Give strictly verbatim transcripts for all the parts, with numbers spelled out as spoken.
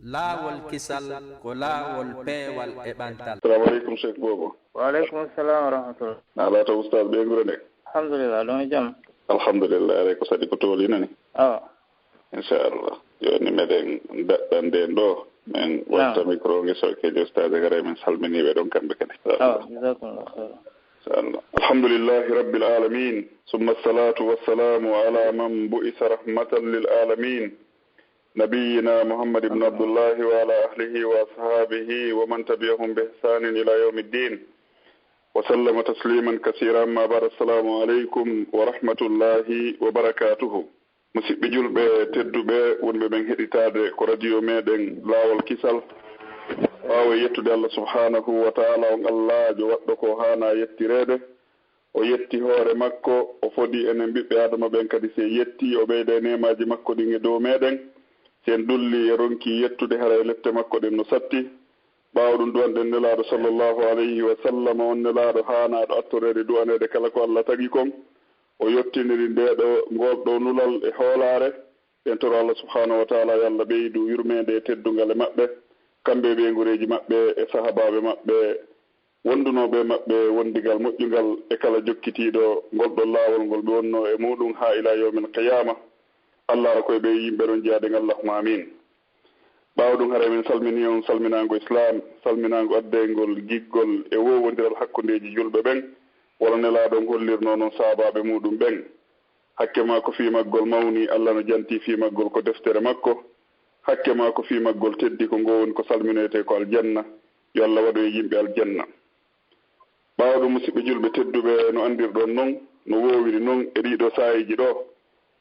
Laawol kisal ko laawol peewal e ɓantal. Assalamu aleykum, Cheikh Bobo. Wa aleykum assalam wa rahmatullah. Na laata Oustaz ɓeynguure nde? Alhamdulillah, ɗon e jam. Alhamdulillah, aray ko saɗi ko tooli nani. Awa. Inchallah. Jooni meɗen daɗɗande en ɗo. Men watta micro nge sokejo Oustaz e garay men salminiiɓe ɗon kamɓe kadi. Awa, jazakumullah khair. Inchallah. Alhamdulillahi rabbil alamin. Summa salatu wassalamu ala man bu'isa rahmatan lil alamin. نبينا محمد بن عبد الله وعلى أهله وأصحابه ومن تبعهم بإحسان إلى يوم الدين وسلم تسليما كثيرا. أما بعد، السلام عليكم ورحمة الله وبركاته. Musidɓe julɓe tedduɓe wonɓe ɓen heɗitaade ko radio meɗen Laawol Kisal, ɓaawo yettude Allah subhanahu wa ta'ala, on Allaajo waɗɗo ko haana yettireede. O yetti hoore makko, o fodi enen ɓiɓɓe Aadama ɓen kadi. Si en yettii, o ɓeyda e neemaaji makko ɗin e dow meɗen. Si en dullii e ronkii yettude, haray lette makko ɗen no satti. Ɓaawo ɗum, du'anɗen Nelaaɗo sallallahu alayhi wa sallam, on Nelaaɗo haanaaɗo attoreede du'aneede kala ko Allah tagi kon. O yottiniri ndee ɗoo, ngol ɗoo nulal e hoolaare. En toro Allah subhanahu wa ta'ala yo Allah ɓeydu yurmeende e teddungal e maɓɓe, kamɓe e ɓeynguureeji maɓɓe e sahabaaɓe maɓɓe wondunooɓe e maɓɓe wondigal moƴƴungal e kala jokkitiiɗo ngol ɗon laawol ngol ɓe wonnoo e muuɗum haa ilaa yawmil qiyaama. Allah ara koye ɓee yimɓe ɗon jeyaaɗen, Allahumma amiin. Ɓaawo ɗum, haray min salminii on salminaango Islaam, salminaango addeygol giggol e woowondiral hakkundeeji julɓe ɓen, wano Nelaaɗo on hollirnoo non sahaabaaɓe muuɗum ɓen. Hakke maako fii maggol mawni, Allah no jantii fii maggol ko deftere makko. Hakke maako fii maggol teddi, ko ngoo woni ko salminoytee ko aljanna. Yo Allah waɗu en yimɓe aljanna. Ɓaawo ɗum, musidɓe julɓe tedduɓe, no anndirɗon non, no woowiri non e ɗiɗo saa'iiji ɗoo,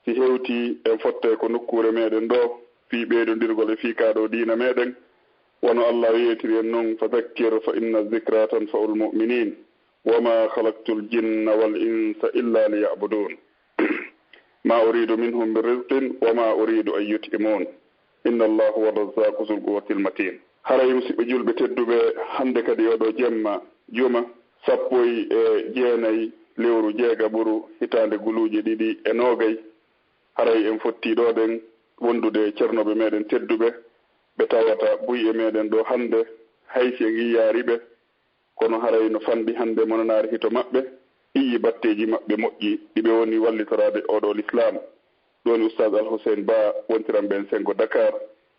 si hewtii en fottay ko nokkuure meɗen ɗoo, fii ɓeydondirgol e fii kaa ɗoo diina meɗen, wano Allah yeetiri en non, "Fa zakkir fa inna zikra tanfa'ul mu'minin, wa ma khalaqtul jinna wal insa illa liya'budun." Ma uridu minhum min rizqin wa ma uridu an yut'imun. Inna Allaha huwa razzaqu zul quwwatil matin. Haray, musidɓe julɓe tedduɓe, hannde kadi oɗo jemma juma sappo e jeenayi lewru jeegaɓuru hitaande guluuje ɗiɗi e noogay, haray en fotti ɗo ɗen wondude e cernooɓe meɗen tedduɓe, ɓe tawata buy e meɗen ɗo hannde, hay si en yiyaari ɓe, kono haray no fanɗi hannde monanaari hito maɓɓe, ɓiyi batteeji maɓɓe moƴƴi, ɗi ɓe woni wallitoraade oɗo lislaam. Ɗo woni Ustaaz Al Hussein Ba, wontiranɓe en Senngo Dakar.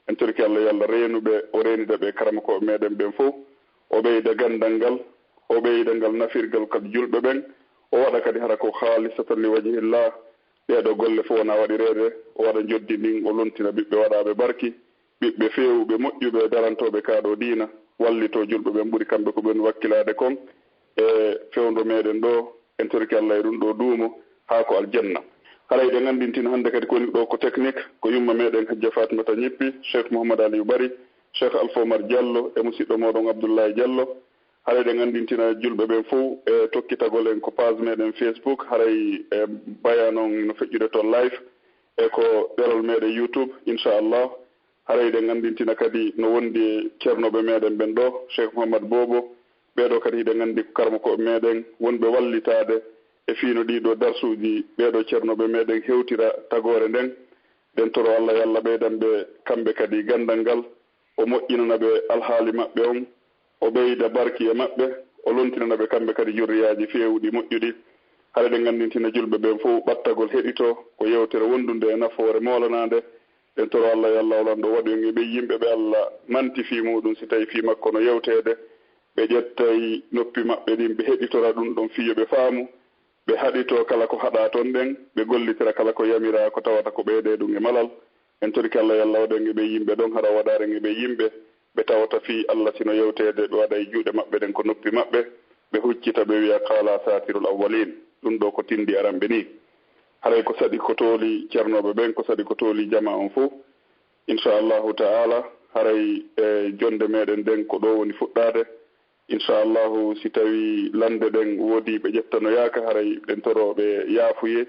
En torike Allah yo Allah reenu ɓe, o reenida ɓe karamokooɓe meɗen ɓen fow. O ɓeyda ganndal ngal, o ɓeyda ngal nafirgal kadi julɓe ɓen. O waɗa kadi hara ko haalisatan li wajhillah. Ɗee ɗoo golle fof wona waɗireede, o waɗa njoddi ndin, o lontina ɓiɓɓe waɗaaɓe barki, ɓiɓɓe feewuɓe, moƴƴuɓe, darantooɓe kaa ɗoo diina, wallitoo julɓe ɓen ɓuri kamɓe ko ɓen wakkilaade kon e fewndo meɗen ɗoo. En torike Allah e ɗum ɗoo duumo haa ko aljanna. Haray eɗen anndintina hannde kadi ko woni ɗoo ko technique, ko yumma meɗen Hajja Fatimata Ñippi, Cheikh Mouhammad Aliou Bari, Cheikh Alpha Oumar Diallo e musiɗɗo mooɗon Abdoulaye Diallo. Haray eɗen anndintina julɓe ɓen fow e tokkitagol en ko page meɗen Facebook, haray e bayan on no feƴƴude toon live, e ko ɗerol meɗen YouTube, inchallah. Haray eɗen anndintina kadi no wondi e cernooɓe meɗen ɓen ɗoo, Cheikh Mouhammad Bobo. Ɓee ɗoo kadi hiɗen anndi ko karamokooɓe meɗen wonɓe wallitaade e fii no ɗii ɗoo darsuuji ɓee ɗoo cernooɓe meɗen hewtira tagoore nden. Ɗen toro Allah yo Allah ɓeydan ɓe kamɓe kadi ganndal ngal, o moƴƴinana ɓe alhaali maɓɓe on, o ɓeyda barki e maɓɓe, o lontinana ɓe kamɓe kadi jurriyaaji feewuɗi moƴƴuɗi. Haray eɗen anndintina julɓe ɓen fow ɓattagol heɗitoo ko yewtere wondunde e nafoore moolanaande. Ɗen toro Allah yo Allah o lanɗo waɗu en e ɓen yimɓe ɓe Allah manti fii muuɗum, si tawii fii makko no yewteede, ɓe ƴettay noppi maɓɓe ɗin, ɓe heɗitora ɗum ɗon fii yo ɓe faamu, ɓe haɗitoo kala ko haɗaa ton ɗen, ɓe gollitira kala ko yamiraa, ko tawata ko ɓeydee ɗum e malal. En torike Allah yo Allah waɗu en e ɓen yimɓe ɗon, hara o waɗaare en e ɓen yimɓe ɓe tawata fii Allah si no yewteede, ɓe waɗa e juuɗe maɓɓe ɗen ko noppi maɓɓe, ɓe huccita ɓe wi'a, "Qaala asaatirul awwaliin." Ɗum ɗoo ko tinndi aranɓe nii. Haray ko saɗi ko tooli cernooɓe ɓen, ko saɗi ko tooli jamaa on fow. Inchallahu ta'ala, haray e jonnde meɗen nden ko ɗoo woni fuɗɗaade. Inchallahu, si tawii lannde ɗen woodii ɓe ƴettanoyaaka, haray ɗen toroo ɓe yaafuyee.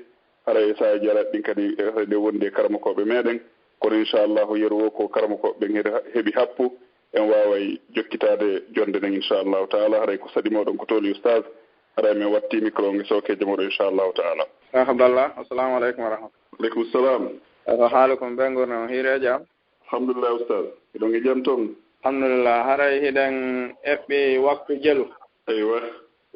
Haray e saayaaji alaaɗi ɗin kadi, haray ɗen wondi e karamokooɓe meɗen. Kono inchallahu, yeru woo ko karamokooɓe ɓen heɗi-, heɓi happu, en waaway jokkitaade jonnde nden inchallahu ta'ala. Haray ko saɗi mooɗon ko tooli, Ustaaz. Haray men watti micro nge sookeejo mooɗon inchallahu ta'ala. Marhaballah. Assalamu aleykum wa rahmatullah. Aleykum salam. Ko haalu kon ɓe ngurnoo hiireejo am? Alhamdulillah, Ustaaz. Hiɗon e jam toon? Alhamdulillah, haray hiɗen eɓɓi waktu jelu. Eywa,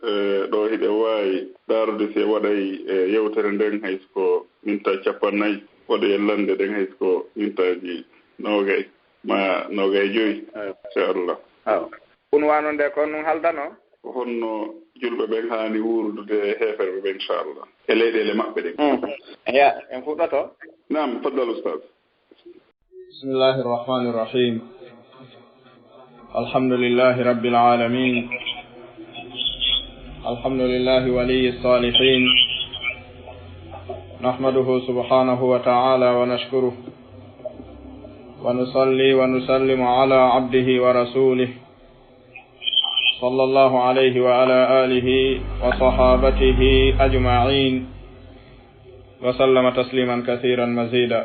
e, ɗo hiɗen waawi daarude si waɗay, e, yewtere nden, hay so ko minta cappannayi, waɗoyen lannde ɗen, hay so ko mintaaji noogay ma noogay joyi, inchallah. Awa. Unwaanu nde kon ɗum haldano? Ko honno julɓe ɓen haani wuurudude e heeferɓe ɓen, inchallah, e leyɗeele maɓɓe ɗen? Hmm. Eya, en fuɗɗoto. Naam, faddal, Ustaz. بسم الله الرحمن الرحيم. الحمد لله رب العالمين. الحمد لله ولي الصالحين. نحمده سبحانه وتعالى ونشكره. ونصلي ونسلم على عبده ورسوله. صلى الله عليه وعلى آله وصحابته أجمعين. وسلم تسليما كثيرا مزيدا.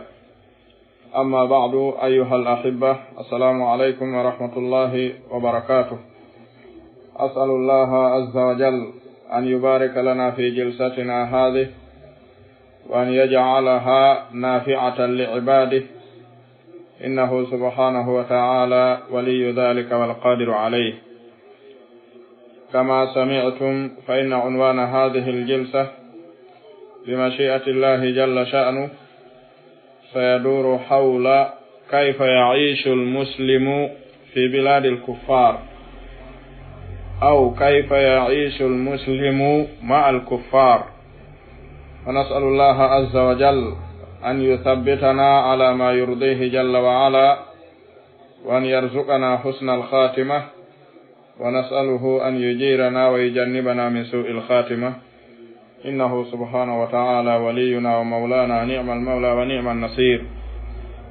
أما بعد، أيها الأحبة، السلام عليكم ورحمة الله وبركاته. أسأل الله عز وجل أن يبارك لنا في جلستنا هذه، وأن يجعلها نافعة لعباده، إنه سبحانه وتعالى ولي ذلك والقادر عليه. كما سمعتم، فإن عنوان هذه الجلسة بمشيئة الله جل شأنه سيدور حول كيف يعيش المسلم في بلاد الكفار، أو كيف يعيش المسلم مع الكفار. ونسأل الله عز وجل أن يثبتنا على ما يرضيه جل وعلا، وأن يرزقنا حسن الخاتمة، ونسأله أن يجيرنا ويجنبنا من سوء الخاتمة، إنه سبحانه وتعالى ولينا ومولانا، نعم المولى ونعم النصير.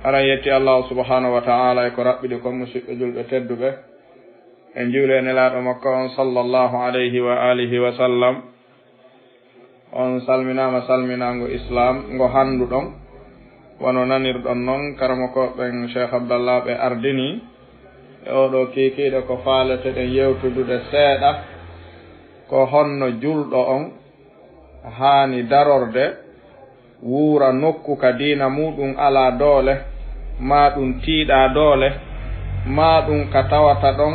Haray yetti Allahu subhanahu wa ta'ala e ko raɓɓiɗi kon, musiɓɓe julɓe tedduɓe. En juuli e Nelaaɗo makko on, sallallahu alayhi wa alihi wa sallam. On salminaama salminaango Islaam ngo hannduɗon. Wano nanirɗon non, karamokooɓe ɓen Cheikh Abdallah ɓe ardini e oo ɗoo kiikiiɗe, ko faaleteɗen yewtudude seeɗa, ko honno julɗo on haani darorde, wuura nokku ka diina muuɗum alaa doole, maa ɗum tiiɗaa doole, maa ɗum ka tawata ɗon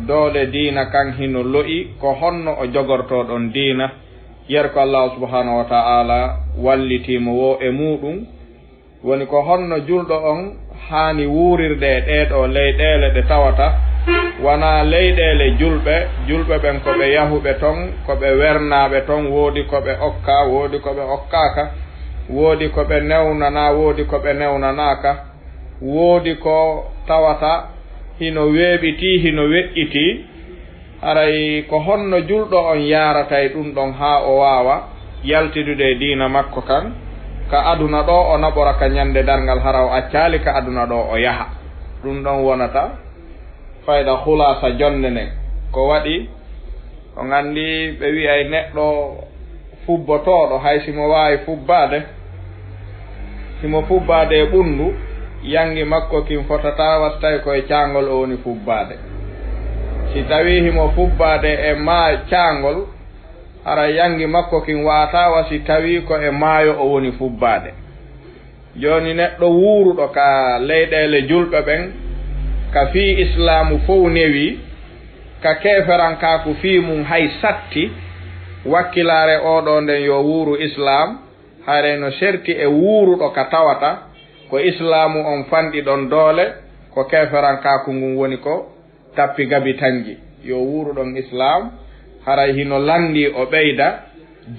doole diina kan hino lo'i, ko honno o jogortoo ɗon diina? Yer ko Allahu subhanahu wa ta'ala wallitii mo woo e muuɗum. Woni ko honno julɗo on haani wuurirde e ɗee ɗoo leyɗeele ɗe tawata wanaa leyɗeele julɓe, julɓe ɓen ko ɓe yahuɓe ton, ko ɓe wernaaɓe ton, woodi ko ɓe okkaa, woodi ko ɓe okkaaka, woodi ko ɓe newnanaa, woodi ko ɓe newnanaaka, woodi ko tawata hino weeɓitii, hino weƴƴitii. Haray ko honno julɗo on yaarata e ɗum ɗon haa o waawa yaltidude e diina makko kan? Ka aduna ɗoo o naɓora, ka ñande darngal hara o accaali ka aduna ɗoo o yaha. Ɗum ɗon wonata fayda, khulaasa jonnde nden. Ko waɗi, on anndi ɓe wi'ay neɗɗo fubbotooɗo, hay si mo waawi fubbaade, si mo fubbaade e ɓunndu, yanngi makko kin fotataa wa si tawi ko e caangol o woni fubbaade. Si tawii himo fubbaade e maa caangol, hara yanngi makko kin wa'ataa wa si tawii ko e maayo o woni fubbaade. Jooni neɗɗo wuuruɗo ka leyɗeele julɓe ɓen, ka fii Islaamu fow newii, ka keeferankaaku fii mun hay satti, wakkilaare oo ɗoo nden yo wuuru Islaam, haray no serti e wuuruɗo ka tawata ko Islaamu on fanɗi ɗon doole, ko keeferankaaku ngun woni ko tappi gabi tangi. Yo wuuruɗon Islaam, haray hino lanndii o ɓeyda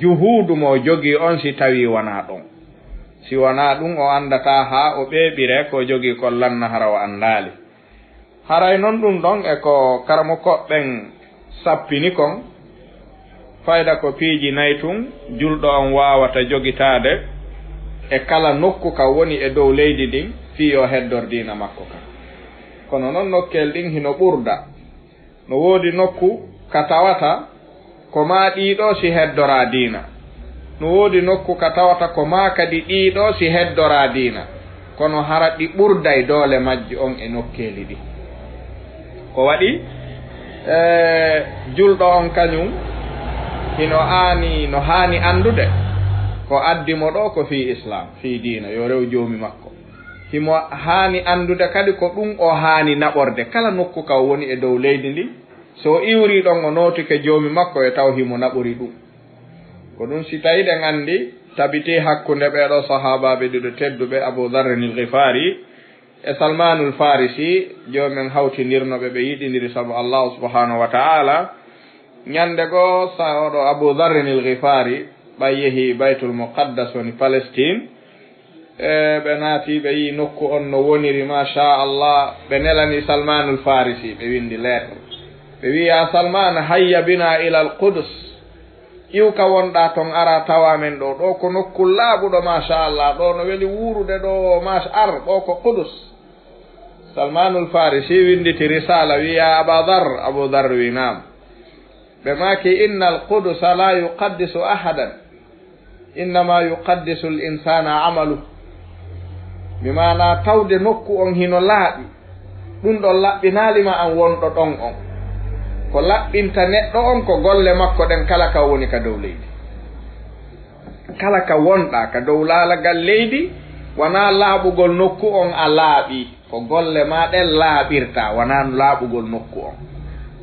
juhuudu mo jogii on, si tawii wanaa ɗon. Si wanaa ɗum, o anndataa haa o ɓeeɓire ko jogii kon lanna hara o anndaali. Haray non ɗum ɗon e ko karamokooɓe ɓen sappini kon, fayda ko piiji nay tun julɗo on waawata jogitaade e kala nokku ka woni e dow leydi ndin, fii yo heddor diina makko kan. Kono non nokkeeli ɗin hino ɓurda. No woodi nokku ka tawata ko maa ɗii ɗoo si heddoraa diina. No woodi nokku ka tawata ko maa kadi ɗii ɗoo si heddoraa diina. Kono hara ɗi ɓurday doole majji on e nokkeeli ɗi. Ko waɗi, e, julɗo on kañum hino aani, no haani anndude ko addi mo ɗoo ko fii Islaam, fii diina, yo rew Joomi makko. Himo haani anndude kadi ko ɗum o haani naɓorde kala nokku ka o woni e dow leydi ndi. So o iwrii ɗon, o nootike Joomi makko, e taw himo naɓori ɗum. Ko ɗum si tawii ɗen anndi, tabitii hakkunde ɓee ɗoo sahaabaaɓe ɗiɗo tedduɓe, Abu Dharrin il-Ghifaari e Salmaanul Faarisi, Joomi men hawtindirno ɓe, ɓe yiɗindiri sabu Allaahu subhaanahu wa ta'aala. Ñannde goo, sa-, oɗo Abu Dharrin il-Ghifaari, ɓay yehi Baytul Muqaddas, woni Palestine, e ɓe naati, ɓe yi'i nokku on no woniri, machallah, ɓe nelani Salmaanul Faarisi, ɓe winndi lettre. Ɓe wi'i, "Ya Salmaan, hayya bina ila al Qudus." Iw ka wonɗaa ton, ara tawa men ɗoo. Ɗoo ko nokku laaɓuɗo, machallah, ɗoo no weli wuurude ɗoo, mach-, ar, ɗoo ko Qudus. Salmaanul Faarisi winnditi risaala, wi'i, "Ya Aba Dhar." Abu Dhar wi'i, "Naam." Ɓe maaki, "Inna al Qudusa la yuqaddisu ahadan, innama yuqaddisu al insana amalu." Bi maana, tawde nokku on hino laaɓi, ɗum ɗon laɓɓinaali ma an wonɗo ɗon on. Ko laɓɓinta neɗɗo on ko golle makko ɗen kala ka woni ka dow leydi. Kala ka wonɗaa ka dow laalagal leydi, wanaa laaɓugol nokku on a laaɓi. Ko golle maa ɗen laaɓirta, wanaa laaɓugol nokku on.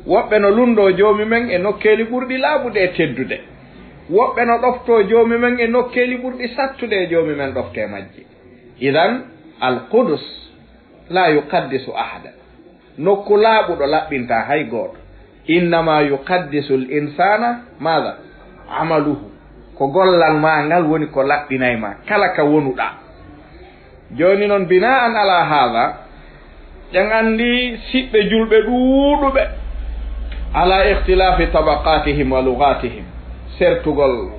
Woɓɓe no lunndoo Joomi men e nokkeeli ɓurɗi laaɓude e teddude. Woɓɓe no ɗoftoo Joomi men e nokkeeli ɓurɗi sattude e Joomi men ɗoftee majji. Idan, al Qudus la yuqaddisu ahada. Nokku laaɓuɗo laɓɓintaa hay gooto. Innama yuqaddisu l insana maada? Amaluhu. Ko gollal maa ngal woni ko laɓɓinay maa, kala ka wonuɗaa. Jooni non, bina'an ala haada, en anndi siɓɓe julɓe ɗuuɗuɓe, ala ikhtilafi tabaqatihim wa lughatihim, sertugol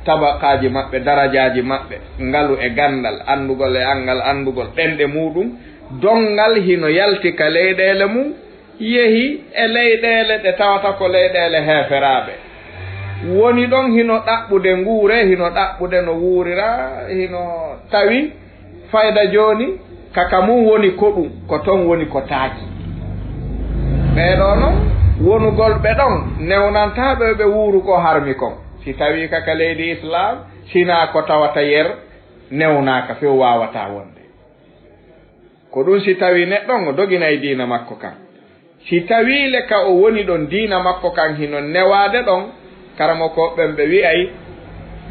tabaqaaji maɓɓe, darajaaji maɓɓe, ngalu e ganndal, anndugol e anngal, anndugol ɗenɗe muuɗum, donngal hino yalti ka leyɗeele mum, yehi e leyɗeele ɗe tawata ko leyɗeele heeferaaɓe. Woni ɗon hino ɗaɓɓude nguure, hino ɗaɓɓude no wuurira, hino tawi fayda jooni, ka ka mum woni ko ɗum, ko ton woni ko taaki. Ɓee ɗoo non, wonugol ɓe ɗon, newnantaa ɓe ɓe wuuru ko harmi kon. Si tawii ka ka leydi Islaam, sinaa ko tawata yer newnaaka few waawataa wonde. Ko ɗum si tawii neɗɗo on o doginay diina makko kan. Si tawii le ka o woni ɗon diina makko kan hino newaade ɗon, karamokooɓe ɓen ɓe wi'ay,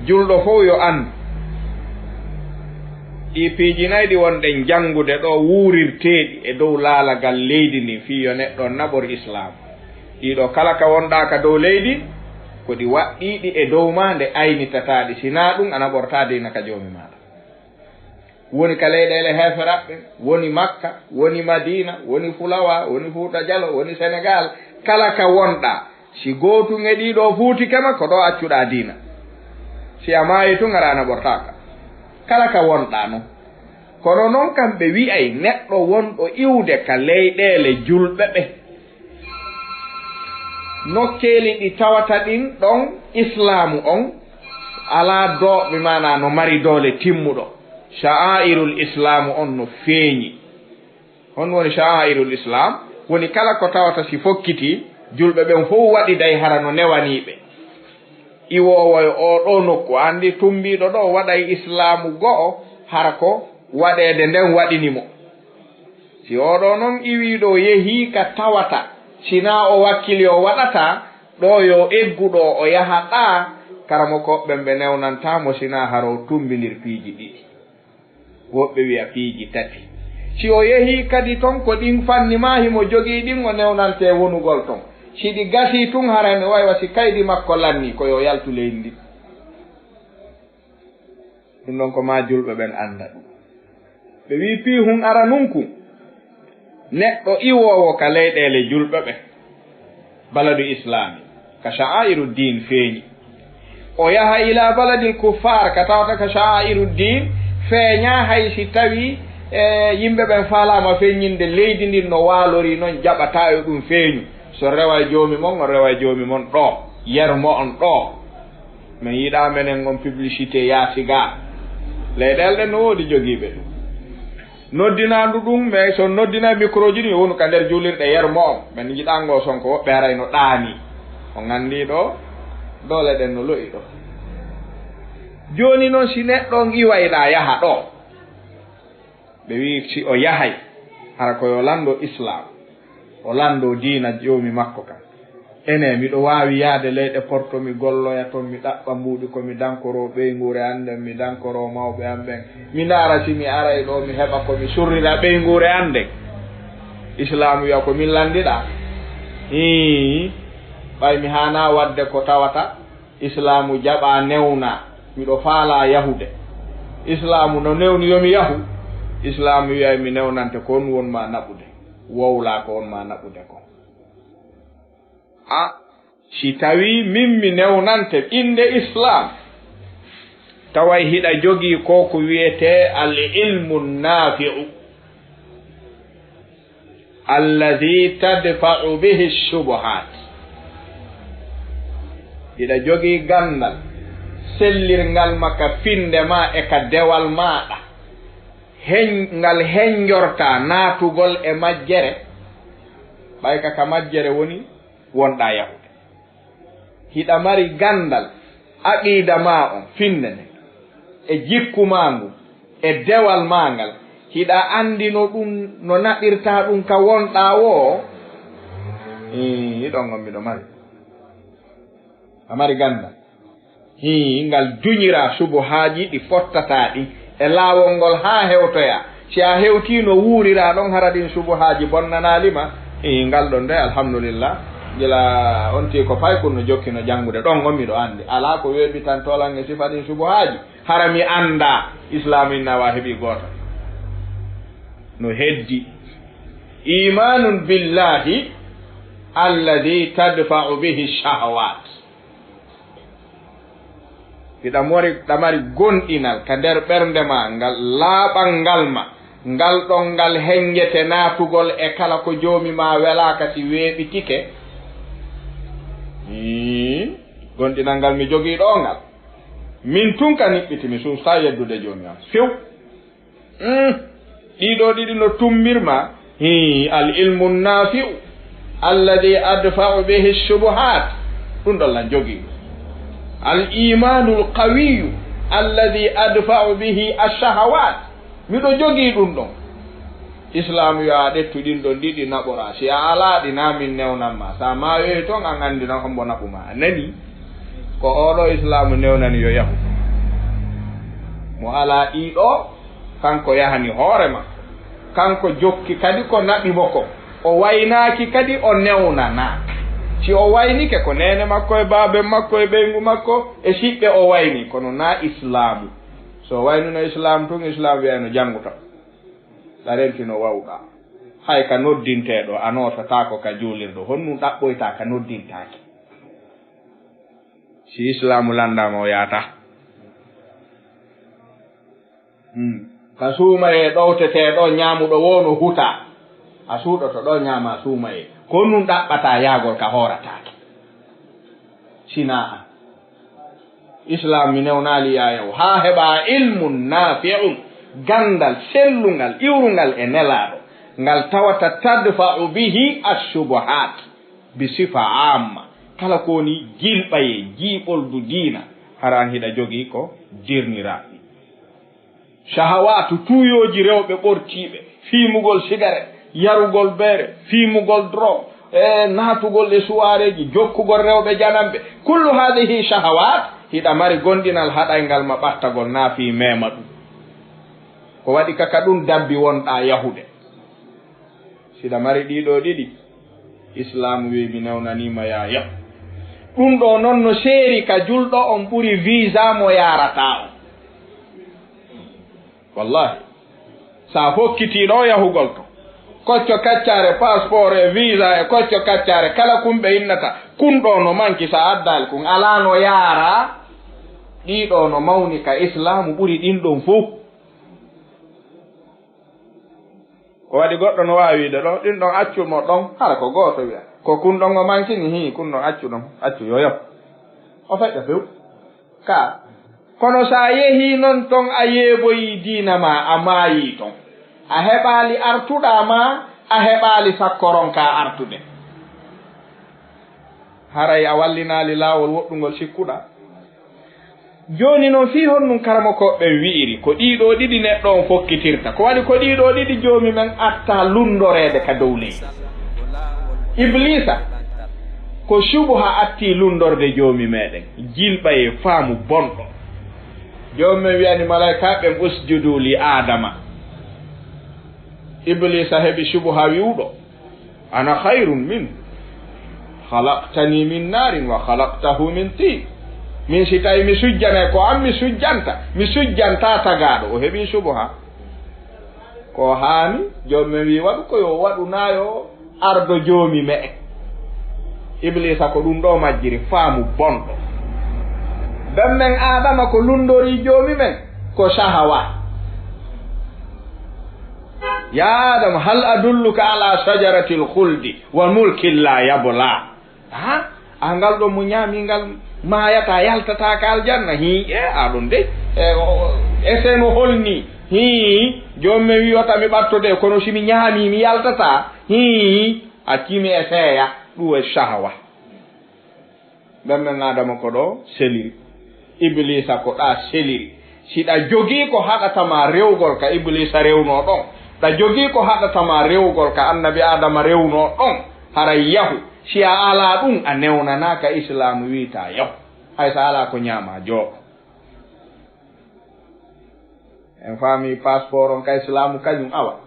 julɗo fow yo anndu. Ɗii piiji nay ɗi wonɗen janngude ɗoo wuurirteeɗi e dow laalagal leydi ndin fii yo neɗɗo on naɓor Islaam. Ɗii ɗoo kala ka wonɗaa ka dow leydi, ko ɗi waɗɗiiɗi e dow maa nde aynitataa ɗi. Si naa ɗum, a naɓortaa diina ka Joomi maaɗa. Woni ka leyɗeele heeferaaɓe, woni Makka, woni Madiina, woni Fulawa, woni Fuuta Jalo, woni Senegaal, kala ka wonɗaa, si gootun e ɗii ɗoo fuutike ma, ko ɗoo accuɗaa diina. Si a maayii tun, araa naɓortaaka. Kala ka wonɗaa non. Kono non kam ɓe wi'ay neɗɗo wonɗo iwde ka leyɗeele julɓe ɓe, nokkeeli ɗi tawata ɗin ɗon Islaamu on alaa do-, bi maanaa no mari doole timmuɗo. Sha'airul Islaamu on no feeñi. Hon woni sha'airul Islaam? Woni kala ko tawata si fokkitii, julɓe ɓen fow waɗiday hara no newanii ɓe. Iwoowo e oo ɗoo nokku, anndi tumbiiɗo ɗoo waɗay Islaamu go'o, hara ko waɗeede nden waɗini mo. Si oo ɗoo non iwii ɗoo yehii ka tawata, sinaa o wakkili o waɗataa, ɗoo yo eggu ɗoo o yaha ɗaa, karamokooɓe ɓen ɓe newnantaa mo sinaa hara o tumbindir piiji ɗiɗi. Woɓɓe wi'a piiji tati. Si o yehii kadi ton, ko ɗin fanni maa himo jogii ɗin, o newnantee wonugol ton. Si ɗi gasii tun, hara no way wa si kaydi makko lannii, ko yo yaltu leydi ndin. Ɗum ɗon ko maa julɓe ɓen annda ɗum. Ɓe wi'i, piihun aranunku, neɗɗo iwoowo ka leyɗeele julɓe ɓe, baladu islaami, ka sha'airu diin feeñi. O yaha ila baladil kuffaar, ka tawata ka sha'airu diin feeñaa, hay si tawii, e, yimɓe ɓen faalaama feeñinde leydi ndin no waalori non, jaɓataa yo ɗum feeñu. So rewa e Joomi mon, on rewa e Joomi mon ɗoo, yermo on ɗoo. Min yiɗaa menen on publicité yaasi gaa. Leyɗeele ɗen no woodi jogiiɓe ɗum. Noddinaandu ɗum, mais so noddinaa micro ji ɗin, yo wonu ka nder juulirɗe yermo on. Men njiɗaa ngoo son ko woɓɓe haray no ɗaanii. On anndii ɗoo, doole ɗen no lo'i ɗoo. Jooni non, si neɗɗo on iwayɗaa yaha ɗoo, Ɓe wi'i si o yahay, hara ko yo lanndo Islaam, o lanndo diina joomi makko kan. Ene, miɗo waawi yahde leyɗe Porto, mi golloya ton, mi ɗaɓɓa mbuuɗi ko mi dankoroo ɓeynguure an nden, mi dankoroo mawɓe an ɓen. Mi ndaara si mi aray ɗoo, mi heɓa ko mi surrira ɓeynguure an nden. Islaamu wi'a ko min lanndiɗaa. Hii, ɓay mi haanaa waɗde ko tawata Islaamu jaɓaa newna, miɗo faalaa yahude. Islaamu no newni yo mi yahu. Islaamu wi'ay mi newnante ko on won maa naɓude. Wowlaa ko on maa naɓude ko. A, si tawii min mi newnante innde Islaam, taway hiɗa jogii ko ko wi'etee al ilmu naafi'u. Alladhi tadfa'u bihi shubuhat. Hiɗa jogii ganndal sellirngal ma ka finnde ma e ka dewal maaɗa, hen-, ngal henjortaa naatugol e majjere, ɓay ka, ka majjere woni wonɗaa yahude. Hiɗa mari ganndal aqiida maa on, finnde nden, e jikku maa ngun, e dewal maa ngal, hiɗa anndi no ɗum, no naɓirtaa ɗum ka wonɗaa woo? Hii, hiɗon on miɗo mari. A mari ganndal. Hii, ngal duñiraa subuhaaji ɗi fottataa ɗin e laawol ngol haa hewtoyaa. Si a hewtii no wuuriraa ɗon, hara ɗin subuhaaji bonnanaali ma. Hii, ngal ɗon de, alhamdulillah. Gila on tii ko paykun no jokki no janngude. Ɗon on miɗo anndi. Alaa ko weeɓitantoo lan e sifa ɗin subuhaaji. Hara mi anndaa. Islaamu inna wa heɓi gooto. No heddi. Iimaanun billahi alladhi tadfa'u bihi shahawat. Hiɗa mori, ɗa mari gonɗinal ka nder ɓernde ma ngal, laaɓal ngal ma, ngal ɗon ngal henjete naatugol e kala ko joomi ma welaaka si weeɓitike. Hii, gonɗinal ngal mi jogii ɗoo ngal. Min tun ka niɓɓiti mi suusaa yeddude joomi am. Few. Mm. Ɗiɗo ɗiɗi no tummbirma. Hii, al ilmu nafi'u alladhi adfa'u bihi shubuhat. Ɗum ɗon lan jogii. Al imanul qawiyu alladhi adfa'u bihi ashahawat. Miɗo jogii ɗum ɗon. Islaamu yo a ƴettu ɗin ɗon ɗiɗi naɓoraa. Si a alaa ɗi, naa min newnan ma. Sa maayoyi ton, an anndi non hombo naɓu ma. A nani? Ko oo ɗoo Islaamu newnani yo yahu. Mo alaa ɗii ɗoo, kanko yahani hoore makko. Kanko jokki kadi ko naɓi mo kon. O waynaaki kadi o newnanaaka. Si o waynike ko neene makko e baaben makko e ɓeyngu makko e siɓɓe o wayni, kono naa Islaamu. So o waynuno Islaamu tun, Islaamu wi'ayno janngu tan. Ɗa renti no wawɗaa. Hay ka noddinteeɗo, a noototaako ka juulirɗo. Honɗum ɗaɓɓoytaa ka noddintaake? Si Islaamu lanndaama, o yaataa. Hmm. Ka suumayee ɗowtetee ɗoo, ñaamuɗo woo no hutaa. A suuɗoto ɗoo, ñaamaa suumayee. Ko honɗum ɗaɓɓataa yaagol ka hoorataake? Sinaa an. Islaam mi newnaali yaayaw. Haa heɓaa ilmun naafi'un, ganndal sellungal, iwrungal e Nelaaɗo, ngal tawata tadfa'u bihi ashubuhaat bi sifa aamma. Kala ko woni jilɓayee, jiiɓoldu diina, hara an hiɗa jogii ko dirniraa. Shahawaatu, tuuyooji rewɓe ɓortiiɓe, fiimugol sigaret, yarugol beere, fiimugol drog, e naatugol e suwaareeji, jokkugol rewɓe jananɓe. Kullu haadihi shahawaat, hiɗa mari gonɗinal haɗayngal ma ɓattagol, naa fii meema ɗum. Ko waɗi ka, ka ɗum dabbi wonɗaa yahude. Siɗa mari ɗii ɗoo ɗiɗi, Islaamu wi'i mi newnaniima yaa yahu. Ɗum ɗoo non no seeri ka julɗo on ɓuri visa mo yaarataa on. Wallahi. Sa hokkitii ɗoo yahugol to. Kocco kaccaare, passeport e visa e kocco kaccaare, kala kun ɓe innata, kun ɗoo no manki sa addaali kun, alaa no yaaraa. Ɗii ɗoo no mawni ka Islaamu ɓuri ɗin ɗon fow. Ko waɗi goɗɗo no waawi wiide ɗoo, ɗin ɗon accu mo ɗon, hara ko gooto wi'a. Ko kun ɗon o mankini, hii, kun ɗon accu ɗon, accu yo yahu. O feƴƴa few. Ka. Kono sa yehii non ton a yeeboyii diina maa, a maayii ton. A heɓaali artuɗaa maa, a heɓaali sakkoron kaa artude. Haray a wallinaali laawol woɗɗungol sikkuɗaa. Jooni noon, fii honɗum karamokooɓe ɓen wi'iri ko ɗii ɗoo ɗiɗi neɗɗo on fokkitirta? Ko waɗi ko ɗii ɗoo ɗiɗi Joomi men attaa lunndoreede ka dow leydi? Ibliisa, ko subuha attii lunndorde Joomi meɗen, jilɓa e faamu bonɗo. Joomi men wi'ani malaa'ikaaɓe ɓen, "Usjudu li Aadama." Ibliisa heɓi subuha wi'uɗo, "Ana khayrun min, khalaqtani min narin wa khalaqtahu min tin." Min si tawi mi sujjanay, ko an mi sujjanta, mi sujjanta tagaaɗo. O heɓi subuha. Ko haani, Joomi men wi waɗu ko yo waɗu, na yo ardo Joomi me'en. Ibliisa ko ɗum ɗo majjiri, faamu bonɗo. Ben men Aadama ko lunndori Joomi men, ko shahawa. "Ya Adam, hal adulluka ala shajaratil khuldi wa mulkin la yabla?" Ha? A ngal ɗo mo ñaami ngal maayata, yaltata ka aljanna. Hii, e, a ɗon de. E, o, o, ese no holni. Hii, Joomi men wi'ota mi ɓattode, kono si mi ñaami, mi yaltata. Hii, a cimi eseya, ɗum e shahawa. Ben men Aadama ko ɗo seliri. Ibliisa ko ɗa seliri. Si ɗa jogii ko haɗata ma rewgol ka Ibliisa rewnoo ɗon, ɗa jogii ko haɗata ma rewgol ka Annabi Aadama rewnoo ɗon, haray yahu. Si a alaa ɗum, a newnanaaka. Islaamu wi'i taa yahu. Hay so a alaa ko ñaamaa, jooɗo. En faami passeport on ka Islaamu kañum, awa.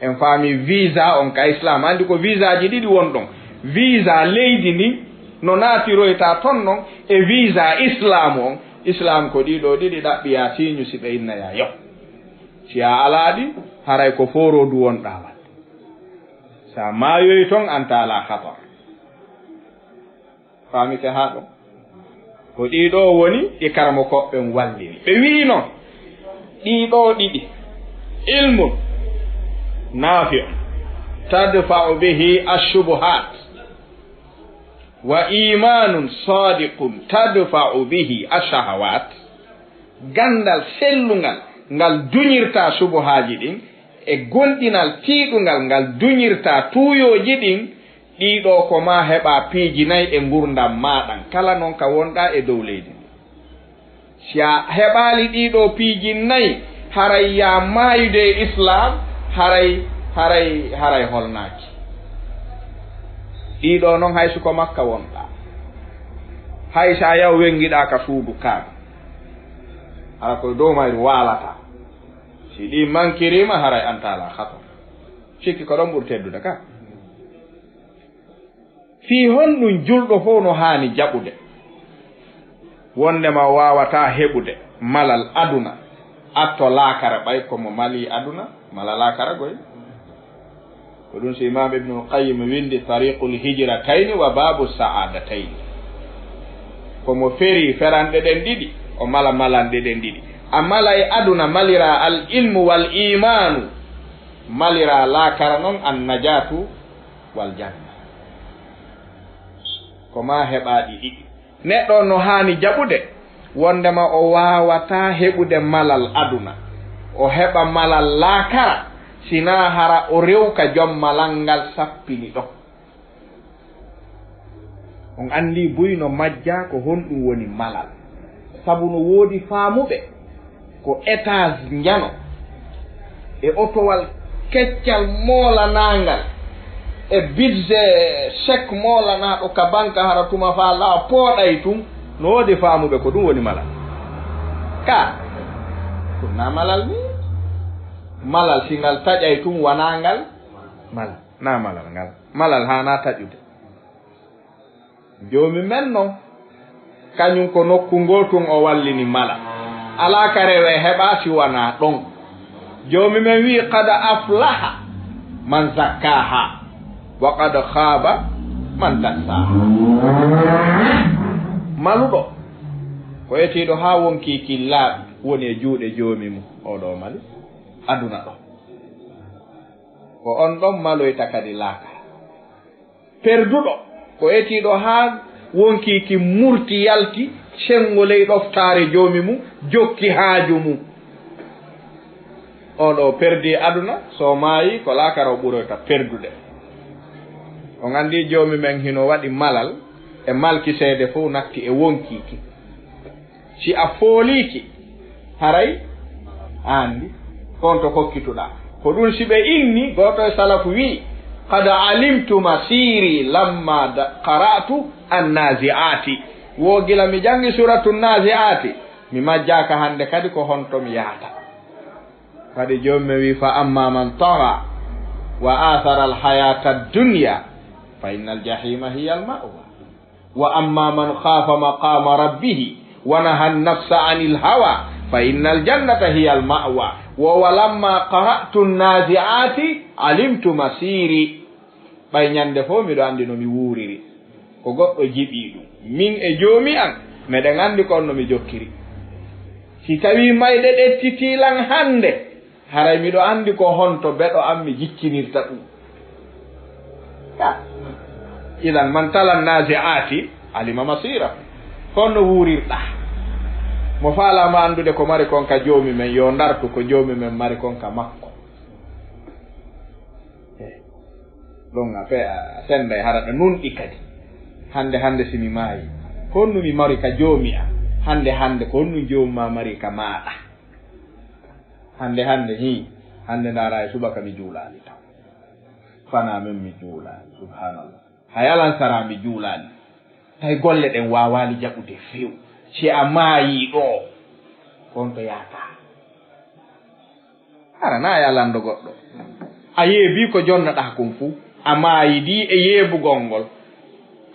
En faami visa on ka Islaamu. Anndi ko visaaji ɗiɗi won ɗon. Visa leydi ndin, no naatiroyta ton non, e visa Islaamu on. Islaamu ko ɗii ɗoo ɗiɗi ɗaɓɓi, yaa siiñu si ɓe inna yaa yahu. Si a alaa ɗi, haray ko fooroodu wonɗaa waɗde. Sa maayoyi ton, an ta alaa khatar. Faamike haa ɗo? Ko ɗii ɗoo woni ɗi karamokooɓe ɓen wallini. Ɓe wi'i non, ɗii ɗoo ɗiɗi, ilmun naafi'un tadfa'u bihi ash-shubuhat, wa imanun sadiqun tadfa'u bihi ash-shahawat. Ganndal sellungal ngal duñirta subuhaaji ɗin, e gomɗinal tiiɗungal ngal duñirta tuuyooji ɗin, ɗii ɗoo ko maa heɓa piiji nay e ngurndan maa ɗan, kala non ka wonɗaa e dow leydi ndin. Si a heɓaali ɗii ɗoo piiji nay, haray yaa maayude e Islaam, haray, haray, haray holnaaki. Ɗii ɗoo non, hay si ko Makka wonɗaa, hay si a yaw wenngiɗaa ka suudu kaan, hara ko e dow mayru waalataa. Si ɗi mankiriima, haray an ta alaa khatar. Sikki ko ɗon ɓuri teddude ka. Fii honɗum julɗo fow no haani jaɓude wonndema o waawataa heɓude malal aduna, atto laakara, ɓay ko mo mali aduna, mala laakara goy? Ko ɗum si Imaam Ibnul Qayyim winndi Tariqul Hijratayni wa Baabu Sa'aadatayni. Ko mo feri feranɗe ɗen ɗiɗi, o mala malanɗe ɗen ɗiɗi. A mala e aduna, malira al ilmu wal imaanu, malira laakara non an najaatu wal janna. Ko maa heɓa ɗi ɗiɗi. Neɗɗo on no haani jaɓude wonndema o waawataa heɓude malal aduna, o heɓa malal laakara, sinaa hara o rewka jom malal ngal sappini ɗon. On anndi buy no majjaa ko honɗum woni malal. Sabu no woodi faamuɓe ko étage njano e otowal keccal moolanaangal e budget chèque moolanaaɗo ka banka, hara tuma faa laa pooɗay tun. No woodi faamuɓe ko ɗum woni malal. Ka ɗum na malal ni. Malal si ngal taƴay tun, wanaa ngal malal. Na malal ngal. Malal haanaa taƴude. Joomi men non, kañum ko nokku ngootun o wallini mala. Alaa ka rewe heɓa si wanaa ɗon. Joomi men wi'i, "Qad aflaha man zakkaha, wa qad khaba man dassaha." Maluɗo ko etiiɗo haa wonkii kin laaɓi, woni e juuɗe joomi mum. Oo ɗoo mali aduna ɗoo. Ko on ɗon maloyta kadi laakara. Perduɗo ko etiiɗo haa wonkii kin murti, yalti, senngo ley ɗoftaare joomi mum, jokki haaju mum. Oo ɗoo perdi aduna, so maayi, ko laakara o ɓuroyta perdude. On anndi joomi men hino waɗi malal, e malki seede fow natti e wonkii kin. Si a fooliiki, haray a anndi ko honto kokkituɗaa. Ko ɗun si ɓe inni, gooto e salafu wi'i, "Qad alimtu masiri lamma da-, qara'tu an-nazi'ati." Wo gila mi janngi suratu nazi'ati, mi majjaaka hannde kadi ko honto mi yahata. Kadi Joomi men wi'i, "Fa amma man tagha wa athara al-hayata ad-dunya fa innal jahima hiya al-ma'wa." "Wa amma man khafa maqama rabbihi wa naha an-nafsa anil hawa fa innal jannata hiya al-ma'wa." Wo, "Wa lamma qara'tu an-nazi'ati alimtu masiri." Ɓay ɲande fow miɗo anndi no mi wuuriri. Ko goɗɗo jiɓii ɗun. Min e Joomi an, meɗen anndi ko on no mi jokkiri. Si tawii mayɗe ɗettitii lan hannde, haray miɗo anndi ko honto beɗo an mi jiccinirta ɗun. Ka. Idan, man tala nazi'ati alima masira. Ko no wuurirɗaa. Mo faalaama anndude ko mari kon ka Joomi men, yo ndartu ko Joomi men mari kon ka makko. Eh. Ɗon a fe-, a sennday hara ɗa nunɗi kadi. Hannde, hannde si mi maayi, ko honɗun mi mari ka Joomi an? Hannde, hannde, ko honɗun Joomi maa mari ka maaɗa? Hannde, hannde, hii, hannde ndaara e subaka mi juulaali taw. Fanaa men mi juulaali, subhanallah. Hay alansaraa mi juulaali. Tawi golle ɗen waawaali jaɓude few. Si a maayii ɗoo, ko honto yaataa? Hara na a lanndo goɗɗo. A yeebii ko jonnoɗaa kon fow. A maayidii e yeebugol ngol.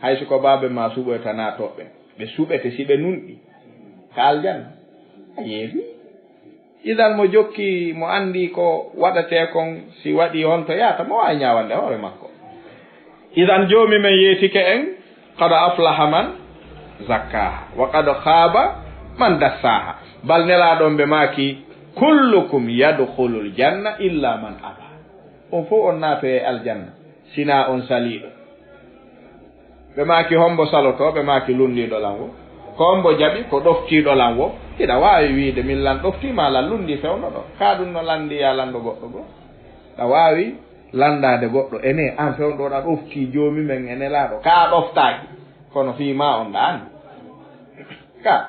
Hay si ko baabe maa suɓoyta naatooɓe, ɓe suɓete si ɓe nunɗi ka aljanna. A yeebii. Idan mo jokki, mo anndi ko waɗetee kon, si waɗii honto yaata, mo waawi ɲaawande hoore makko. Idan Joomi men yeetike en, "Qad aflaha man zakkaha, wa qad khaba man dassaha." Bal Nelaaɗo on ɓe maaki, "Kullukum yadkhulul janna illa man aba." On fow on naatoyay aljanna, sinaa on saliiɗo. Ɓe maaki, "Hombo saloto?" Ɓe maaki, "Lunndiiɗo lan wo." "Ko hombo jaɓi?" "Ko ɗoftiiɗo lan wo." Hiɗa waawi wiide, "Min lan ɗoftii," maa lan lunndii fewndo ɗoo. Kaa ɗun no lanndii yaa lanndo goɗɗo goo? Ɗa waawi lanndaade goɗɗo, "Enee, an fewndo ɗa ɗoftii Joomi men e Nelaaɗo?" Kaa ɗoftaaki, kono fii maa on ɗa anndi. Ka.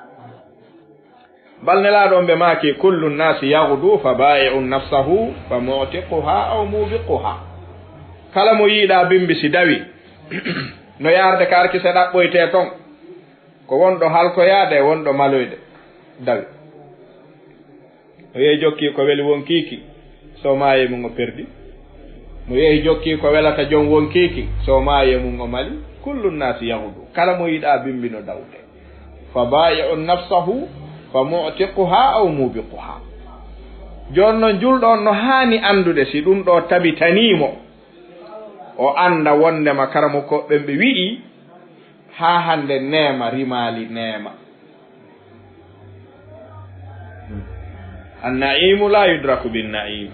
Bal Nelaaɗo on ɓe maaki, "Kullu nnaasi yaghdu fa baa'i'un nafsahu fa mu'tiquha aw muubiquha." Kala mo yiiɗaa bimbi si dawi, no yaarde ka arkise ɗaɓɓoytee ton, ko wonɗo halkoyaade e wonɗo maloyde dawi. Mo yehi jokki ko weli wonkiiki, so maayi mun o perdi. Mo yehi jokki ko welata jom wonkiiki, so maayi mun o mali. Kullu nnaasi yaghdu. Kala mo yiɗaa bimbi no dawde. Fa baa'i'un nafsahu, fa mu'tiquha aw muubiquha. Jooni non julɗo on no haani anndude si ɗun ɗoo tabitanii mo. O annda wonndema karamokooɓe ɓen ɓe wi'i, haa hannde neema rimaali neema. An-na'imu la yudraku bin na'im.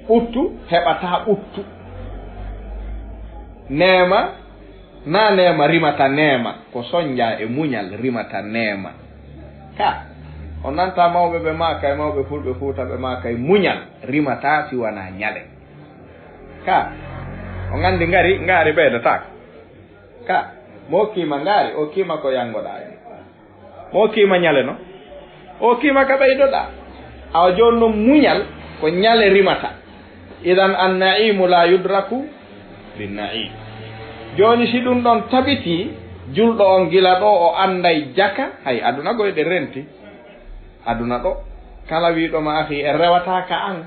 Ɓuttu heɓataa ɓuttu. Neema, na neema rimata neema, ko sonnja e muɲal rimata neema. Ka, on nanta mawɓe ɓe maaka e mawɓe fulɓe Fuuta ɓe maaka e muɲal rimataa si wanaa ɲale. Ka, on anndi ngari, ngaari ɓeydataako. Ka, mo kiima ngaari, o kiima ko yanngoɗaa e. Mo kiima ɲale non, o kiima ka ɓeydoɗaa. Awa jooni non muɲal ko ɲale rimata. Idan an-na'imu la yudraku bin na'im. Jooni si ɗun ɗon tabitii, julɗo on gila ɗoo o annday jaka, hay aduna goy ɗe renti. Aduna ɗoo, kala wiiɗo ma akhi en rewataa ka an.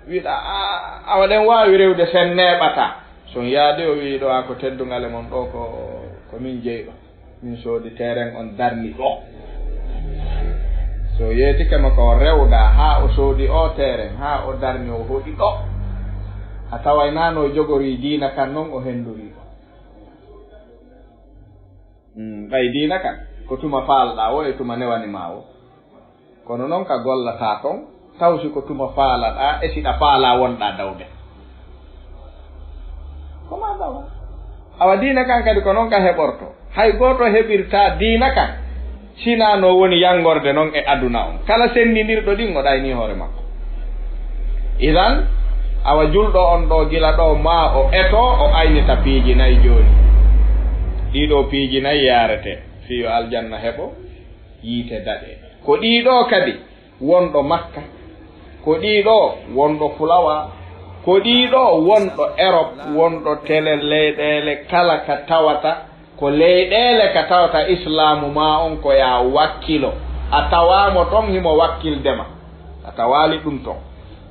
Wiɗa, a, awa ɗen waawi rewde sen neeɓataa. So on yaadi o wi'i ɗoo, a ko teddungal e mon ɗoo ko, ko min jeyɗo. Min soodi terrain on darni ɗoo. So yeetike ma ko rewda haa o soodi o terrain, haa o darni o hoɗi ɗoo. A taway naa no o jogorii diina kan non o hendori ɗoo. Mm, ɓay diina kan, ko tuma faalɗaa wo e tuma newani maa wo. Kono non ka gollataa ton, taw si ko tuma faalaɗaa, e si ɗa faalaa wonɗaa dawde. Ko maa dawa. Awa diina kan kadi ko non ka heɓorto. Hay gooto heɓirtaa diina kan, sinaa no woni yanngorde non e aduna on. Kala senndindirɗo ɗin, o ɗaynii hoore makko. Idan, awa julɗo on ɗoo gila ɗoo maa o etoo, o aynita piiji nay jooni. Ɗii ɗoo piiji nay yaaretee. Fii yo aljanna heɓo, yiite daɗe. Ko ɗiɗo kadi wonɗo Makka, ko ɗiɗo wonɗo Fulawa, ko ɗiɗo wonɗo Erop, wonɗo tele leyɗeele kala ka tawata, ko leyɗeele ka tawata Islaamu ma on ko yaa wakkilo. A tawaamo ton himo wakkilde ma. A tawaali ɗum ton.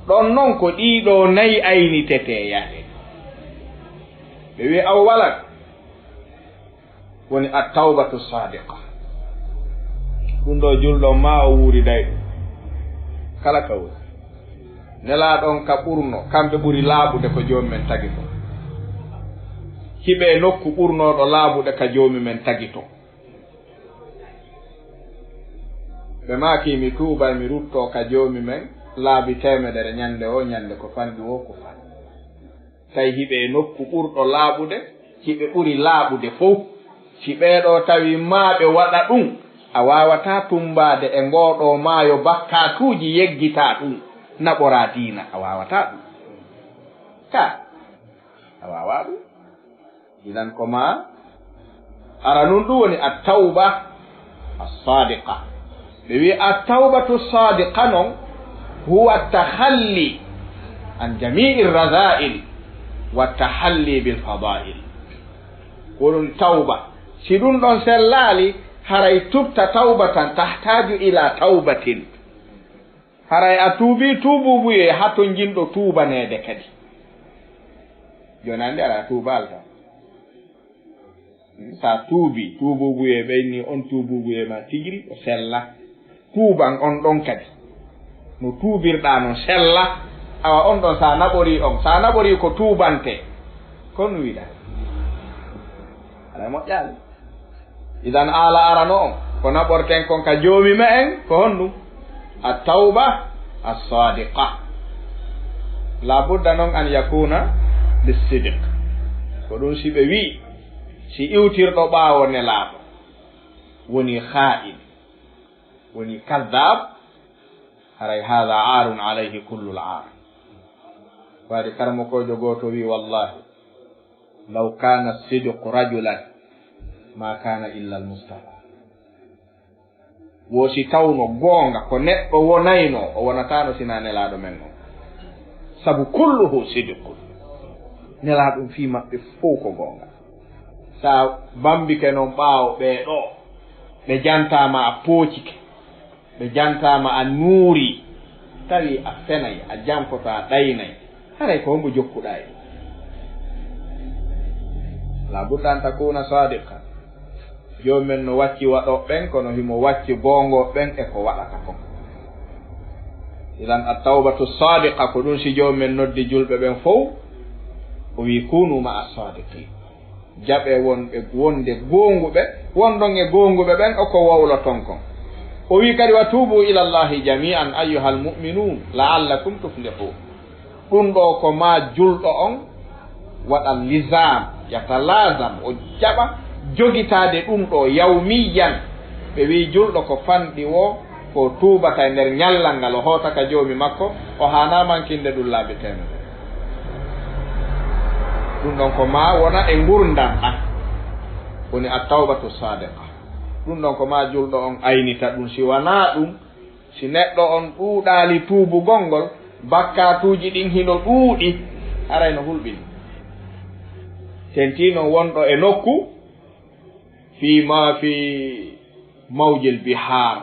Ɗon non ko ɗiɗo nayi aynitetee yaade. Ɓe wi'i awwalan. Woni at-tawbatu sadiqa. Ɗum ɗo julɗo ma o wuuriday ɗum. Kala ka woni. Nelaaɗo on ka ɓurno, kamɓe ɓuri laaɓude ko joomi men tagi to. Hiɓe e nokku ɓurnooɗo laaɓude ka joomi men tagi to. Ɓe maaki, mi tuubay, mi ruttoo ka joomi men laabi teemedere ñande o, ñande ko fanɗi o, ko fanɗi. Tawi hiɓe e nokku ɓurɗo laaɓude, hiɓe ɓuri laaɓude fow. Si ɓee ɗoo tawi maa ɓe waɗa ɗum, a waawataa tummbaade e ngoo ɗoo maayo bakkaatuuji yeggitaa ɗum, naɓoraa diina, a waawataa ɗum. Ka, a waawaa ɗum. Idan ko maa ara nun ɗum woni at-tawba as-sadiqa. Ɓe wi'i at-tawbatu sadiqa non, huwa takhalli an jami'i raza'il wa tahalli bil fada'il. Ko ɗum tawba. Si ɗum ɗon sellaali, haray tubta tawbatan tahtaju ila tawbatin. Haray a tuubi tuubuubuyee hatonjinɗo tuubaneede kadi. Jooni anndi ara tuubaal tan. Sa tuubi tuubuubuyee ɓeyni on tuubuubuyee ma tigiri o sella. Tuuban on ɗon kadi. No tuubirɗaa non sella. Awa on ɗon sa naɓorii on. Sa naɓorii ko tuubante. Ko ɗum wiɗa. Alaa moƴƴaali. Idan aala arano on, ko naɓorten kon ka joomi me'en, ko honɗum? At-tawba as-sadiqa. La budda non an yakuna bis-sidq. Ko ɗum si ɓe wi'i, si iwtirɗo ɓaawo nelaaɗo woni khaa'in, woni kaddaab, haray haadha aarun alayhi kullul aar. Waɗi karamokoojo gooto wi'i, wallahi, law kana sidqu rajulan ma kana illa al-mustafa. Wo si tawno goonga ko neɗɗo wonayno, o wonataano sina nelaaɗo men on. Sabu kulluhu sidqun. Nelaaɗo fii maɓɓe fow ko goonga. Sa bambike non ɓaawo ɓee ɗoo, ɓe jantaama a poocike. Ɓe jantaama a nuurii, tawi a fenay, a janfoto, a ɗaynay, haray ko hombo jokkuɗaa e ɗum? La budda an takuna sadiqa. Joomi men no wacci waɗooɓe ɓen, kono himo wacci goongooɓe ɓen e ko waɗata kon. Idan at-tawbatu sadiqa, ko ɗum si Joomi men noddi julɓe ɓen fow, o wi'i, kunu ma'a sadiqin. Jaɓe wonɓe wonde goonguɓe, wonɗon e goonguɓe ɓen, o ko wowloton kon. O wi'i kadi, wa tuubu ila Allahi jami'an ayyuhal mu'minun la'allakum tuflihun. Ɗum ɗo ko maa julɗo on waɗa lizaam, yatalazam, o jaɓa jogitaade ɗum ɗo yawmiyan. Ɓe wi'i julɗo ko fanɗi woo, ko tuubata e nder ñallal ngal, o hoota ka Joomi makko, o haanaa mankinde ɗum laabi teemedere. Ɗum ɗon ko maa wona e ngurndan ɗan, woni at-tawbatu sadiqa. Ɗum ɗon ko maa julɗo on aynita ɗum. Si wanaa ɗum, si neɗɗo on ɗuuɗaali tuubugol ngol, bakkaatuuji ɗin hino ɗuuɗi, haray no hulɓini. Tentii non wonɗo e nokku, fii ma fii mawjil bihaar,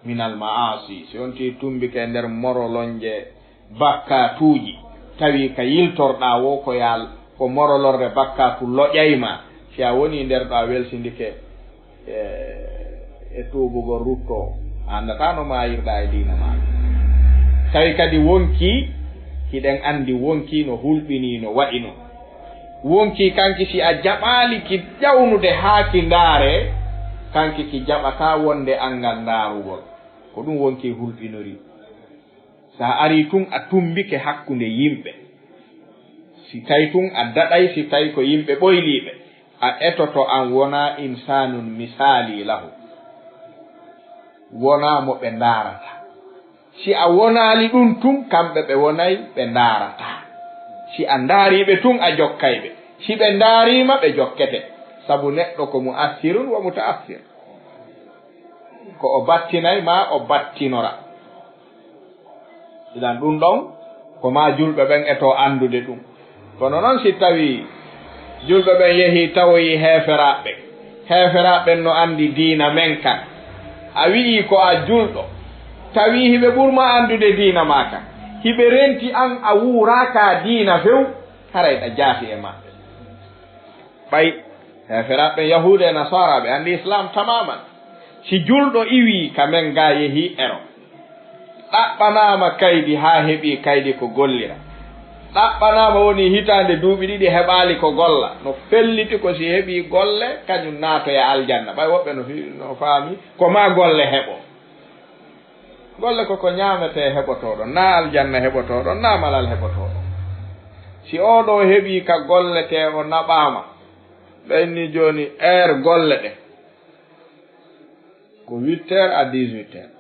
minal ma'asi, si on tii tumbike nder morolonje bakkaatuuji, tawi ka yiltorɗaa woo ko yaal, ko morolorde bakkaatu loƴay ma, si a wonii nder ɗo a welsindike e, e tuubugol ruttoo, a anndataa no maayirɗaa e diina maa. Tawi kadi wonkii, hiɗen anndi wonkii no hulɓinii, no wa'ino. Wonkii kanki si a jaɓaali ki ƴawnude haa ki ndaaree, kanki ki jaɓataa wonde anngal ndaarugol. Ko ɗum wonkii hulɓinori. Sa arii tun a tumbike hakkunde yimɓe. Si tawi tun a daɗay, si tawi ko yimɓe ɓoyliiɓe, a etoto an wonaa insanun misali lahu. Wonaa mo ɓe ndaarata. Si a wonaali ɗum tun, kamɓe ɓe wonay ɓe ndaarataa. Si a ndaarii ɓe tun, a jokkay ɓe. Si ɓe ndaariima, ɓe jokkete. Sabu neɗɗo ko mu'assirun wa muta'assir. Ko o battinay maa o battinora. Idan ɗum ɗon, ko maa julɓe ɓen etoo anndude ɗum. Kono noon si tawii julɓe ɓen yehii tawoyii heeferaaɓe ɓen, heeferaaɓe ɓen no anndi diina men kan, a wi'ii ko a julɗo, tawii hiɓe ɓur maa anndude diina maa kan, hiɓe renti an a wuuraaka diina few, haray ɗa jaasi e maɓɓe. Ɓay heeferaaɓe ɓen, Yahuuda e Nasaara, ɓe anndi Islaam tamaman. Si julɗo iwii ka men gaa, yehii ero, ɗaɓɓanaama kaydi haa heɓii kaydi ko gollira, ɗaɓɓanaama wonii hitaande, duuɓi ɗiɗi heɓaali ko golla, no felliti ko si heɓii golle, kañum naatoya aljanna. Ɓay woɓɓe no fi-, no faami ko maa golle heɓoo. Golle ko ko ñaametee heɓotoo ɗon, naa aljanna heɓotoo ɗon, naa malal heɓotoo ɗon. Si oo ɗoo heɓii ka golletee, o naɓaama, ɓe inni jooni heure golle ɗe ko huit heures à dix-huit heures.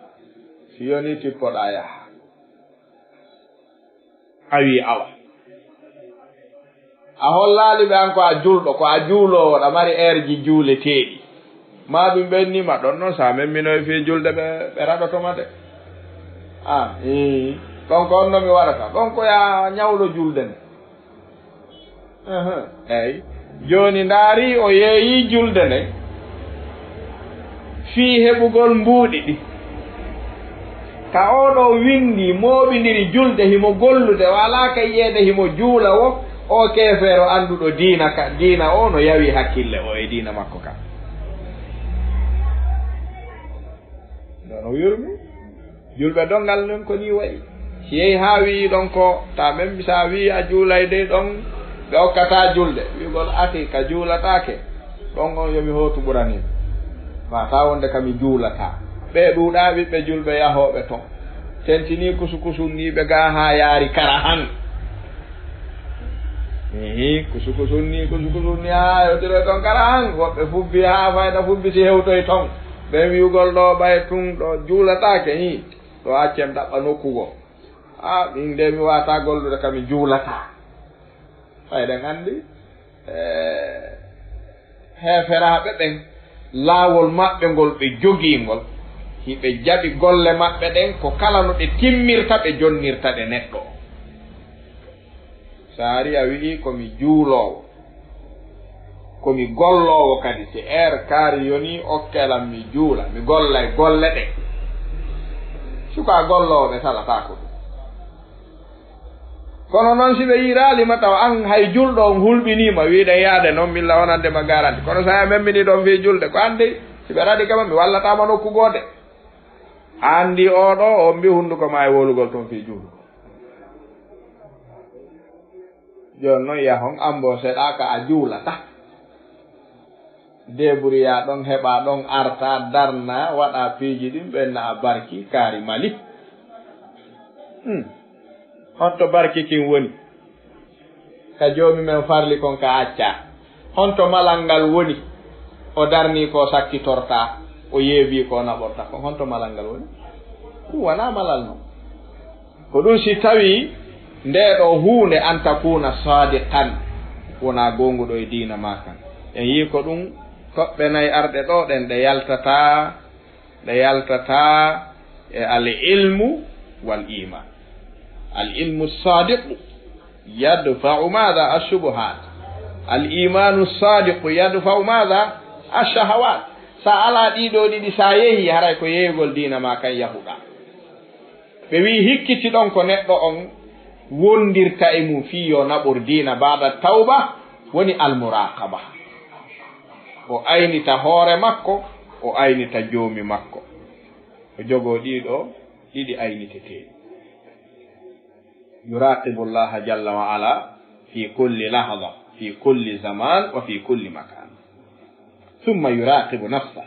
Si yonii tippoɗaa yaha. A wii awa. A hollaali ɓe an ko a julɗo, ko a juuloowo, ɗa mari eerji juuleteeɗi. Maa ɗum ɓe inni ma ɗon noon, so a memminoy fii julde ɓe, ɓe raɗoto ma de. A, ii, ɗon ko on no mi waɗata. Ɗon ko yaa ñawlo julde nde. Ahan, eey. Jooni ndaari o yeeyii julde nde fii heɓugol mbuuɗi ɗi. Ka oo ɗoo winndi mooɓindiri julde himo gollude, o alaa ka yiyeede himo juula wo, o keefeero annduɗo diina ka, diina o no yawi hakkille o e diina makko ka. Ɗon o yurmi. Julɓe donngal nden ko nii wayi. Si yehi haa wi'i ɗon ko, ta même si a wi'i a juulay dey ɗon, ɓe okkataa julde. Wi'ugol ati ka juulataake. Ɗon on yo mi hootu ɓuranii. Maa taa wonde ka mi juulataa. Ɓee ɗuuɗaa ɓiɓɓe julɓe yahooɓe ton. Tentinii kusukusunniiɓe gaa haa yaari kara han. Ihi, kusukusunni, kusukusunni, haa hewtire ton kara han. Woɓɓe fubbi haa fayda fubbi si hewtoy ton. Ɓen wi'ugol ɗoo ɓay tun ɗo juulataake, hii. Ɗo accen ɗaɓɓa nokku goo. A, min de mi waawataa gollude ka mi juulataa. Ɓay ɗen anndi, e, heeferaaɓe ɓen, laawol maɓɓe ngol ɓe jogii ngol, hiɓe jaɓi golle maɓɓe ɗen, ko kala no ɗe timmirta, ɓe jonnirta ɗe neɗɗo o. So a ari a wi'i ko mi juuloowo, ko mi golloowo kadi, si heure kaari yonii, okkee lan mi juula, mi gollay golle ɗe. Suka golloowo ɓe salataa ko ɗum. Kono noon si ɓe yiɗaali ma taw an hay julɗo on hulɓinii ma, wi'uɗen yaade noon, milla wonande ma garanti. Kono so a memminii ɗon fii julde, ko an dey, si ɓe raɗike ma, mi wallataa ma nokku goo de. A anndi oo ɗoo, o mbii hunnduko maa e wowlugol ton fii juulugol. Jooni noon yahon amboseɗaa ka a juulataa. Débrouillaa ɗon, heɓaa ɗon, artaa, darnaa, waɗaa piiji ɗin, ɓenna a barki, kaari Mali. Hmm. Honto barki kin woni? Ka Joomi men farli kon ka accaa. Honto malal ngal woni? O darnii ko sakkitortaa, o yeebii ko naɓorta kon. Honto malal ngal woni? Ɗum wonaa malal non. Ko ɗum si tawii ndee ɗoo huunde an takuuna saadiqan, wonaa goonguɗo e diina maa kan. En yii ko ɗum toɓɓe nay arɗe ɗoo ɗen ɗe yaltataa, ɗe yaltataa e al ilmu wal iman. Al ilmu saadiqu yadfa'u maada? Ashubuhat. Al imanu saadiqu yadfa'u maada? Ashahawat. Sa alaa ɗii ɗoo ɗiɗi, sa yehii, haray ko yeeyugol diina maa kan yahuɗaa. Ɓe wi'i hikkiti ɗon ko neɗɗo on wondirta e mum fii yo naɓor diina baada tawba woni almuraqaba. O aynita hoore makko, o aynita Joomi makko. O jogoo ɗii ɗoo ɗiɗi ayniteteeɗi. Yuraqibu Allaha jalla wa ala fi kulli lahza, fi kulli zaman wa fi kulli makan. Thumma yuraqibu nafsa.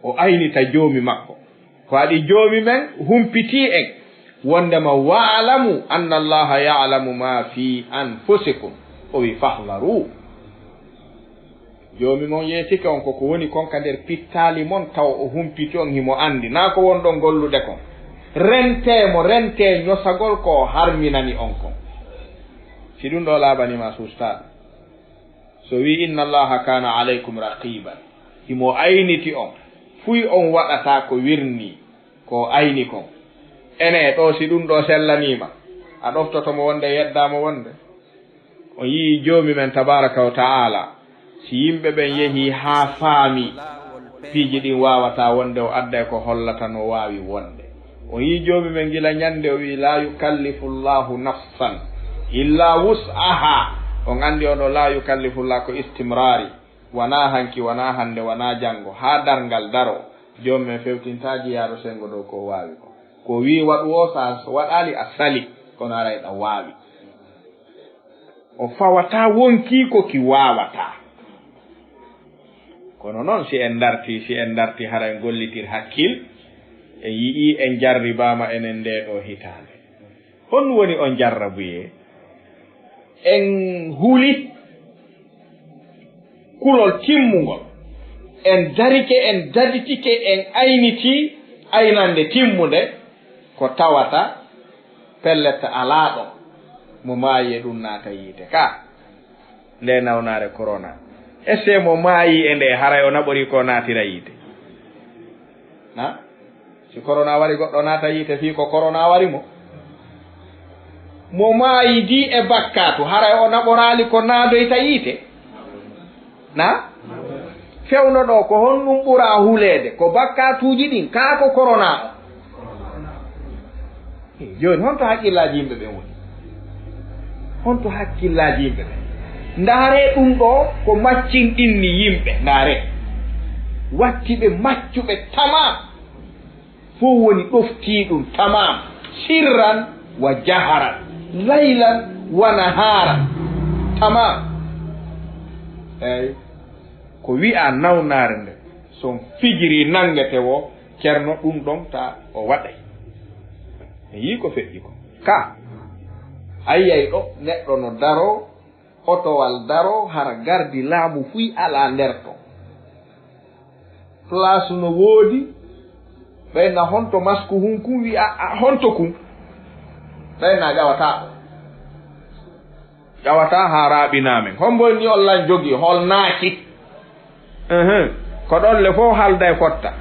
O aynita Joomi makko. Ko waɗi Joomi men humpitii en wondema, "Wa'lamu anna Allaha ya'lamu ma fi anfusikum." O wi, "Fahdharu." Joomi mon yeetike on ko ko woni kon ka nder pittaali mon, taw o humpiti on, himo anndi. Naa ko wonɗon gollude kon. Rentee mo, rentee ñosagol ko o harminani on kon. Si ɗum ɗoo laaɓanii ma, suustaa ɗum. So wii, "Inna Allaha kana alaykum raqiban." Himo ayniti on. Fuy on waɗata ko wirnii, ko ayni kon. Ene ɗoo, si ɗun ɗoo sellanii ma, a ɗoftoto mo wonde yeddaa mo wonde? On yi'ii Joomi men tabaaraka wa ta'aala, si yimɓe ɓen yehii haa faamii, piiji ɗin waawataa wonde o adday ko hollata no waawi wonde. On yi'ii Joomi men gila ɲande o wi'i, "Laa yukallifu Llaahu nafsan illaa wus'ahaa." On anndi on ɗoo, "Laa yukallifu Llaah" ko istimraari. Wanaa hanki, wanaa hannde, wanaa janngo, haa darngal daroo. Joomi men fewtintaa jiyaaɗo senngo dow ko o waawi ko. Ko o wi'i waɗu o, so a waɗaali, a sali, kono aray ɗa waawi. O fawataa wonkii ko ki waawataa. Kono non, si en dartii, si en dartii, hara en gollitir hakkil, en yi'ii en jarribaama enen ndee ɗoo hitaande. Honɗun woni on jarrabuyee? En huli kulol timmungol. En darike, en daditike, en aynitii aynande timmunde, ko tawata pellet alaa ɗon mo maayi e ɗun naata yiite. Ka nde nawnaare korona, est-ce que mo maayi e nde haray o naɓorii ko naatira yiite? Na? Si korona wari goɗɗo naata yiite fii ko korona wari mo? Mo maayidi e bakkaatu, haray o naɓoraali ko naadoyta yiite? Na? Fewndo ɗoo, ko honɗun ɓuraa huleede? Ko bakkaatuuji ɗin, kaa ko korona on? Jooni, honto hakkillaaji yimɓe ɓen woni? Honto hakkillaaji yimɓe ɓen? Ndaaree ɗun ɗoo ko maccinɗinni yimɓe. Ndaaree. Watti ɓe maccuɓe tamam. Fow woni ɗoftii ɗun tamam. Sirran wa jaharan. Laylan wa naharan. Tamam. Eey. Ko wi'aa nawnaare nde, so on fijirii nanngete woo, Ceerno, ɗun ɗon ta o waɗay. Mi yi'i ko feƴƴi ko. Ka, a yi'ay ɗoo neɗɗo no daroo, otowal daroo, hara gardi laamu fuy alaa nder ton. Place no woodi, ɓay na honto masku hun kun, wi'a, a, honto kun? Ɓay na ƴawataa. Ƴawataa haa raaɓinaa men. Hombo ni on lan jogii, hol naaki? Ehen. Ko ɗon le fow halda e fotta.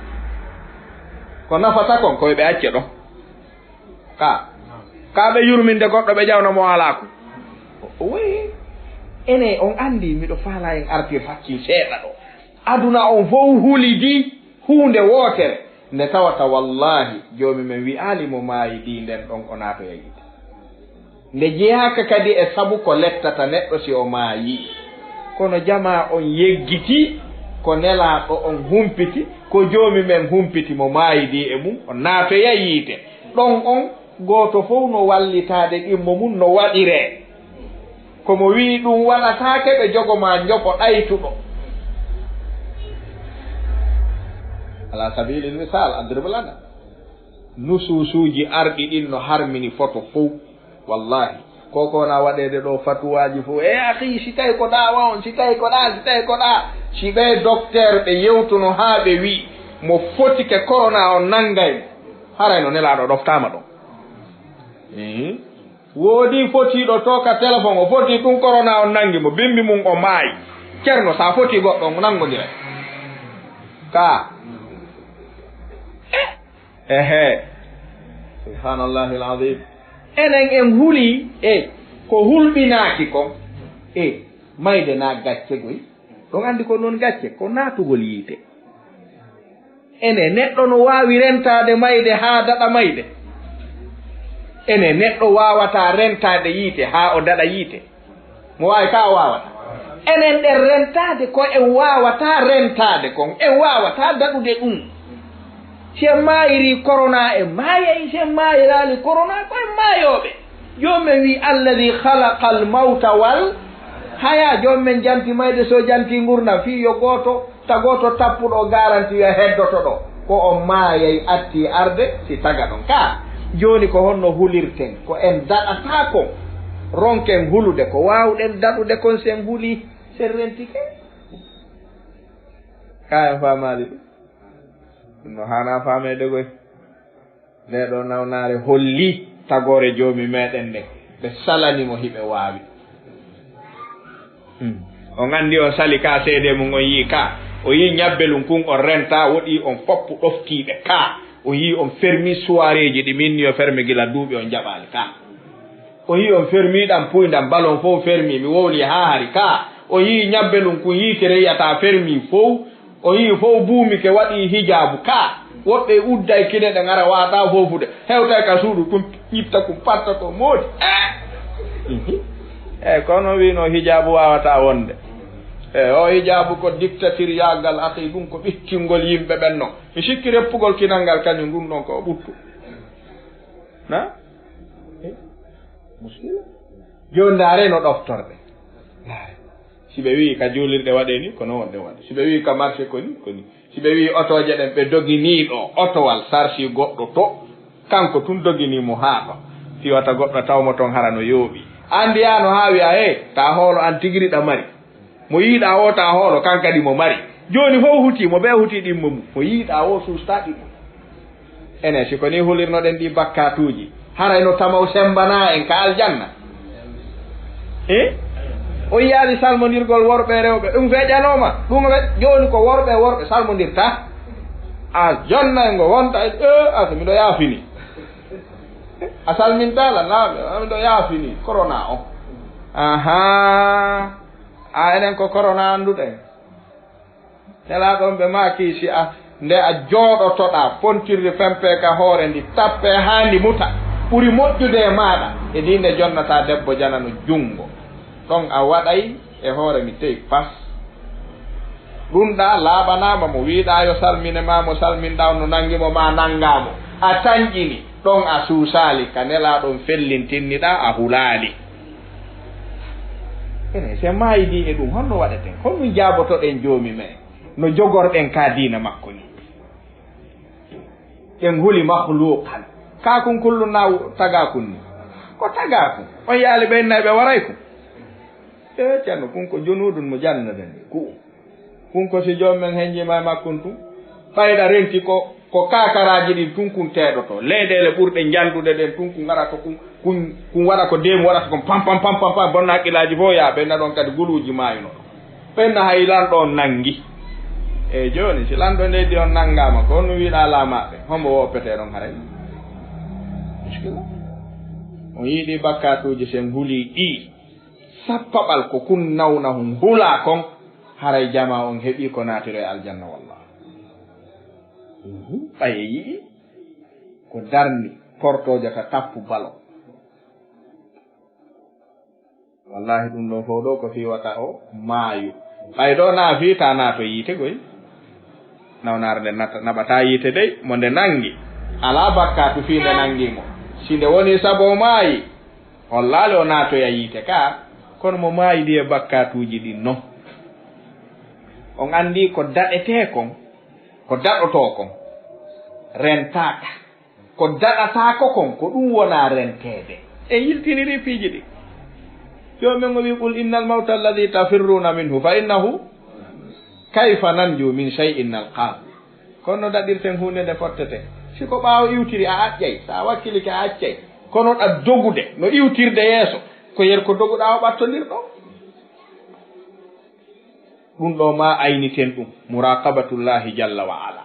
Ko nafata kon, ko ɓe acce ɗon. Ka. Ka ɓe yurminde goɗɗo, ɓe ƴawna mo alaa ko. Wi, ene on anndi miɗo faalaa en artir hakkil seeɗa ɗoo. Aduna on fow hulidi huunde wootere. Nde tawata wallaahi, Joomi men wi'aali mo maayidi nden ɗon o naatoya yiite. Nde jeyaaka kadi e sabu ko lettata neɗɗo si o maayii. Kono jamaa on yeggitii, ko Nelaaɗo on humpiti, ko Joomi men humpiti mo maayidi e mun, o naatoya yiite. Ɗon on, gooto fow no wallitaade qimmo mun no waɗiree. Ko mo wi'i ɗun waɗataake, ɓe jogo maa njofo ɗaytuɗo. Ala sabilil misal, adrib lana. Nusuusuuji arɗi ɗin no harmini foto fow. Wallahi. Ko ko na waɗeede ɗoo fatuwaaji fow. E akhi, si tawi ko ɗaa wa on, si tawi ko ɗaa, si tawi ko ɗaa. Si ɓee dokteer ɓe yewtuno haa ɓe wi'i, mo fotike korona on nanngay mo. Haray no Nelaaɗo ɗoftaama ɗon. Ehe. Woodi fotiiɗo to ka telefon, o foti ɗun korona on nanngi mo, bimbi mun o maayi. Ceerno, sa foti goɗɗo, on nanngondiray. Ka. Ehe. Subhanallahi al-azim. Enen en huli, e, ko hulɓinaaki kon. E, mayde na gacce goy. Ɗon anndi ko non gacce, ko naatugol yiite. Ene neɗɗo no waawi rentaade mayde haa daɗa mayde? Ene neɗɗo waawataa rentaade yiite haa o daɗa yiite? Mo waawi ka o waawata? Enen ɗen rentaade ko en waawataa rentaade kon, en waawataa daɗude ɗun. Si en maayirii korona, en maayay. Si en maayiraali korona, ko en maayooɓe. Joom men wi'i, "Alladhi khalaqal mawta wal haya." Joom men janti mayde, so janti ngurndan, fii yo gooto, ta gooto tappuɗo o garanti wi'a heddoto ɗo. Ko on maayay atti arde si taga ɗon. Ka, jooni ko honno hulirten? Ko en daɗataa kon. Ronken hulude ko waawɗen daɗude kon si en hulii, si en rentike. Ka en faamaali ɗum? Ɗum no haanaa faameede koy. Ndee ɗoo nawnaare holli tagoore Joomi meɗen nden. Ɓe salani mo hiɓe waawi. Hmm. On anndi on sali ka seede mum on yi'i ka. O yii ñabbelun kun on renta, woɗi on foppu ɗoftiiɓe ka. O yii on fermi suwareeji ɗi min ni yo fermi gila duuɓi on jaɓaali ka. O yii on fermi ɗan puy ndan balon fow fermi, mi wowli haa hari ka. O yii ñabbelun kun yiite reyata fermi fow. O yii fow buumi ke waɗi hijaabu ka. Woɓɓe udday kine ɗe ngara waata fofude. Hewtay ka suudu tun ñitta kun patta ko moodi. Eh! Eyi, kono wiino hijaabu waawata wonde. E o hijaabu ko dictatiriyaagal, akhi, ɗum ko ɓittingol yimɓe ɓen non. Mi sikki reppugol kinal ngal kañum ɗum ɗon ko o ɓuttu. Na? Eh, muskila. Jooni ndaare no ɗoftorɗe. Ndaare. Si ɓe wi'i ka juulirɗe waɗee ni, ko non wonde wonde. Si ɓe wi'i ka marché ko ni, ko ni. Si ɓe wi'i otooje ɗen, ɓe doginii ɗo, otowal sarsi goɗɗo to, kanko tun doginii mo haa ɗo. Fii wata goɗɗo taw mo ton hara no yooɓi. An ndiya no haa wi'a, "He, ta hoolo an tigiri ɗa mari." Mo yiiɗa o ta hoolo, kan kadi mo mari. Jooni fow hutii mo, bee hutii ɗimmo mum. Mo yiiɗa o suusta ɗimmo. Enen, si ko ni hulirnoɗen ɗi bakkaatuuji, haray no tamaw sembana en ka aljanna? Eh? O yiyaali salmondirgol worɓe e rewɓe, ɗum feƴƴanooma. Ɗum o fe-, jooni ko worɓe e worɓe salmondirta. A jonna e ngo wonta e, eh, asa miɗo yaafini. A salminta la, na, miɗo yaafini. Corona o. Ahaa. A enen ko corona annduɗen. Nelaaɗo on ɓe maaki, si a, nde a jooɗotoɗaa, pontirde fempe ka hoore ndi, tappe haa ndi muta, ɓuri moƴƴude e maaɗa, e ndi nde jonnataa debbo janano junngo. Ɗon a waɗay e hoore mi tey pas. Ɗun ɗaa laaɓanaama mo wiiɗaa yo salmine ma, mo salminɗaa on no nanngi mo ma nanngaa mo. A tanƴini, ɗon a suusaali, ka nelaaɗo on fellintinniɗaa, a hulaali. Ene, si en maayidii e ɗun, honno waɗeten? Honɗun jaabotoɗen Joomi men? No jogorɗen ka diina makko ni. En huli makhluqan. Ka kun kullun na tagaakun ni. Ko tagaakun. On yaali ɓe innay ɓe waray kun. E Ceerno, kun ko junuudun mujannada ni. Ku. Kun ko si Joomi men henjii ma e makkun tun. Ɓayɗa renti ko, ko kaakaraaji ɗin tun kun teeɗoto. Leyɗeele ɓurɗe njandude ɗen tun kun ngara ko kun, kun, kun waɗa ko deemu waɗata kon pam, pam, pam, pam, pam, bonna haqqillaaji fof yaa ɓe naɗon kadi guluuji maayuno. Ɓen na hay lanɗo on nangi. E jooni, si lanɗo leydi on nangaama, ko honno wiiɗaa laamaaɓe? Hombo woppetee ɗon haray? Muskila. On yiiɗi bakkaatuuji sen hulii ɗi. Sappaɓal ko kun nawna hun hulaa kon, haray jamaa on heɓii ko naatiro e aljanna wallah. Mhm. Ɓay e yiɗi ko darni portoojo ka tappu balo. Wallahi, ɗum ɗon fof ɗo ko fii wata o maayu. Ɓay ɗo na fii ta naato yiite goy. Nawnaare nde nata-, naɓata yiite dey, mo nde nangi. Alaa bakkaatu fii nde nangi mo. Si nde woni sabu o maayi, hollaali o naatoya yiite ka. Kono mo maayi ndi e bakkaatuuji ɗin non. On anndi ko daɗetee kon, ko daɗotoo kon, rentaaka. Ko daɗataako kon, ko ɗum wona renteede. En yiltinirii piiji ɗi. Joomi men o wi'i, "Qul innal mawta alladhi tafirruuna minhu fa innahu." Kayfa nanju min shay'in nalqaahu? Kono no daɗirten huunde nde fottete? Si ko ɓaawo iwtiri a accay, so a wakkilike a accay. Kono ɗa dogude, no iwtirde yeeso, ko yer ko doguɗaa o ɓattondirɗo. Ɗum ɗo ma ayniten ɗum, muraqabatullahi jalla wa ala.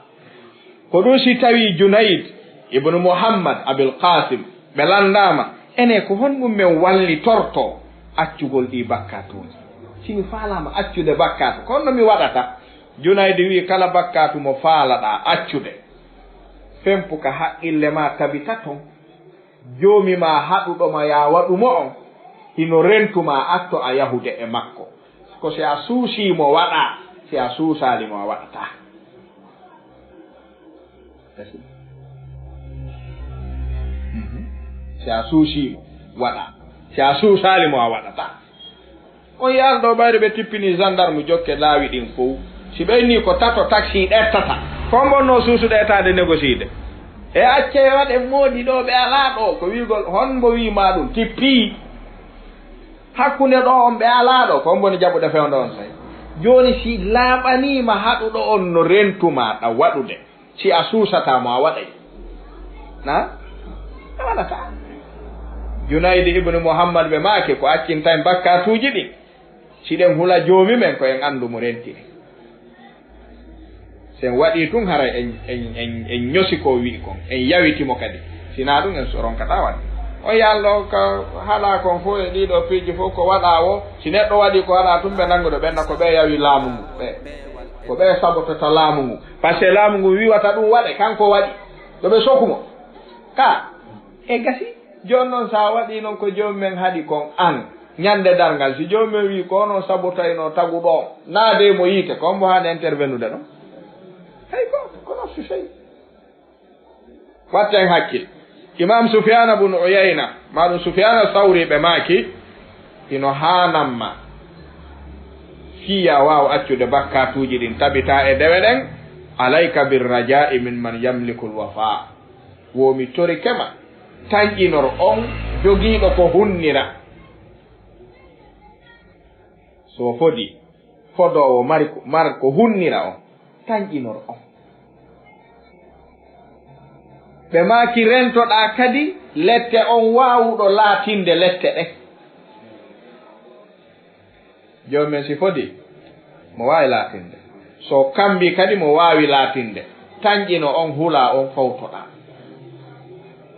Ko ɗum si tawi Junayd ibnu Muhammad Abil Qasim ɓe lanndaama, ene ko honɗum men wallitorto accugol ɗi bakkatuuji? Si mi faalaama accude bakkatu, ko honno mi waɗata? Junayd wi'i, kala bakkatu mo faalaɗaa accude, fempu ka haqqille ma tabita ton. Joomi ma haɗuɗo ma yaa waɗu mo on, hino rentu ma atto a yahude e makko. Ko si a suusii mo waɗaa, si a suusaali mo a waɗataa. Si a suusii mo waɗaa, si a suusaali mo a waɗataa. On yaal ɗo ɓayre ɓe tippini gendarme jokke laawi ɗin fow. Si ɓe inni ko tato taxi ɗettata, ko mbonno suusude etaade négociede. E acce waɗe moodi ɗo ɓe alaa ɗo, ko wiigol hon mbo wii ma ɗum tippi. Hakkunde ɗo on ɓe alaa ɗo, ko mboni jaɓude fewndo on say. Jooni si laaɓaniima haɗuɗo on no rentuma ɗa waɗude. Si a suusataa mo a waɗay. Na? A waɗataa. Junaydi ibnu Muhammad ɓe maake ko accinta en bakkaatuuji ɗin. Si ɗen hula joomi men ko en anndu mo rentiri. En waɗii tun haray en, en, en, en ñosi ko wi'i kon, en yawiti mo kadi. Sinaa ɗun en so-, ronkataa waɗde. On yalɗo ka halaa kon fof e ɗii ɗoo piiji fof ko waɗaa woo, si neɗɗo waɗii ko haɗaa tun ɓe nanngude ɓen na ko ɓe yawi laamu ngu, ɓe, ko ɓe sabotata laamu ngu. Parce que laamu ngu wi'ata ɗun waɗe, kanko waɗi, yo ɓe soku mo. Ka, e gasi, jooni non so a waɗii non ko joomum en haɗi kon an, ñande darngal, si joomum en wi'i ko onon sabotaynoo taguɗo on, naadee mo yiite, ko hombo haani intervenude ɗon? Hay ko, ko nafsu sey. Watten hakkil. Imam Sufyana bun Uyayna, maa ɗun Sufyana Sawri ɓe maaki, hino haanamma fii yo a waaw accude bakkaatuuji ɗin tabitaa e dewe ɗen, alayka birraja'i min man yamlikul wafa. Wo mi torike ma, tanƴinor on jogiiɗo ko hunnira. So fodi, fodoowo mari ko, mar ko hunnira on, tanƴinor on. Ɓe maaki rentoɗaa kadi lette on waawuɗo laatinde lette ɗen. Joomum en si fodi, mo waawi laatinde. So kambii kadi mo waawi laatinde. Tanƴino on, hulaa on, fowtoɗaa.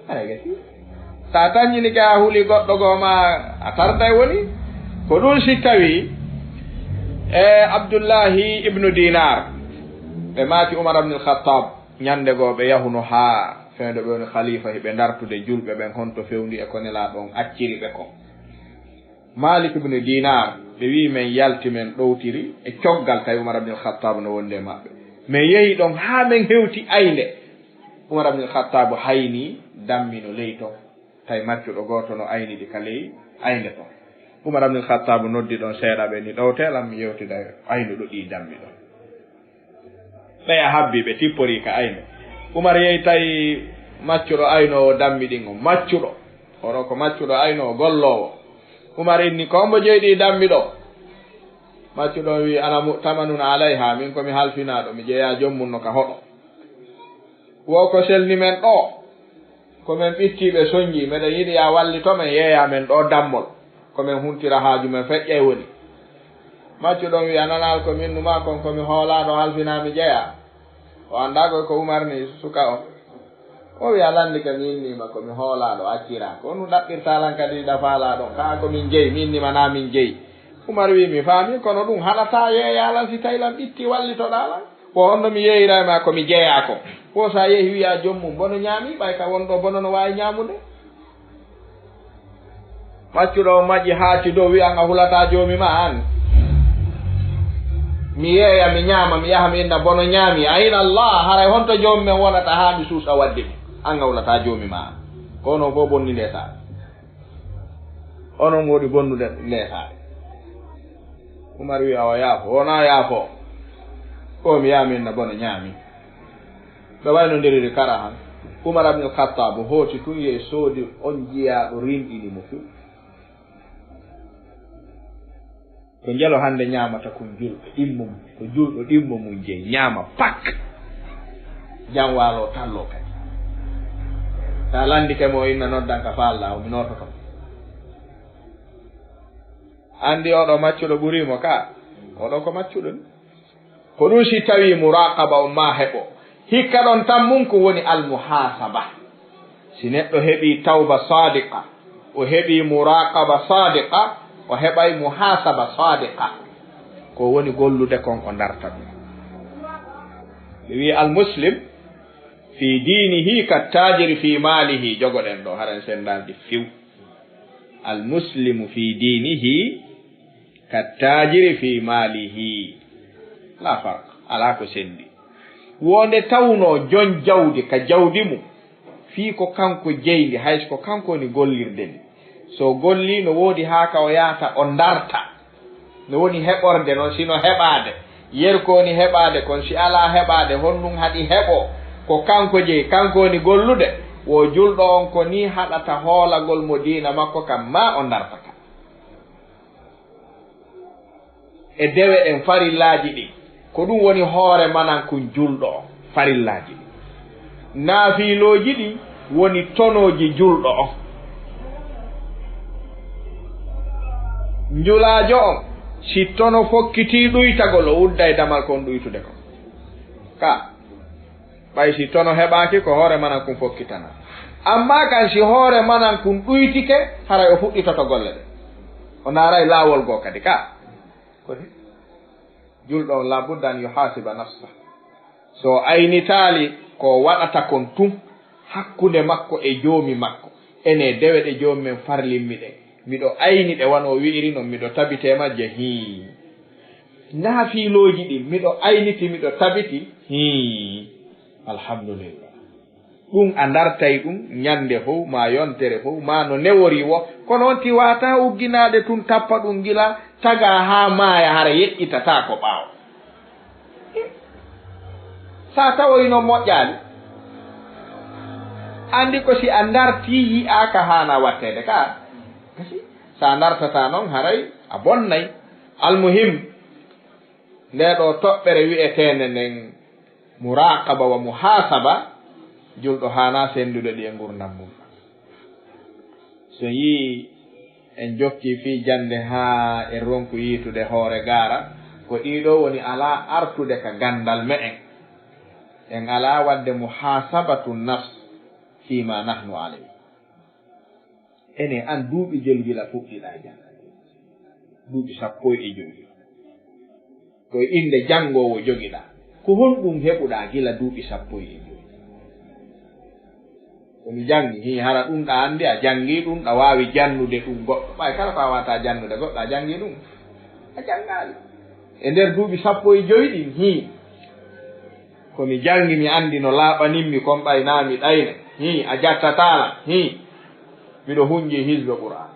Aɗa gasi. So a tanƴinike a huli goɗɗo goo ma a tarday woni. Ko ɗun si tawi e Abdullahi ibnu Dinar. Ɓe maaki Umar ibnul Khattab, ñande goo ɓe yahuno haa fewndo ɓe woni khalifa, hiɓe dartude julɓe ɓen honto fewndi e ko Nelaaɗo on acciri ɓe kon. Malik ibn Dinar, ɓe wi'i men yalti men ɗowtiri e coggal, tawi Umar ibn al-Khattab no wondi e maɓɓe. Men yehi ɗon haa men hewti aynde. Umar ibn al-Khattab hayni dammi no ley ton, tawi maccuɗo gooto no aynidi ka ley aynde ton. Umar ibn al-Khattab noddi ɗon seeɗa ɓe ni, "Ɗowtee lan mi yewtida e aynuɗo ɗi dammi ɗon." Ɓeya habbi, ɓe tippori ka ayno. Umar yehi tawi maccuɗo aynoowo dammi ɗin on. Maccuɗo. Oɗo ko maccuɗo aynoowo golloowo. Umar inni, "Ko hombo jeyi ɗi dammi ɗo?" Maccuɗo on wi'i, "Ana mu'tamanun alayha, min ko mi halfinaaɗo, mi jeyaa joom mun no ka hoɗo. Wo ko selni men ɗo, ko men ɓittii ɓe sonjii, meɗen yiɗi yaa wallito men, yeeyaa men ɗo dammol, ko men huntira haaju men, feƴƴay woni." Maccuɗo on wi'i, "A nanaa ko mi innu maa kon, ko mi hoolaaɗo, halfinaa mi jeyaa?" O anndaa koy ko Umar ni suka on. O wi'i, "A lanndike mi innii ma ko mi hoolaaɗo, acciraa. Ko honɗun ɗaɓɓirtaa lan kadi ɗa faalaa ɗon? Kaa ko min jeyi, mi innii ma naa min jeyi." Umar wi'i, "Mi faamii, kono ɗun haɗataa yeeyaa lan si tawi lan ɓittii wallitoɗaa lan. Wo honno mi yeeyira e maa ko mi jeyaa kon? Wo so a yehi wi'aa joom mun, bono ñaamii, ɓay ka won ɗo bono no waawi ñaamude." Maccuɗo on maƴi haaci dow, wi'an, "A hulataa joomi maa an? Mi yeeya, mi ñaama, mi yaha, mi inna bono ñaami. Ayna Allah, haray honto joomi men wonata haa mi suusa waɗde ɗun? An a hulataa joomi maa an." Ko onon fow bonni ndee saare. Onon ngoɗi bonnude ndee saare. Umar wi'i, "Awa yaafo, wonaa yaafo. Ko mi yaha, mi inna bono ñaami." Ɓe waynondiriri kara han. Umar ibn Khattab hooti tun, yehi soodi on jiyaaɗo, rinɗini mo few. Ko njelo hannde ñaamata kon julɗo ɗimmo mum, ko julɗo ɗimmo mum jeyi, ñaama pak. Jan waalo tallo kadi. Sa lanndike mo, inna noddan ka faalla, o mi noototo mo. Anndi oɗo maccuɗo ɓurii mo ka, oɗo ko maccuɗo ni. Ko ɗun si tawii muraqaba on maa heɓo. Hikka ɗon tan mun ko woni almuhasaba. Si neɗɗo heɓii tawba sadiqa, o heɓii muraqaba sadiqa, o heɓay muhasaba sadiqa. Ko woni gollude kon o darta ɗun. Ɓe wi'i almuslim fi dinihi ka tajiri fi malihi. Jogoɗen ɗo, haren senndaali few. Almuslimu fi dinihi ka tajiri fi malihi. La farq, alaa ko senndi. Wonde tawnoo jon jawdi ka jawdi mum, fii ko kanko jeyi ndi, hay so ko kanko woni gollirde ndi. So gollii, no woodi haa ka o yahata o darta. No woni heɓorde non, si no heɓaade. Yeru ko woni heɓaade kon, si alaa heɓaade, honɗun haɗi heɓo? Ko kanko jeyi, kanko woni gollude. Wo julɗo on ko nii haɗata hoolagol mo diina makko kan, maa o darta ka. E dewe ɗen farillaaji ɗin, ko ɗun woni hoore manankun julɗo on, farillaaji ɗin. Naafiilooji ɗin woni tonooji julɗo on. Njulaajo on, si tono fokkitii ɗuytagol, o udday damal kon ɗuytude kon. Ka, ɓay si tono heɓaaki, ko hoore manan kun fokkitana. Amma kan si hoore manan kun ɗuytike, haray o fuɗɗitoto golle ɗe. O ndaaray laawol goo kadi ka. Kodi? Julɗo on, la budda an yuhasiba nafsa. So o aynitaali ko waɗata kon tun hakkunde makko e Joomi makko, ene dewe ɗe Joomi men farlimmi ɗen, miɗo ayni ɗe wano o wi'iri non, miɗo tabitee majje, hii. Naafiilooji ɗin, miɗo ayniti, miɗo tabiti, hii. Alhamdulillah. Ɗum a ndartay ɗum ñannde fof, maa yontere fof, maa no newori wo. Kono on tiwaata ugginaade tun, tappa ɗum gila, tagaa haa maaya, hara yeƴƴitataa ko ɓaawo. Sa tawoyno moƴƴaali, anndi ko si a ndartii yi'aaka haana watteede ka. Sa ndartataa noon, haray a bonnay. Almuhim, ndee ɗoo toɓɓere wi'eteende nden muraqaba wa muhasaba, julɗo haanaa senndude ɗi e ngurndan mum. So yii en jokki fii jannde haa en ronku yiitude hoore gaara, ko ɗii ɗoo woni alaa artude ka ganndal me'en. En alaa waɗde muhasabatu nafs fii ma nahnu alayhi. Ene an duuɓi joli gila fuɗɗiɗaa jannde? Duuɓi sappo e jowi. Ko e innde janngoowo jogiɗaa. Ko honɗum heɓuɗaa gila duuɓi sappo e jowi? Ko mi janngi, hii, hara ɗum ɗa anndi, a janngi ɗum, ɗa waawi jannude ɗum goɗɗo. Ɓay kala ko a waawataa jannude goɗɗo, a janngi ɗum. A janngaali. E nder duuɓi sappo e jowi ɗin, hii. Ko mi janngi, mi anndi no laaɓanimmi kon, ɓay naa mi ɗayne. Hii, a jattataa lan. Hii. Miɗo hunji hizbe Qur'an.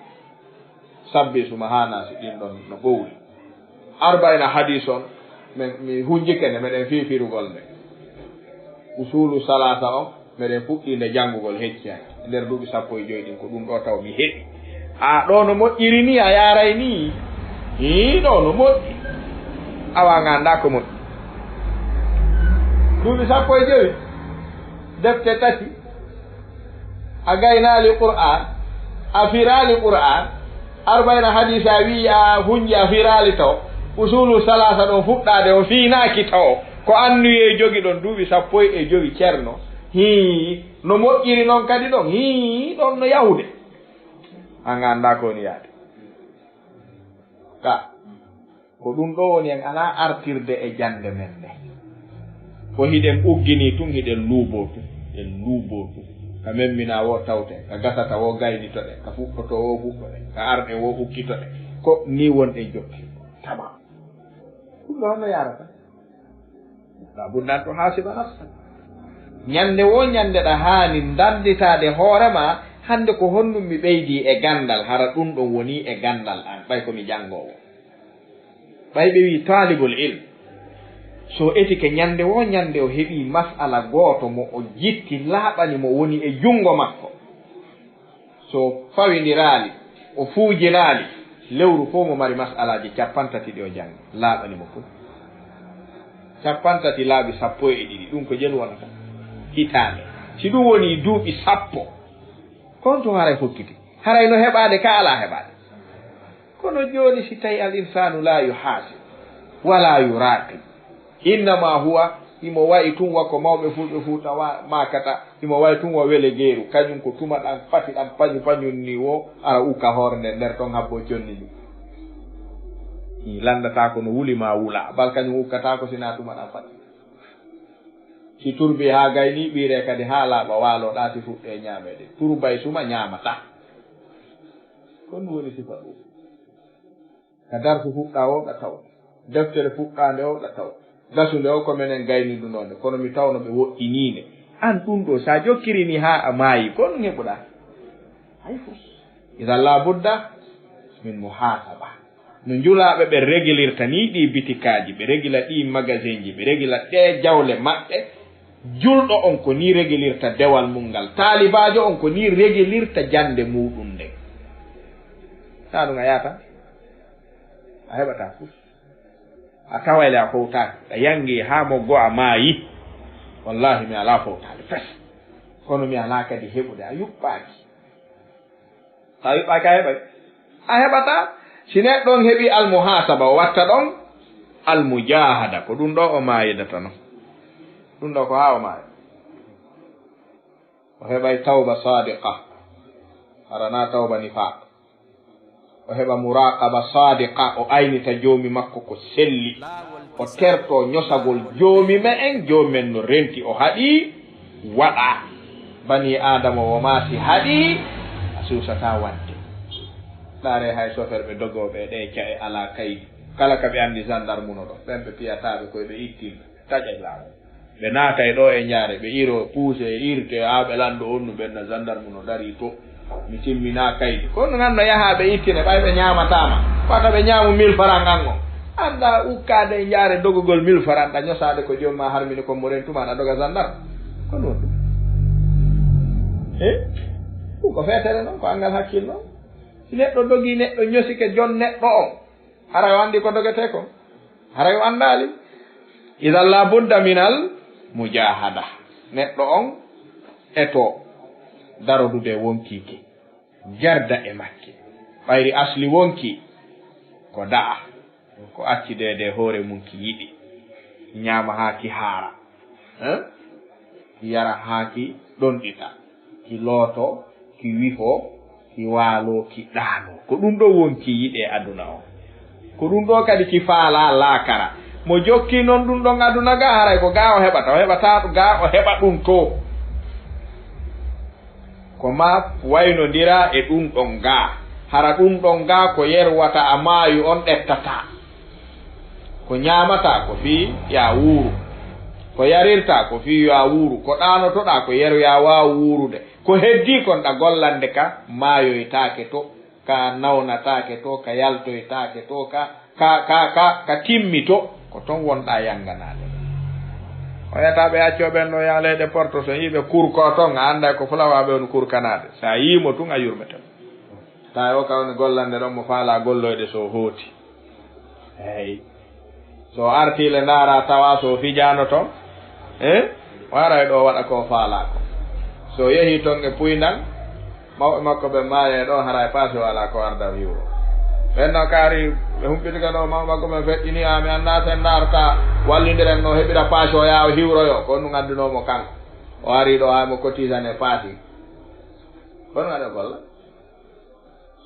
Sabbi subhaana si ɗin ɗon no ɓowli. Arba'ina hadis on, men, mi hunjike nde, meɗen fii firugol nde. Usulu salaasa on, meɗen fuɗɗii nde janngugol hecci hay. E nder duuɓi sappo e jowi ɗin, ko ɗum ɗoo taw mi heɓi. A ɗoo no moƴƴiri ni, a yaaray ni? Hii, ɗoo no moƴƴi. Awa, nga anndaa ko moƴƴi. Duuɓi sappo e jowi, defte tati, a gaynaali Qur'an, a firaali Qur'an, Arba'ina hadis a wi'i a hunji a firaali taw, usulu salaasa ɗon fuɗɗaade o fiinaaki taw, ko annuyee jogi ɗon duuɓi sappo e jowi, Ceerno. Hii, no moƴƴiri non kadi ɗon, hii, ɗon no yahude. An a anndaa ko woni yaade. Ka, ko ɗum ɗoo woni en alaa artirde e jannde men nde. Ko hiɗen ugginii tun, hiɗen luuboo tun, hiɗen luuboo tun. Ka memminaa woo tawten, ka gasata woo gaynitoɗen, ka fuɗɗotoo woo fuɗɗoɗen, ka arɗen woo ukkitoɗen. Ko nii wonɗen jokki. Tamam. Ɗum ɗoo no yaarata. Laa budda an tuhaasiba nafsak. Ñannde woo ñannde ɗa haani ndannditaade hoore maa, hannde ko honɗum mi ɓeydii e ganndal, hara ɗum ɗon wonii e ganndal an, ɓay ko mi janngoowo. Ɓay ɓe wi'i taalibul ilm, so etike ñannde woo ñannde o heɓii mas'ala gooto mo o jitti laaɓani mo woni e junngo makko. So fawindiraali, o fuujiraali, lewru fof mo mari mas'alaaji cappanɗe tati ɗi o janngi, laaɓani mo fof. Cappanɗe tati laabi sappo e ɗiɗi, ɗum ko jelu wonata? Hitaande. Si ɗum woni duuɓi sappo, kon tun haray fokkiti. Haray no heɓaade ka alaa heɓaade. Kono jooni si tawi al insaanu laa yuhaasib, walaa yuraaqib, innama huwa, himo wayi tun wa ko mawɓe fulɓe Fuuta wa-, maakata, himo wayi tun wa wele geeru, kañum ko tuma ɗan fati ɗan pañu pañun ni wo, ara ukka hoore nden nder ton habbo jonni ɗum. Hi, lanndataako no wuli maa wula, bal kañum ukkataako si naa tuma ɗan fati. Si turbi haa gayni, ɓiire kadi haa laaɓa, waalo ɗaati fuɗɗe ñaameede. Turbay suma ñaamata. Ko ɗum woni sifa ɗum. Ka darsu fuɗɗaa o, ɗa taw. Deftere fuɗɗaande o, ɗa taw. Gasunde o, ko menen gaynidunoo nde, kono mi tawno ɓe woɗɗinii nde. An ɗum ɗoo, sa jokkiri ni haa a maayi, ko ɗum heɓuɗaa? Hay fus. Idan laa budda min muhaasaba. No njulaaɓe ɓe regilirta ni ɗii bitikaaji, ɓe regila ɗii magasinji, ɓe regila ɗee jawle maɓɓe, julɗo on ko ni regilirta dewal mum ngal, taalibaajo on ko ni regilirta jannde muuɗum nden. Taa ɗum a yaata, a heɓataa fus. A taway le a fowtaaki, a yangi haa mo go a maayi. Wallahi mi alaa fowtaade fes. Kono mi alaa kadi heɓude, a yuɓɓaaki. Sa yuɓɓaaki a heɓay? A heɓataa. Si neɗɗo on heɓii almuhaasaba, o watta ɗon almujaahada, ko ɗum ɗoo o maayidata non. Ɗum ɗo ko haa o maaya. O heɓay tawba sadiqa. Hara na tawba nifaq. O heɓa muraqaba sadiqa, o aynita Joomi makko ko selli. O terto ñosagol Joomi me'en, Joomi men no renti, o haɗi waɗa. Bani Aadama wo maa si haɗi, a suusataa waɗde. Ndaaree hay soferɓe dogooɓe e ɗee ca'e alaa kaydi. Kala ka ɓe anndi zandarmu no ɗo, ɓen ɓe piyataa ɓe koy ɓe ittinɓe. Taƴa laamu. Ɓe naatay ɗo e njaare, ɓe iro, puuse, irte, haa ɓe lanndo on no ɓen na zandarmu no darii to. Mi timminaa kaydi. Ko no nganndo yahaa ɓe ittine, ɓay ɓe ñaamataama. Wata ɓe ñaamu mil faran an on. Anndaa ukkaade e njaare dogugol mil faran, ɗa ñosaade ko joom maa harmini kon mo rentu maa, ɗa doga zandar. Ko non ɗum. He? Ɗum ko feetere non, ko anngal hakkil non. Si neɗɗo dogii, neɗɗo ñosike jon neɗɗo on. Haray o anndi ko dogetee kon? Haray o anndaali. Idan la budda minal mujahada. Neɗɗo on eto darodude e wonkii ki. Jarda e makki. Ɓayri asli wonkii ko da'a. Ko accideede e hoore mun ki yiɗi. Ñaama haa ki haara. Eh? Ki yara haa ki ɗonɗita. Ki looto, ki wifo, ki waalo, ki ɗaano. Ko ɗum ɗo wonkii yiɗee aduna o. Ko ɗum ɗo kadi ki faalaa laakara. Mo jokki non ɗum ɗon aduna ga, haray ko ga o heɓata. O heɓata ga o heɓa ɗum to. Ko ma waynondira e ɗum ɗon ga. Hara ɗum ɗon ga ko yerwata a maayu on ɗettataa. Ko ñaamataa ko fii yo a wuuru. Ko yarirtaa ko fii yo a wuuru. Ko ɗaanotoɗaa ko yeru yo a waawu wuurude. Ko heddii kon ɗa gollande ka maayoytaake to, ka nawnataake to, ka yaltoytaake to, ka, ka, ka, ka, ka timmi to. Ko ton wonɗaa yannganaade. O yata ɓe accoo ɓen ɗo yaa leyɗe porto so yiiɓe kurkoo ton, a annday ko fulawaa ɓe woni kurkanaade. So a yii mo tun a yurmete mo. Tawi o ka woni gollande ɗon mo faalaa golloyde so o hooti. Eey. So o artii le ndaara tawa so o fijaano ton, eh? O aray ɗo waɗa ko o faalaa ko. So o yehii ton e puyndan, mawɓe makko ɓe maayee ɗo, haray paasi o alaa ko arda o hiwro. Ɓen no kaari, ɓe humpiti ka ɗo, mawɓe makko ɓen feƴƴini, "A mi anndaa sen ndaarta, wallindiren no heɓira paasi o yaa o hiwroyo." Ko ɗum addunoo mo kanko. O arii ɗo haa mo cotisane paasi. Ko ɗum aɗa golla?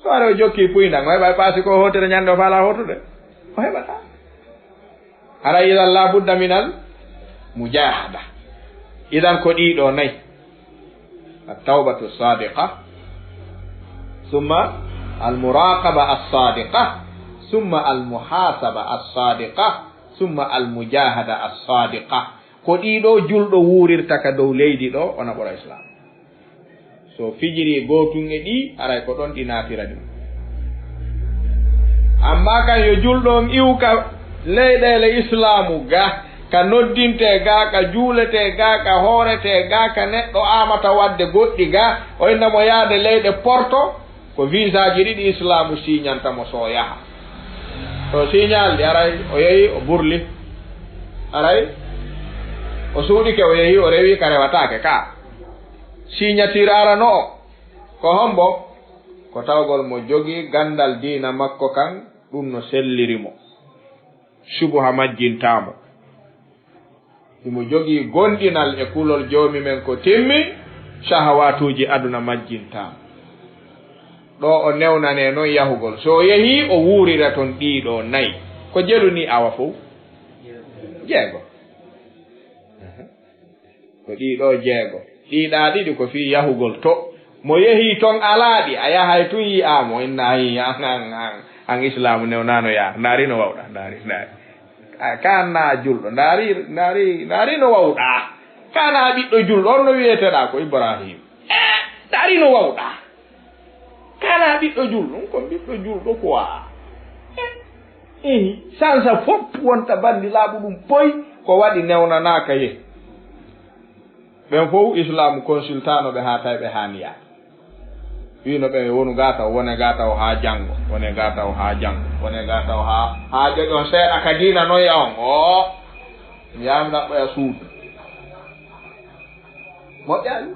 So ari o jokki puyndan, o heɓa paasi ko hootere ñande o faalaa hootude. O heɓata. Hara idan la budda minal mujahada. Idan ko ɗiɗo nay. At-tawbatu sadiqa, summa al-muraqaba as-sadiqa, summa al-muhasaba as-sadiqa, summa al-mujahada as-sadiqa. Ko ɗiɗo julɗo wuurirta ka dow leydi ɗo, o naɓora Islam. So fijiri gootun e ɗi, haray ko ɗon ɗi naatira ɗum. Amma kan yo julɗo on iw ka leyɗeele Islaamu ga, ka noddintee ga, ka juuletee ga, ka hooretee ga, ka neɗɗo aamata waɗde goɗɗi ga, o inna mo yaade leyɗe porto, ko visaaji ɗiɗi Islaamu siiñanta mo so o yaha. So o siiñaali ɗi, haray o yehi, o burli. Haray o suuɗike, o yehi, o rewi ka rewataake ka. Signature arano o, ko hombo? Ko tawgol mo jogii ganndal diina makko kan, ɗum no selliri mo. Subuha majjintaa mo. Himo jogii gondinal e kulol Joomi men ko timmi, shahawatuuji aduna majjintaa mo. Ɗo o newnanee non yahugol. So o yehii, o wuurira ton ɗiɗo nay. Ko jelu ni awa fow? Jeego. Ko ɗiɗo jeego. Ɗiɗa ɗiɗi ko fii yahugol to. Mo yehii ton alaa ɗi, a yahay tun yi'aa mo. Inna an, an, an, an, an Islaamu newnaano yaa. Ndaari no wawɗaa. Ndaari, ndaari. A, kaan na julɗo. Ndaari, ndaari, ndaari no wawɗaa. Kaan na ɓiɗɗo julɗo. On no wi'eteɗaa ko Ibrahim. Eh, ndaari no wawɗaa. Kaan na ɓiɗɗo julɗo. On ko ɓiɗɗo julɗo quoi. Eh, eh, sansa fof wonta bandi laaɓu ɗum poy. Ko waɗi newnanaaka ye. Ɓen fow Islaamu konsiltaano ɓe haa tawi ɓe haani yaade. Wiino ɓe wonu gaa taw, wone gaa taw haa janngo, wone gaa taw haa janngo, wone gaa taw haa, haa ƴoƴon seeɗa ka diina noya on. Oo, mi yaami ɗaɓɓoya suudu. Moƴƴaani.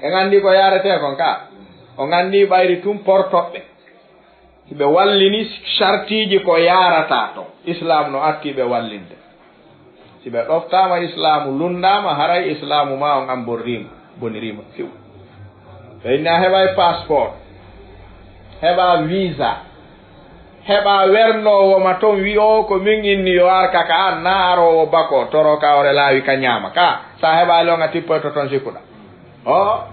En anndi ko yaaretee kon ka. On anndi ɓayri tun portoɓɓe. Hiɓe wallini sartiiji ko yaarata ton. Islaam no atti ɓe wallinde. Si ɓe ɗoftaama islaamu, lunndaama, haray islaamu maa on an bonriima, boniriima few. Ɓe inni a heɓay passeport, heɓa visa, heɓa wernoowo ma ton wi'o ko min inni yo ar ka, ka an na aroowo bako toro ka ore laawi ka ñaama ka. Sa heɓaali on a tippoyto ton sikkuɗa. O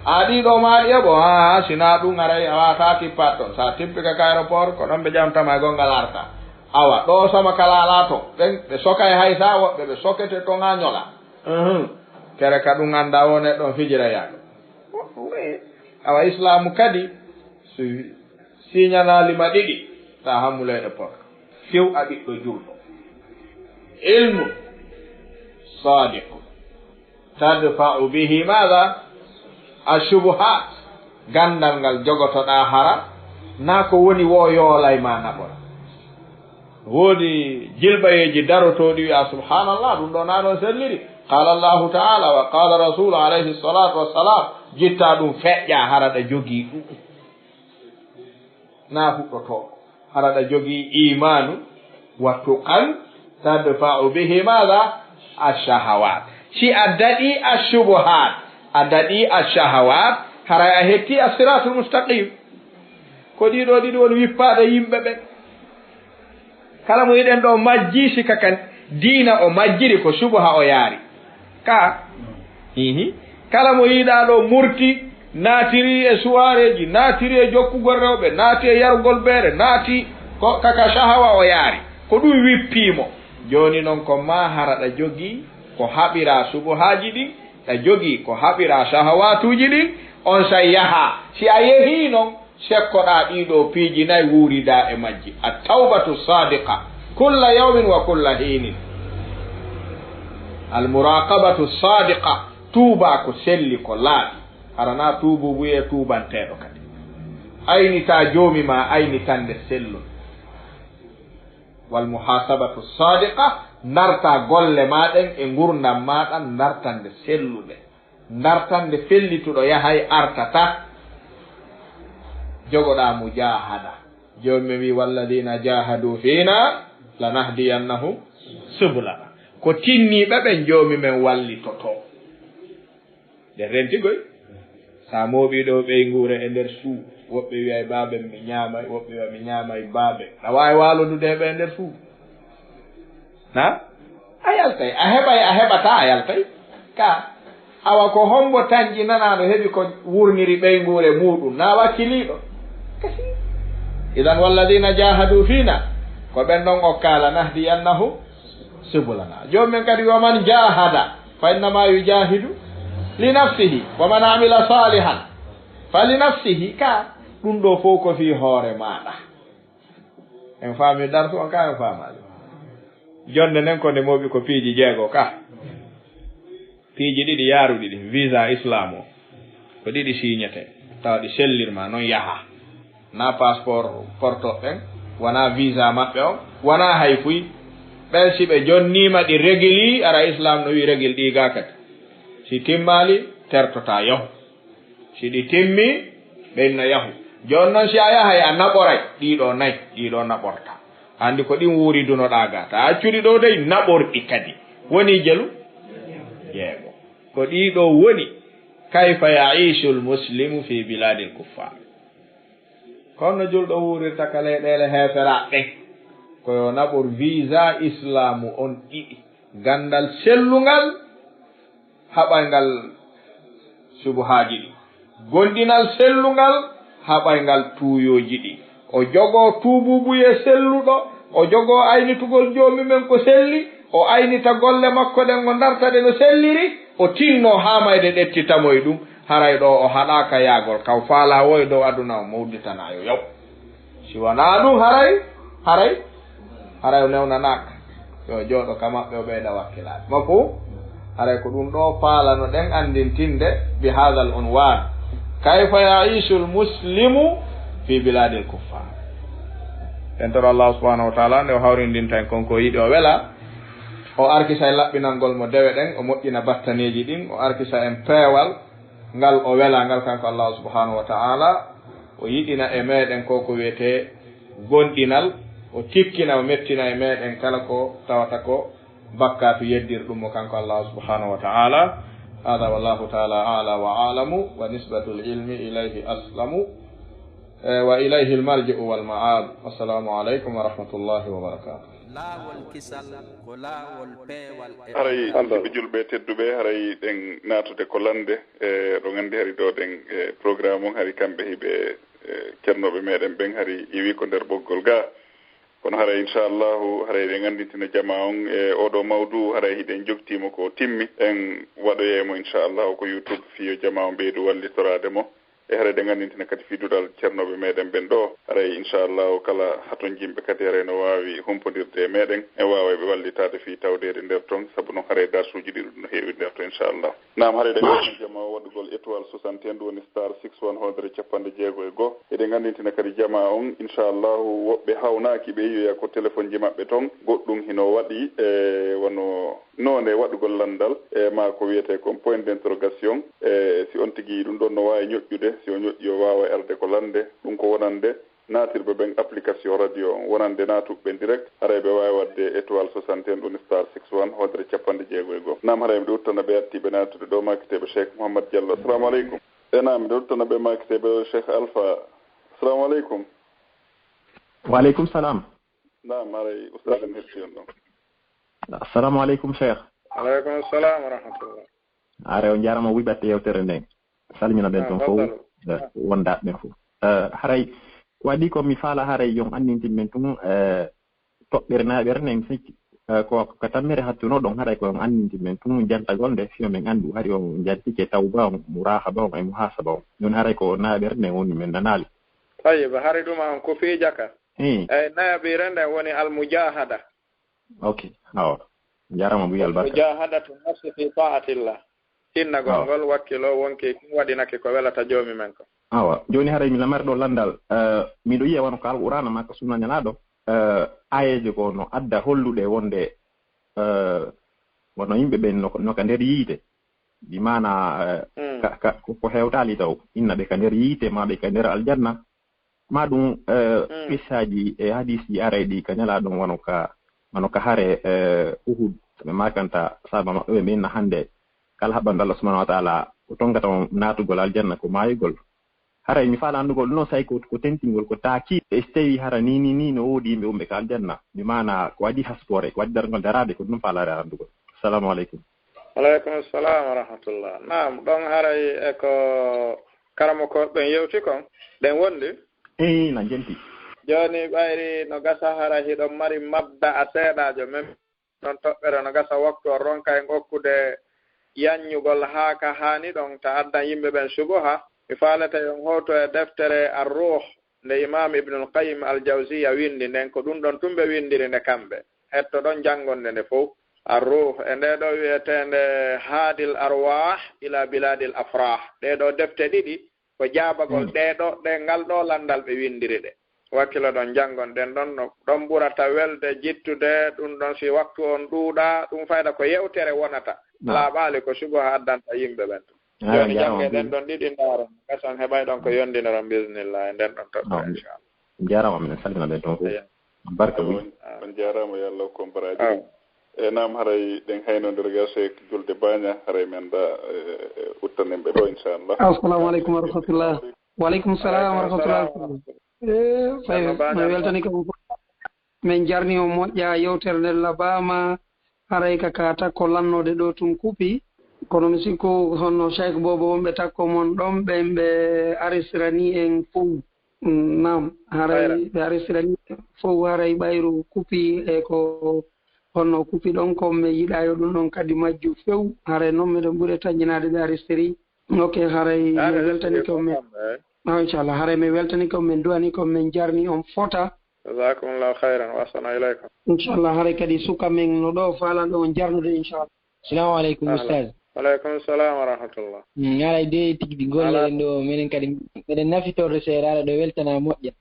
a ɗiɗo maaɗi e ɓo, haa, haa, sinaa ɗum aray a waata tippat ton. Sa tippi ka ka aéroport, ko ɗon ɓe ƴamtama e gonngal arta. Awa, ɗo sama ka laalaa to. Ɓen, ɓe sokay hay sa woɓɓe, ɓe sokete ton haa ñola. Uhum. Kere ka ɗum annda wone ɗon fijira yaago. Awa, islaamu kadi, si siñanaali ma ɗiɗi, ta hammuleyɗe pot. Few a ɓiɗɗo julɗo. Ilmu sadiqu tadfa'u bihi maada? Ashubuhat. Ganndal ngal jogotoɗaa hara, naa ko woni wo yoolay ma naɓora. Woodi jilbayeeji darotooɗi wi'a, "Subhanallah, ɗum ɗo naa ɗon selliri." Qala Allahu ta'ala wa qala Rasulu alayhi salatu wassalam, jitta ɗum feƴƴa hara ɗa jogii ɗum. Naa fuɗɗotoo. Hara ɗa jogii imaanu wa tuqan tadfa'u bihi maada? Ashahawat. Si a daɗi ashubuhat, a daɗi ashahawat, haray a hetti assiratul mustaqim. Ko ɗiɗo ɗiɗi woni wippaaɗo yimɓe ɓen. Kala mo yiɗen ɗo majji, si ka kan diina o majjiri ko subaha o yaari. Ka? Ihi. Kala mo yiɗaa ɗo murti, naatiri e suwaareeji, naatiri e jokkugol rewɓe, naati e yarugol beere, naati ko kaka shahawa o yaari. Ko ɗum wippii mo. Jooni non ko maa hara ɗa jogii ko haɓiraa subuhaaji ɗin, ɗa jogii ko haɓiraa shahawaatuuji ɗin, on say yahaa. Si a yehii non, sekkoɗaa ɗiɗo piiji nay, wuuridaa e majji. At-tawbatu sadiqa, kulla yawmin wa kulla hiinin. Al-muraqabatu sadiqa, tuubaa ko selli, ko laaɓi. Hara naa tuubuubu e tuubanteeɗo kadi. Aynitaa Joomi maa aynitannde sellunde. Wal muhasabatu sadiqa, ndartaa golle maa ɗen e ngurndan maa ɗan ndartannde sellunde. Ndartannde fellituɗo yahay artata. Jogoɗaa mujaahada. Joomi men wi, "Walladina jahadu fina lanahdiyannahum subulana." Ko tinniiɓe ɓen Joomi men wallitoto. Ɗen renti goy. Sa mooɓii ɗo ɓeynguure e nder suu, woɓɓe wi'ay, "Baaben, mi ñaamay," woɓɓe wi'a, "Mi ñaamay baabe." Ɗa waawi waalondude e ɓe e nder suu? Na? A yaltay, a heɓay, a heɓataa, a yaltay. Ka, awa ko hombo tanƴinanaa no heɓi ko wurniri ɓeynguure muuɗum, na wakkiliiɗo? Kasi. Idan, "Walladina jahadu fina," ko ɓen ɗon o kaala, "nahdiyannahum subulana." Joomi men kadi, "Wa man jahada fa innama yujahidu li nafsihi, wa man amila salihan fa li nafsihi." Ka, ɗum ɗo fof ko fii hoore maaɗa. En faami darsu on ka, en faamaali. Jonde nden ko nde mooɓi ko piiji jeego ka. Piiji ɗiɗi yaaruɗi ɗi, visa islam o. Ko ɗiɗi siñete, tawa ɗi sellirma, non yaha. Na passeport porto ɓen, wona visa maɓɓe on, wona hay fuy. Ɓen si ɓe jonniima ɗi regili, ara islam no wi regil ɗi ga kadi. Si timmaali, tertota yahu. Si ɗi timmi, ɓen no yahu. Jooni non si a yahay a naɓoray, ɗiɗo nay, ɗiɗo naɓorta. Andi ko ɗin wuuri dunoɗaa ga. Ta accuɗi ɗo dey naɓorɗi kadi. Woni jelu? Jeego. Ko ɗiɗo woni, kayfa yaishu lmuslimu fi biladil kuffar? Kono julɗo wuurirta ka leyɗeele heeferaaɓe ɓen. Ko yo naɓor visa islamu on ɗiɗi. Gandal sellungal, haɓayngal subuhaaji ɗi. Gondinal sellungal, haɓayngal tuuyooji ɗi. O jogoo tuubuubuyee selluɗo, o jogoo aynitugol Joomi men ko selli, o aynita golle makko ɗen, o darta ɗe no selliri, o tinnoo haa mayde ɗettitamo e ɗum, haray ɗo o haɗaaka yaagol, ka o faalaa wo e dow aduna o, mo udditanaa yo yaw. Si wanaa ɗum, haray, haray, haray o newnanaaka. Yo o jooɗo ka maɓɓe, o ɓeyda wakkilaade. Mafhum? Haray ko ɗum ɗo faalano ɗen anndintinde bi hadal unwan. Kayfa yaishu lmuslimu fi biladil kuffar? En toro Allah subhanahu wa taala nde o hawrindinta en kon ko yiɗi o wela. O arkisa e laɓɓinangol mo dewe ɗen, o moƴƴina battaneeji ɗin, o arkisa en peewal ngal o wela ngal kanko Allah subhanahu wa taala. O yiɗina e meɗen ko ko wiyetee gondinal, o tikkina, o mettina e meɗen kala ko tawata ko Bakkaatu yeddirɗum mo kanko Allah subhanahu wa ta'ala. Hada wallahu ta'ala a'la wa a'lamu wa nisbatul ilmi ilayhi aslamu. Eh, wa ilayhi al-marji'u wal ma'ab. Assalamu alaikum wa rahmatullahi wa barakatuh. Laawol kisal ko laawol peewal e haray, alɗo. Musidɓe julɓe tedduɓe, haray ɗen naatude ko lande, e ɗo nganndi hari ɗo ɗen, e programme on hari kamɓe hiɓe, e cernooɓe meɗen ɓen hari iwi ko nder ɓoggol ga. Kono haray inchallahu, haray ɗen anndintina jama on e oɗo mawdu, haray hiɗen jogtiimo ko timmi, en waɗoyay mo inchallahu ko YouTube fiyo jama on ɓeydu wallitoraade mo. E haray ɗen anndintina kadi fii duɗal cernooɓe meɗen ɓen ɗo. Haray inchallahu kala hatonjinɓe kadi haray no waawi humpondirde e meɗen, en waaway ɓe wallitaade fii tawdeede nder ton, sabu non haray darsuuji ɗiɗi no heewi nder ton inchallahu. Naam, haray ɗen anndintina jama o waɗugol étoile soixante et un ɗum woni star six one hundred capanɗe jeego e go'o. Eɗen anndintina kadi jama on inchallahu woɓɓe hawnaaki ɓe yiyoya ko telefonji maɓɓe ton, goɗɗum hino waɗi e wano noone waɗugol lanndal, e maa ko wiyetee kon point d'interrogation, e si on tigi ɗum ɗon no waawi ñoƴƴude, si o ñoƴƴi o waaway arde ko lande, ɗum ko wonande naatirɓe ɓen application radio on, wonande naatuɓe ɓen direct, haray ɓe waawi waɗde étoile soixante et un ɗum star six one hundred capanɗe jeego e go'o. Naam, haray miɗo uttana ɓe attiiɓe naatude ɗo, maakiteeɓe Cheikh Mouhammad Diallo. Assalamu aleykum. E naam, miɗo uttana ɓe maakiteeɓe Cheikh Alpha. Assalamu aleykum. Wa aleykum salam. Naam, haray ustaz en hetti on ɗon. Assalamu aleykum, Cheikh. Aleykum salam wa rahmatullah. Haray on jaarama wuy batte yewtere nden. Salmina ɓen ton fof, eh, wondaaɓe ɓen fof. Eh, haray ko adii ko mi faala haray yon anndintin men tun, eh, toɓɓere naɓere nden sikki, eh, ko, ko tammere hattuno ɗon haray ko on anndintin men tun jantagol nde fino men anndu hari on jantike tawba on, murahaba on, e muhasaba on. Ɗun haray ko naɓere nden woni men nanaali. Tayyib, hari ɗum on ko fii jaka. Hmm. Eyi, naɓire nden woni al mujahada. Ok, awa. Jarama Buyal Barka. Mujahadatu nafsi fi ta'atillah. Tinnagol ngol wakkilo wonki waɗinaki ko welata Joomi men ko. Awa, jooni haray mi lamar ɗo lanndal, eh, miɗo yiya wano ka Alqur'aana maa ka Sunna Nelaaɗo, eh, aayeeje ko no adda hollude wonde, eh, wano yimɓe ɓen no, no ka nder yiite. Bi maana, eh, mm, ka, ka, ko, ko hewtaali taw, inna ɓe ka nder yiite, maa ɓe ka nder aljanna. Maa ɗum, eh, mm, qissaaji e hadiisji aray ɗi ka Nelaaɗo on wano ka, wano ka hare, eh, Uhud, ɓe maakanta sahaaba maɓɓe ɓe, ɓe inna hannde kala haɓɓanɗo Allah subhanahu wa ta'ala o tongata on naatugol aljanna ko maayugol. Haray mi faala anndugol ɗum noon, say ko, ko tentingol, ko taaki, e so tawii hara ni, ni, ni no woodi yimɓe wonɓe ka aljanna, bi maana ko adii hasboore, ko adii dargol daraade, ko ɗum faalaare anndugol. Assalamu aleykum. Aleykum salam wa rahmatullah. Naam, ɗon haray e ko karamokooɓe ɓen yewti kon, ɗen wondi? Eey, na jenti. Jooni ɓayri no gasa hara hiɗon mari mabda a seeɗaajo men. Ɗon toɓɓere no gasa waktu on ronka en okkude yanñugol haa ka haani ɗon ta addan yimɓe ɓen subuha. Mi faalete yon hooto e deftere Ar-Ruh nde Imaam Ibnul Qayyim Al-Jawziyya winndi nden, ko ɗum ɗon tun ɓe winndiri nde kamɓe. Hettoɗon janngonde nde fow. Ar-Ruh, e nde ɗo wi'eteende Haadil Arwah ila Biladil Afrah. Ɗee ɗoo defte ɗiɗi ko jaabagol ɗee ɗoo, ɗe ngal ɗoo lanndal ɓe winndiri ɗe. Wakkilo ɗon janngon ɗen ɗon no ɗon ɓurata welde jittude, ɗum ɗon si waktu on ɗuuɗa, ɗum fayda ko yewtere wonata. Laaɓaali ko subuha addanta yimɓe ɓen. Jooni jannge ɗen ɗon ɗiɗi ndaaro, gasan heɓay ɗon ko yondinoron bismillah e nden ɗon toɓɓere inchallah. Jarama, minen salmina ɓe toon fof. Barka. Amin. On jarama, yo Allah hokku on baraaji. Amin. E naam, haray ɗen hayno nder ga Cheikh Julde Baña, haray men da, e, e, uttanen ɓe ɗo inchallah. Assalamu aleykum wa rahmatullah. Wa aleykum salam wa rahmatullah. E, fay, mi weltani ko min jarni on moƴƴa, yewtere nden labaama, haray ka, ka takko lannoode ɗo tun kupi. Kono mi sikku honno Cheikh Bobo wonɓe takko mon ɗon ɓen ɓe arisirani en fow. Mm, naam, haray ɓe arisirani fow, haray ɓayru kupi e ko honno kupi ɗon kon, mi yiɗa yo ɗum ɗon kadi majju few. Haray non miɗen ɓuri taƴƴinaade ɓe aristiri. Ok, haray mi weltani kon men. Ah, inchallah, haray mi weltani kon men, du'ani kon men, jarni on fota. Jazakumullahu khairan, wa ahsana ilaykum. Inchallah, haray kadi suka men no ɗo faalan ɗo on jarnude, inchallah. Salamu aleykum, ustaz. Aleykum salam wa rahmatullah. Mm, haray de tigi ɗi golle ɗen ɗo, minen kadi meɗen nafitorde seeɗa, aɗa ɗo weltana moƴƴa.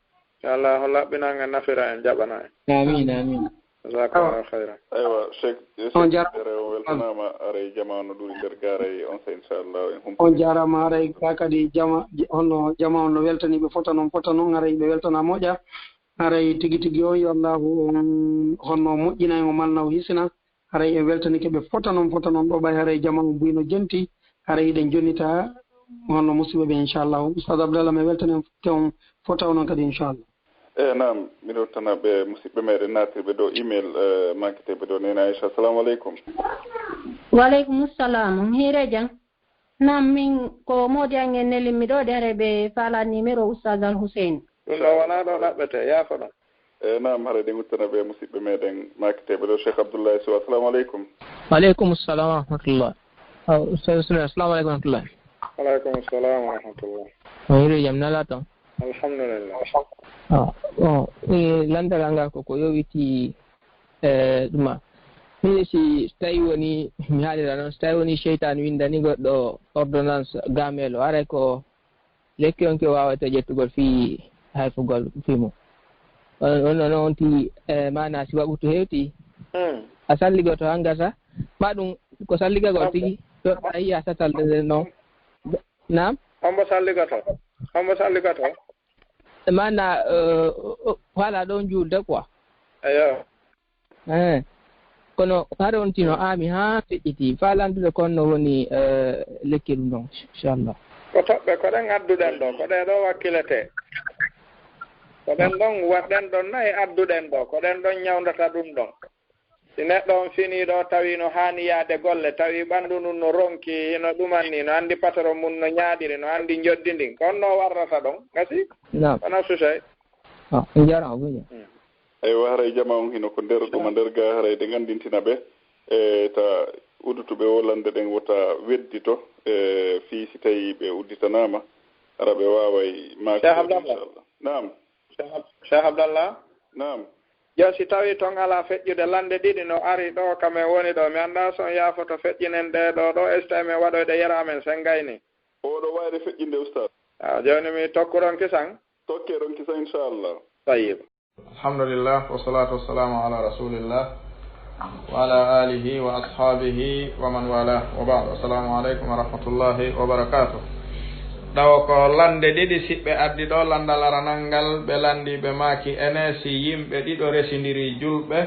Yo Allah laɓɓinan en, nafira en, jaɓana en. Amin, amin. Jazakallahu khairan. Aywa, Cheikh, on jarama. On weltanaama, aray jamaanu ɗuuɗi nder gaaray on sa, inchallah, en humpi. On jarama, aray ka kadi jama, hono jama on no weltani ɓe fota non, fota non, aray ɓe weltana moƴƴa. Aray tigi tigi on, yo Allahu on honno moƴƴina en, o malna o hisina. Haray en weltanike ɓe fota noon, fota noon ɗo ɓay haray jama on buy no jenti. Haray hiɗen jonnita honno musiɓɓe ɓe, inchallahu. Ustaz Abdallah, mi weltani on fota on kadi, inchallah. E naam, miɗo weltana ɓe musiɓɓe meɗen naatirɓe dow email, eh, maakiteɓe dow Nene Aisha. Assalamu aleykum. Wa aleykum salam. On hiire jam? Naam, min ko moodi an en nelimmi ɗo de, haray ɓe faala numéro Oustaz Al Hussein. Ɗum ɗo wonaa ɗo ɗaɓɓete, yaafo ɗon. E naam, haray ɗen udditana ɓe musiɓɓe meɗen maakiteɓe ɗo, Cheikh Abdoulaye Sow. Assalamu aleykum. Wa aleykum salam wa rahmatullah. Ah, Oustaz Sow, assalamu aleykum wa rahmatullah. Wa aleykum salam wa rahmatullah. On hiiri jam, nala toon? Alhamdulillah. Ah, bon, e, lanndal ngal ko ko yowiti, e, ɗuma. Min si tawi woni, mi haalira noon, si tawi woni seytaan winndani goɗɗo ordonnance gaamelo, haray ko lekki on ki o waawata ƴettugol fii hayfugol fii mum. On, on, on, on ti, e, maanaa si waɓutu hewti, Hmm. a salligoto hangasa, ma ɗum ko salligagol Ɗum tigi, to a yiya satal nde noon. Naam? Hombo salligoto? Hombo salligoto? Maanaa, eh, o, o, faala ɗon juulde quoi. Eyo. Eh. Kono hare on tino aami haa feƴƴiti. Faa landude kon no woni, eh, lekki ɗum ɗon, inchallah. Ko toɓɓe, ko ɗen adduɗen ɗo, ko ɗe ɗo wakkilete. Ko ɗen ɗon, waɗɗen ɗon nayi adduɗen ɗo, ko ɗen ɗon ñawndata ɗum ɗon. Si neɗɗo on finii ɗo, tawi no haani yaade golle, tawi ɓanndu ndun no ronki, hino ɗumanni, no anndi patron mun no ñaaɗiri, no anndi njoddi ndin, ko honno warrata ɗon? Gasi? Naam. Wona susay. Ah, on jaaraama, on jaaraama. Hmm. Eywa, haray jama on hino ko nder ɗuma nder ga, haray ɗe nganndintina ɓe, e ta uddutuɓe o lannde ɗen wota weddito, e fii si tawi ɓe udditanaama, hara ɓe waaway maakde, Cheikh Abdallah. Inchallah. Naam. Cheikh Ab-, Cheikh Abdallah? Naam. Jooni si tawii ton alaa feƴƴude lannde ɗiɗi no ari ɗo ka men woni ɗo, mi anndaa si on yaafoto feƴƴinen ɗe ɗo ɗo, e si tawii men waɗoyɗe yere amen sen gayni. Oɗo waawde feƴƴinde, Ustaas? Ah, jooni mi tokku ɗon kisan. Tokke ɗon kisan, inchallah. Tayyib. Alhamdulillah, wa salatu wa salamu ala rasulillah, wa ala alihi wa ashabihi wa man wala, wa ba'd. Assalamu alaikum wa rahmatullahi wa barakatuh. Ɗawo ko lannde ɗiɗi siɓɓe addi ɗo, lanndal aranal ngal, ɓe lanndi, ɓe maaki ene si yimɓe ɗiɗo resindiri julɓe,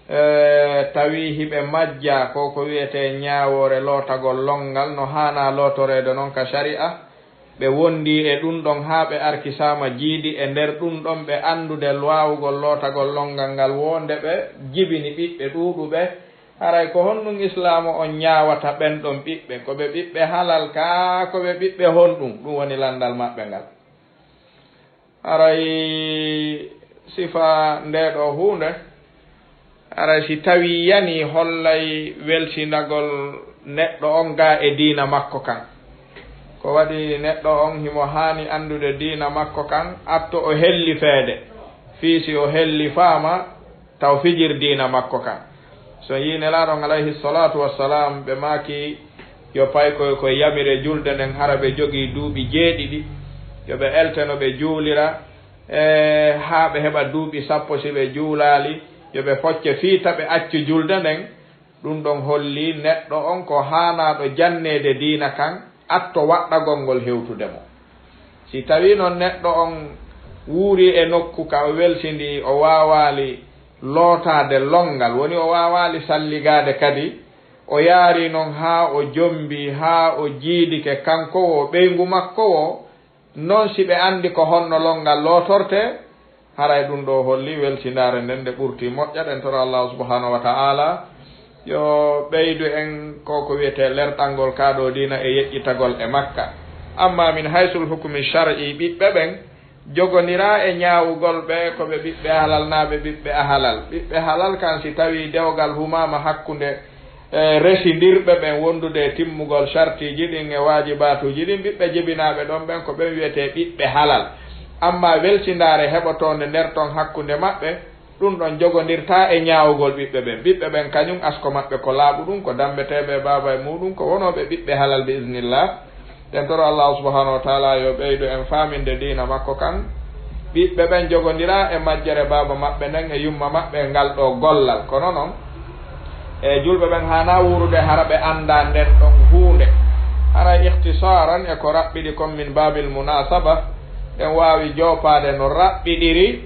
e, tawi hiɓe majja ko ko wiyetee ñaawoore lootagol lonngal, no haanaa lootoreede non ka shari'a, ɓe wonndii e ɗum ɗon haa ɓe arkisaama jiidi, e nder ɗum ɗon ɓe anndude waawugol lootagol lonngal ngal, woo nde ɓe jibini ɓiɓɓe ɗuuɗuɓe. Haray ko honɗum Islaamu on ñaawata ɓen ɗon ɓiɓɓe? Ko ɓe ɓiɓɓe halal kaa, ko ɓe ɓiɓɓe honɗum? Ɗum woni lanndal maɓɓe ngal. Haray sifa ndee ɗoo huunde, haray si tawii yanii, hollay weltindagol neɗɗo on gaa e diina makko kan. Ko waɗi neɗɗo on himo haani anndude diina makko kan, atto o hellifeede, fii si o hellifaama, taw fijir diina makko kan. So yii Nelaaɗo on alayhi salatu wassalam, ɓe maaki yo pay ko, ko yamire julde nden, hara ɓe jogii duuɓi jeeɗiɗi, yo ɓe elte no ɓe juulira, e, haa ɓe heɓa duuɓi sappo, si ɓe juulaali, yo ɓe focce fii ta ɓe accu julde nden. Ɗum ɗon holli neɗɗo on ko haanaaɗo janneede diina kan, atto waɗɗagol ngol hewtude mo. Si tawii non neɗɗo on wuurii e nokku ka o weltindii, o waawaali lootaade lonngal, woni o waawaali salligaade kadi, o yaarii non haa o jombii, haa o jiidike kanko woo, ɓeyngu makko woo, non si ɓe anndi ko honno lonngal lootortee, haray ɗum ɗoo holli weltindaare nden nde ɓurti moƴƴa. Ɗen toro Allaahu subhaanahu wa ta'aala yo ɓeydu en ko ko wiyetee lerɗangol kaa ɗoo diina e yeƴƴitagol e makka. Amma min haysul hukmi shar'i, ɓiɓɓe ɓen jogondiraa e ñaawugol ɓe ko ɓe ɓiɓɓe halal naa ɓe ɓiɓɓe ahalal. Ɓiɓɓe halal kan si tawii dewgal humaama hakkunde e resindirɓe ɓen wondude e timmugol shartiiji ɗin e waajibaatuuji ɗin, ɓiɓɓe jibinaaɓe ɗon ɓen ko ɓen wiyetee ɓiɓɓe halal. Amma weltindaare heɓotoonde nder ton hakkunde maɓɓe, ɗum ɗon jogondirtaa e ñaawugol ɓiɓɓe ɓen. Ɓiɓɓe ɓen kañum asko maɓɓe ko laaɓuɗum, ko dambeteeɓe e baaba e muuɗum, ko wonooɓe ɓiɓɓe halal bi iznillah. Ɗen toro Allaahu subhaanahu wa ta'aala yo ɓeydu en faaminde diina makko kan. Ɓiɓɓe ɓen jogondiraa e majjere baaba maɓɓe nden e yumma maɓɓe e ngal ɗoo gollal. Kono non, e julɓe ɓen haanaa wuurude hara ɓe anndaa nden ɗon huunde. Haray ikhtisaaran e ko raɓɓiɗi kon min baabil munaasaba, ɗen waawi joopaade no raɓɓiɗiri.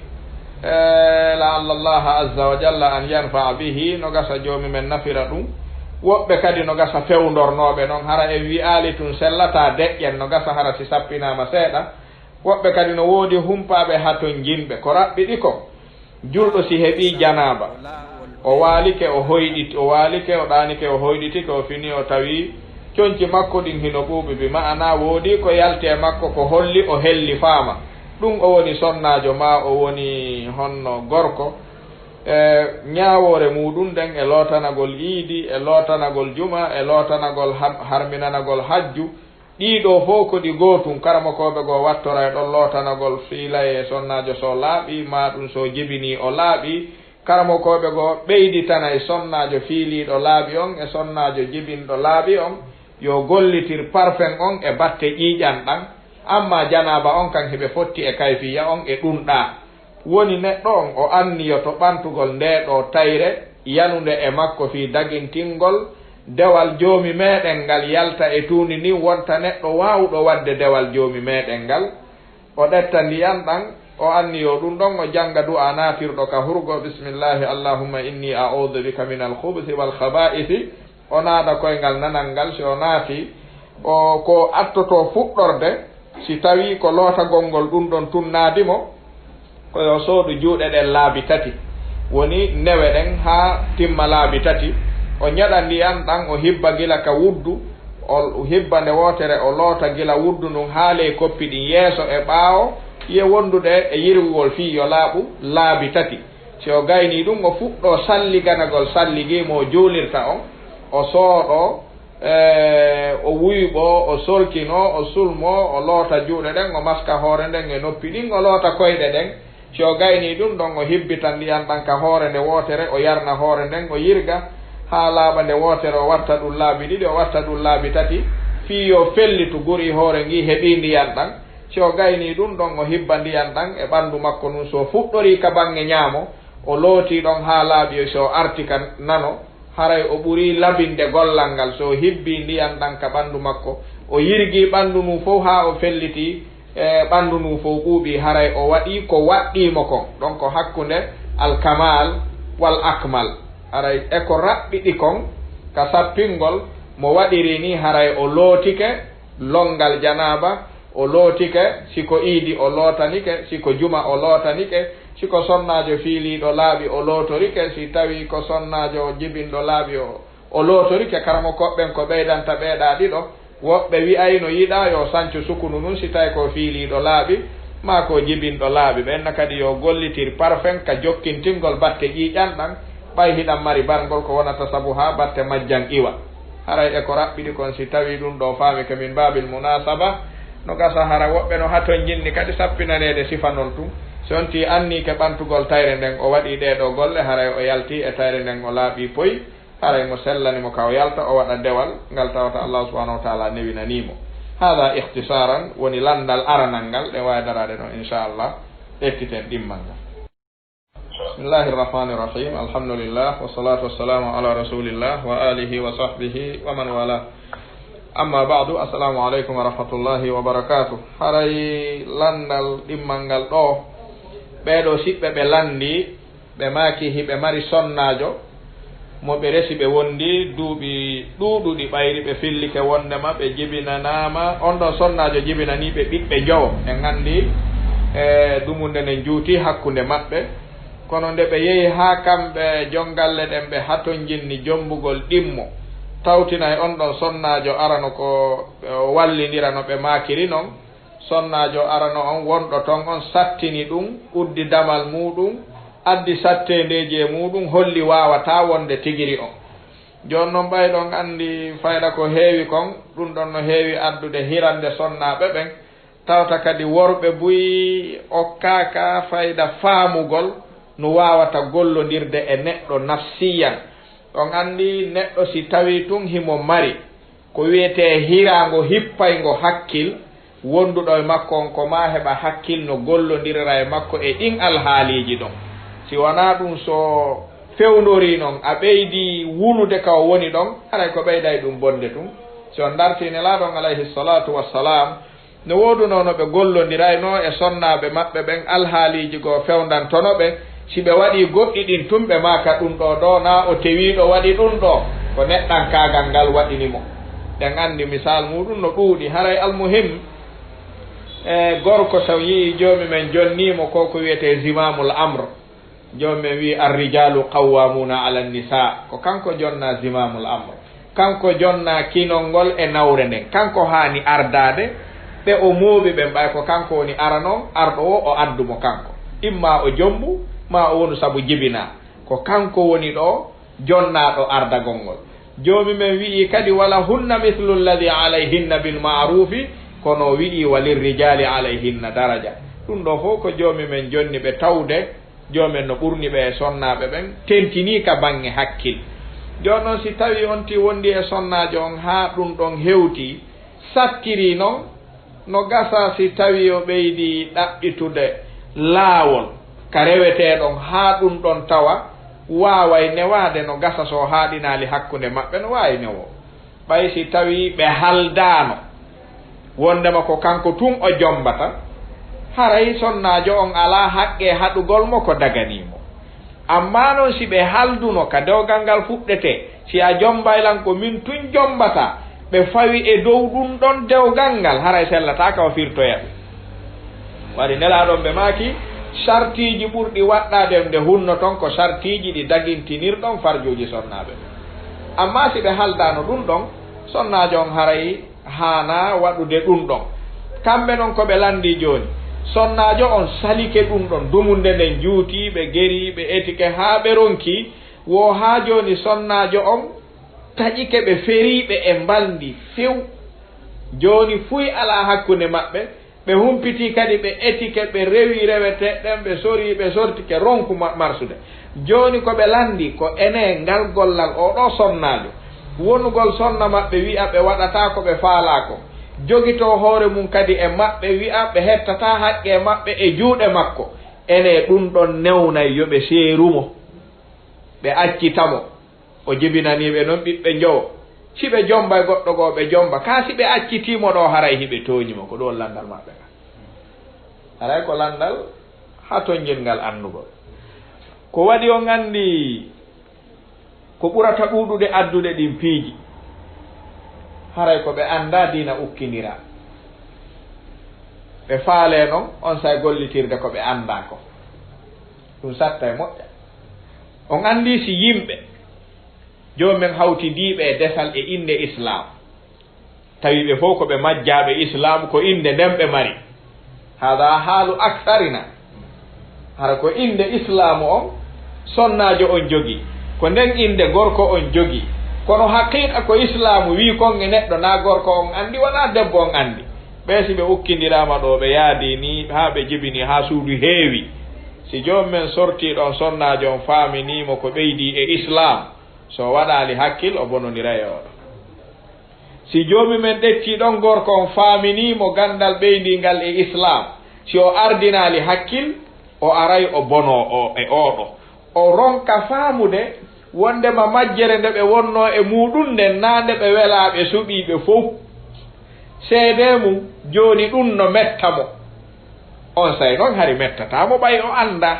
E, la'alla Allaha azza wa jalla an yanfa'a bihi, no gasa Joomi men nafira ɗum. Woɓɓe kadi no gasa fewndornooɓe noon, hara en wi'aali tun sellataa deƴƴen, no gasa hara si sappinaama seeɗa. Woɓɓe kadi no woodi humpaaɓe hatonjinɓe, ko raɓɓiɗi kon. Julɗo si heɓii janaaba, o waalike, o hoyɗiti, o waalike, o ɗaanike, o hoyɗitike, o fini, o tawi conci makko ɗin hino ɓuuɓi, bi ma'ana woodi ko yalti e makko ko holli o hellifaama. Ɗum o woni sonnaajo maa o woni honno gorko. E, ñaawoore muuɗum nden e lootanagol iidi, e lootanagol juma, e lootanagol ham-, harminanagol hajju, ɗii ɗoo fow ko ɗi gootun. Karamokooɓe goo wattoray ɗon lootanagol fiilayee sonnaajo so laaɓii, maa ɗum so jibinii o laaɓii. Karamokooɓe goo ɓeyditanay sonnaajo fiiliiɗo laaɓi on e sonnaajo jibinɗo laaɓi on, yo gollitir parfum on e batte ƴiiƴan ɗan. Ammaa janaaba on kan, hiɓe fotti e kayfiya on e ɗun ɗaa. Woni neɗɗo on, o anniyoto ɓantugol ndee ɗoo tayre yanunde e makko fii dagintingol dewal Joomi meɗen ngal yalta e tuundi ndin, wonta neɗɗo waawuɗo waɗde dewal Joomi meɗen ngal. O ɗetta ndiyan ɗan, o anniyoo ɗun ɗon, o jannga du'aa naatirɗo ka hurgo, "Bismillahi, Allahumma inni a'udhu bika minal khubuthi wal khaba'ithi." O naada koyngal nanal ngal, si o naati, o ko attoto fuɗɗorde, si tawii ko lootagol ngol ɗun ɗon tunnaadi mo, ko yo soodu juuɗe ɗen laabi tati, woni newe ɗen haa timma laabi tati. O ñaɗa ndiyan ɗan, o hibba gila ka wuddu, o hibba nde wootere, o loota gila wuddu ndun haa ley koppi ɗin, yeeso e ɓaawo, ye wondude e yirwugol fii yo laaɓu laabi tati. Si o gaynii ɗun, o fuɗɗoo salliganagol salligi mo o juulirta on, o sooɗoo, e, o wuyɓoo, o solkinoo, o sulmoo, o loota juuɗe ɗen, o maska hoore nden e noppi ɗin, o loota koyɗe ɗen. Si o gaynii ɗun ɗon, o hibbitan ndiyan ɗan ka hoore nde wootere, o yarna hoore nden, o yirga haa laaɓa nde wootere, o watta ɗun laabi ɗiɗi, o watta ɗun laabi tati, fii yo fellitu guri hoore ngii heɓii ndiyan ɗan. Si o gaynii ɗun ɗon, o hibba ndiyan ɗan e ɓandu makko ndun. Si o fuɗɗorii ka baŋŋe ñaamo, o lootii ɗon haa laaɓi, si o arti ka nano, haray o ɓurii labinde gollal ngal. Si o hibbii ndiyan ɗan ka ɓandu makko, o yirgii ɓandu ndun fow haa o fellitii, e, ɓandu ndun fow ɓuuɓii, haray o waɗii ko waɗɗii mo kon. Ɗon ko hakkunde al-kamal wal akmal. Haray e ko raɓɓiɗi kon ka sappingol, mo waɗiri nii, haray o lootike lonngal janaaba, o lootike, si ko iidi o lootanike, si ko juma o lootanike, si ko sonnaajo fiiliiɗo laaɓi o lootorike, si tawii ko sonnaajo jibinɗo laaɓi o, o lootorike. Karamokooɓe ɓen ko ɓeydanta ɓee ɗaa ɗiɗo. Woɓɓe wi'ay no yiɗaa yo sancu sukunu ndun si tawii ko fiiliiɗo laaɓi, maa ko jibinɗo laaɓi. Ɓen na kadi yo gollitir parfum ka jokkintingol batte ƴiiƴan ɗan, ɓay hiɗan mari bargol ko wonata sabu haa batte majjan iwa. Haray e ko raɓɓiɗi kon, si tawii ɗun ɗoo faamike min baabil munaasaba, no gasa hara woɓɓe no hatonjinni kadi sappinaneede sifa non tun. Si on tii anniike ɓantugol tayre nden, o waɗii ɗee ɗoo golle, haray o yaltii e tayre nden, o laaɓii poy, haray mo sellani mo ka o yalta, o waɗa dewal ngal tawata Allaahu subhaanahu wa ta'aalaa newinanii mo. Haadaa ikhtisaaran woni lanndal aranal ngal, ɗen waawi daraade ɗon, inshaa Allah, ekkiten ɗimmal ngal. Bismillahi rahmani rahim. Alhamdulillah, wassalatu wassalamu ala rasulillah wa alihi wa sahbihi wa man wala. Amma ba'du, assalamu alaikum wa rahmatullahi wa barakatuh. Haray lanndal ɗimmal ngal ɗoo, ɓee ɗoo siɓɓe ɓe lanndi, ɓe maaki hiɓe mari sonnaajo mo ɓe resi, ɓe wondi duuɓi ɗuuɗuɗi, ɓayri ɓe fillike wonndema ɓe jibinanaama. On ɗon sonnaajo jibinanii ɓe ɓiɓɓe njowo. En anndi, e, dumunde nden juuti hakkunde maɓɓe. Kono nde ɓe yehi haa kamɓe jongalle ɗen, ɓe hatonjinni jombugol ɗimmo, tawtinay on ɗon sonnaajo arano ko, e, wallindira no ɓe maakiri non. Sonnaajo arano on wonɗo ton on sattini ɗum, uddi damal muuɗum, addi satteendeeji e muuɗum, holli waawataa wonde tigiri on. Jooni non, ɓay ɗon anndi fayda ko heewi kon, ɗum ɗon no heewi addude hirande sonnaaɓe ɓen. Tawta kadi worɓe buy okkaaka fayda faamugol no waawata gollondirde e neɗɗo nafsiyan. On anndi neɗɗo si tawii tun himo mari ko wi'etee hiraango hippayngo hakkil, wonduɗo e makko on ko maa heɓa hakkil no gollondirira e makko e ɗin alhaaliiji ɗon. Si wanaa ɗun, so fewndorii non, a ɓeydii wulude ka o woni ɗon, haray ko ɓeyday ɗun bonde tun. Si on dartii Nelaaɗo on alayhi salatu wassalam, No woodunoo no ɓe gollondiraynoo e sonnaaɓe maɓɓe ɓen, alhaaliiji goo fewndantono ɓe. Si ɓe waɗii goɗɗi ɗin tun, ɓe maaka ɗun ɗoo ɗoo, naa o tewiiɗo waɗi ɗun ɗoo. Ko neɗɗankaagal ngal waɗini mo. Ɗen anndi misaal muuɗun no ɗuuɗi. Haray almuhim, e gorko so yi'ii joomi men jonnii mo ko ko wi'etee zimamul amr. Joom men wi'i, "Arrijalu qawwamuna ala nisa." Ko kanko jonnaa zimamul amr. Kanko jonnaa kinol ngol e nawre nden. Kanko haani ardaade ɓe o mooɓi ɓen, ɓay ko kanko woni arano, arɗo o, o addu mo kanko. Imma o jombu, ma o wonu sabu jibinaa. Ko kanko woni ɗo jonnaaɗo ardagol ngol. Joomi men wi'i kadi, "Wala hunna mithlu alladhi alayhinna bil ma'rufi," kono o wi'i, "Wa lirrijali alayhinna daraja." Ɗun ɗoo fow ko joomi men jonni ɓe tawde Joomen no ɓurni ɓe e sonnaaɓe ɓen, tentinii ka baŋŋe hakkil. Jooni non, si tawii on tii wondi e sonnaajo on haa ɗun ɗon hewtii, sattirii non, no gasa si tawii o ɓeydii ɗaɓɓitude laawol ka rewetee ɗon haa ɗun ɗon tawa waaway newaade, no gasa so haaɗinaali hakkunde maɓɓe, no waawi newoo. Ɓay si tawii ɓe haldaano wonndema ko kanko tun o jommbata, haray sonnaajo on alaa haqqee haɗugol mo ko daganii mo. Ammaa non, si ɓe halduno ka dewgal ngal fuɗɗetee, si a jommbay lan, ko min tun jommbata, ɓe fawi e dow ɗun ɗon dewgal ngal, haray sellataa ka o firtoya ɗun. Waɗi Nelaaɗo on ɓe maaki, sartiiji ɓurɗi waɗɗaade nde hunno ton ko sartiiji ɗi dagintinirɗon farjuuji sonnaaɓe ɓen. Ammaa si ɓe haldaano ɗun ɗon, sonnaajo on haray haanaa waɗude ɗun ɗon. Kamɓe non ko ɓe lanndii jooni, sonnaajo on salike ɗun ɗon, dumunde nden juutii, ɓe gerii, ɓe etike haa ɓe ronkii, wo haa jooni sonnaajo on taƴike ɓe, ferii ɓe e mbalndi few. Jooni fuy alaa hakkunde maɓɓe, ɓe humpitii kadi, ɓe etike, ɓe rewi reweteeɗe ɗen, ɓe sorii, ɓe sortike ronku ma-, marsude. Jooni ko ɓe lanndii ko enee ngal gollal oo ɗoo sonnaajo. Wonugol sonna maɓɓe wi'a ɓe waɗataa ko ɓe faalaa kon. Jogitoo hoore mun kadi e maɓɓe wi'a ɓe hettataa haqqee maɓɓe e juuɗe makko. Enee ɗun ɗon newnay yo ɓe seeru mo, ɓe accita mo? O jibinanii ɓe non ɓiɓɓe njowo. Si ɓe jommbay goɗɗo goo, ɓe jommba. Kaa si ɓe accitii mo ɗoo, haray hiɓe tooñi mo. Ko ɗun woni lanndal maɓɓe ngal. Haray ko lanndal haa tonngirngal anndugol. Ko waɗi on anndi ko ɓurata ɗuuɗude addude ɗin piiji, haray ko ɓe anndaa diina ukkindiraa. Ɓe faalee non, onsay gollitirde ko ɓe anndaa kon. Ɗun sattay moƴƴa. On anndii si yimɓe, jooni men hawtidiiɓe e desal e innde Islaam, tawi ɓe fow ko ɓe majjaaɓe Islaam, ko innde nden ɓe mari. Haadaa haalu aksarina. Hara ko innde Islaamu on sonnaajo on jogii, ko nden innde gorko on jogii. Kono haqiiqa ko Islaamu wi'i kon e neɗɗo, naa gorko on anndi, wanaa debbo on anndi. Ɓee si ɓe ukkindiraama ɗoo, ɓe yaadii nii, haa ɓe jibinii, haa suudu heewi. Si joom men sortii ɗon sonnaajo on, faaminii mo ko ɓeydii e Islaam, so o waɗaali hakkil, o bonondiray e oo ɗoo. Si joomi men ɗettii ɗon gorko on, faaminii mo ganndal ɓeydii ngal e Islaam, si o ardinaali hakkil, o aray o bonoo o e oo ɗoo. O ronka faamude wonndema majjere nde ɓe wonnoo e muuɗun nden, naa nde ɓe welaa, ɓe suɓii ɓe fow. Seedee mun, jooni ɗun no metta mo. Onsay non hari mettataa mo ɓay o anndaa.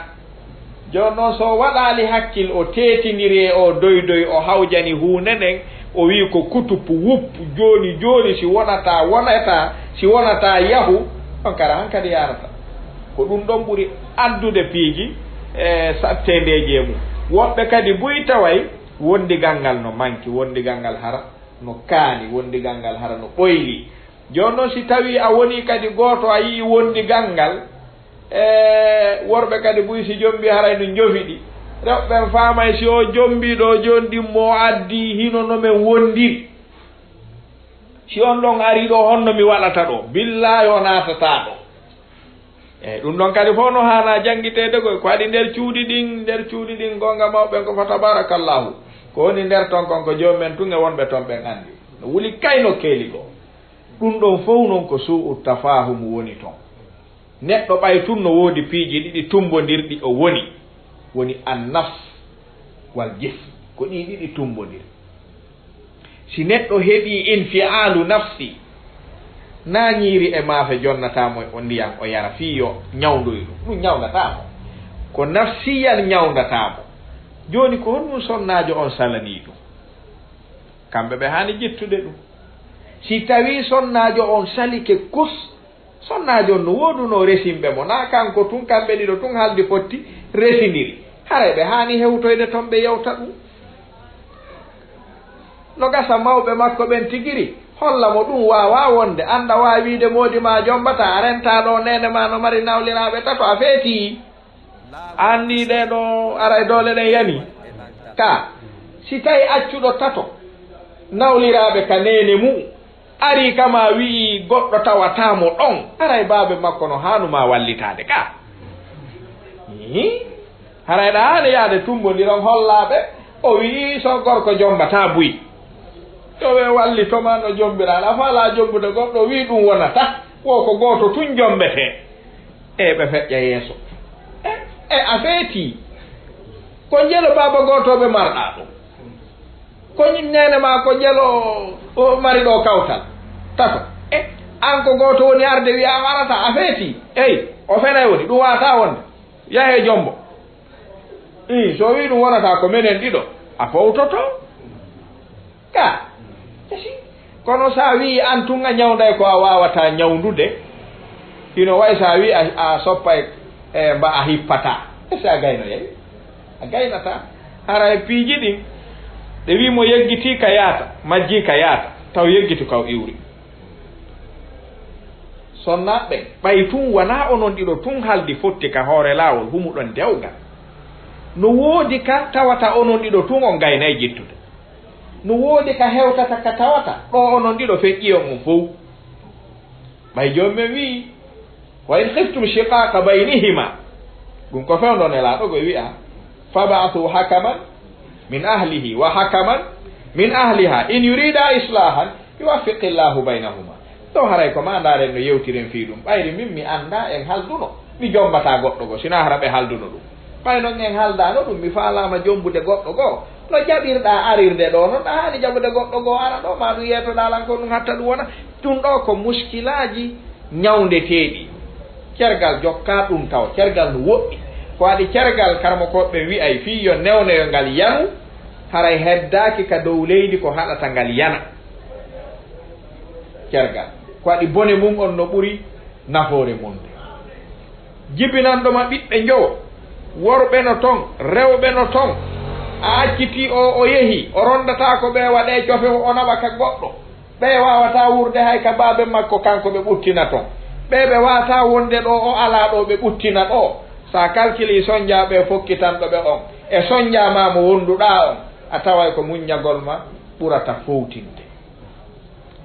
Jooni non, so o waɗaali hakkil, o teetindiri e oo doydoy, o hawjani huunde nden, o wi'i ko kutupu wuppu, jooni jooni, si wonataa, wonataa, si wonataa yahu, on kara hankadi yaarata. Ko ɗun ɗon ɓuri addude piiji e satteendeeji e mun. Woɓɓe kadi buy taway wondigal ngal no manki, wondigal ngal hara no kaani, wondigal ngal hara no ɓoyli. Jooni non, si tawii a wonii kadi gooto, a yi'ii wondigal ngal, e worɓe kadi buy si jommbii haray no njofi ɗi. Rewɓe ɓen faamay si o jommbii ɗoo jooni ɗin mo o addii, hino no men wondiri. Si on ɗon arii ɗoo, honno mi waɗata ɗoo? Billaahi o naatataa ɗoo. Eey, ɗun ɗon kadi fow no haanaa janngiteede koy. Ko waɗi nder cuuɗi ɗin, nder cuuɗi ɗin, goonga mawɓe ɓen ko fa tabarakallahu. Ko woni nder ton kon ko joom men tun e wonɓe ton ɓen anndi. No wuli kay no keeli goo. Ɗun ɗon fow non ko suu'u tafaahumu woni ton. Neɗɗo ɓay tun no woodi piiji ɗiɗi tumbondirɗi o woni. Woni an nafs wal jism. Ko ɗii ɗiɗi tumbondirɗi. Si neɗɗo heɓii infi'aalu nafsi, Naa ñiiri e maafe jonnataa mo o ndiyan o yara fii yo ñawndoy ɗum. Ɗum ñawndataa mo. Ko nafsiyan ñawndataa mo. Jooni ko honɗum sonnaajo on salanii ɗum? Kamɓe ɓe haani ƴettude ɗum. Si tawii sonnaajo on salike kus, sonnaajo on no woodunoo resinɓe mo, naa kanko tun, kamɓe ɗiɗo tun haldi fotti resindiri. Haray ɓe haani hewtoyde ton ɓe yewta ɗum. No gasa mawɓe makko ɓen tigiri holla mo ɗum waawaa wonde. Annda waawiide moodi maa jombataa, a rentaa ɗoo neene maa no mari nawliraaɓe tato, a feetii. Anndi ɗee ɗoo aray doole ɗen yani. Ka, si tawi accuɗo tato nawliraaɓe ka neene mu'un, arii kama wi'i goɗɗo tawataa mo ɗon, haray baabe makko no haanu maa wallitaade ka. Ihi. Haray ɗa haani yaade tumbondiron hollaaɓe, o wi'i so gorko jombataa buy. Yo ɓe wallito ma no jombiraa, a faalaa jombude goɗɗo, o wi'i ɗum wonata, wo ko gooto tun jombetee. E ɓe feƴƴa yeeso. E, e a feetii. Ko njelo baaba gooto ɓe marɗaa ɗum. Ko ñin neene maa ko jelo o mari ɗo kawtal tato. E an ko gooto woni arde wiya a warata, a feeti. Ey, o fenay woni, ɗum waawataa wonde. Yahee jombo. Ii, so wii ɗum wonata ko menen ɗiɗo, a fowtoto. Ka. Esi. Kono sa wii an tun a ñawnday ko a waawataa ñawndude, hino way sa wii a, a soppay e mba a hippataa. Esi a gaynoyay? A gaynataa. Hara e piiji ɗin, ɗe wii mo yeggitii ka yaata, majjii ka yaata, taw yeggiti ka o iwri. Sonnaaɓe ɓen, ɓay tun wanaa onon ɗiɗo tun haldi fotti ka hoore laawol, humuɗon dewgal. No woodi ka tawata onon ɗiɗo tun on gaynay ƴettude. No woodi ka hewtata ka tawata ɗo onon ɗiɗo feƴƴi on on fow. Ɓay joom men wi'i, "Wa in khiftum shiqaqa baynihima." Ɗum ko fewndo Nelaaɗo ko wi'a, "Fab'athu hakaman min ahlihi wa hakaman min ahliha in yurida islahan yuwaffiqillahu baynahuma." Ɗo haray ko ma ndaaren no yewtiren fii ɗum. Ɓayri min mi anndaa en halduno. Mi jombataa goɗɗo goo, sinaa hara ɓe halduno ɗum. Ɓay non en haldaano ɗum, mi faalaama jombude goɗɗo goo. No jaɓirɗaa arirde ɗoo non, ɗa haani jaɓude goɗɗo goo ara ɗoo, maa ɗum yeetoɗaa lan ko ɗum hatta ɗum wona. Ɗum ɗoo ko muskilaaji ñawndeteeɗi. Cergal jokkaa ɗum taw, cergal no woɗɗi. Ko waɗi cergal karamokooɓe ɓen wi'ay fii yo newneyo ngal yanu, haray heddaaki ka dow leydi ko haɗata ngal yana. Cergal. Ko waɗi bone mun on no ɓuri nafoore mun nde. Jibinanɗo ma ɓiɓɓe njowo, worɓe no ton, rewɓe no ton. A accitii o, o yehi, o rondataa ko ɓe waɗee cofe o, o naɓa ka goɗɗo. Ɓe waawataa wuurde hay ka baabe makko, kanko ɓe ɓuttina ton. Ɓe ɓe waawataa wonde ɗo o alaa ɗo ɓe ɓuttina ɗo. Sa kalkilii sonjaaɓe fokkitanɗo ɓe on, e sonjaa ma mo wonduɗaa on, a taway ko muññagol ma ɓurata fowtinde.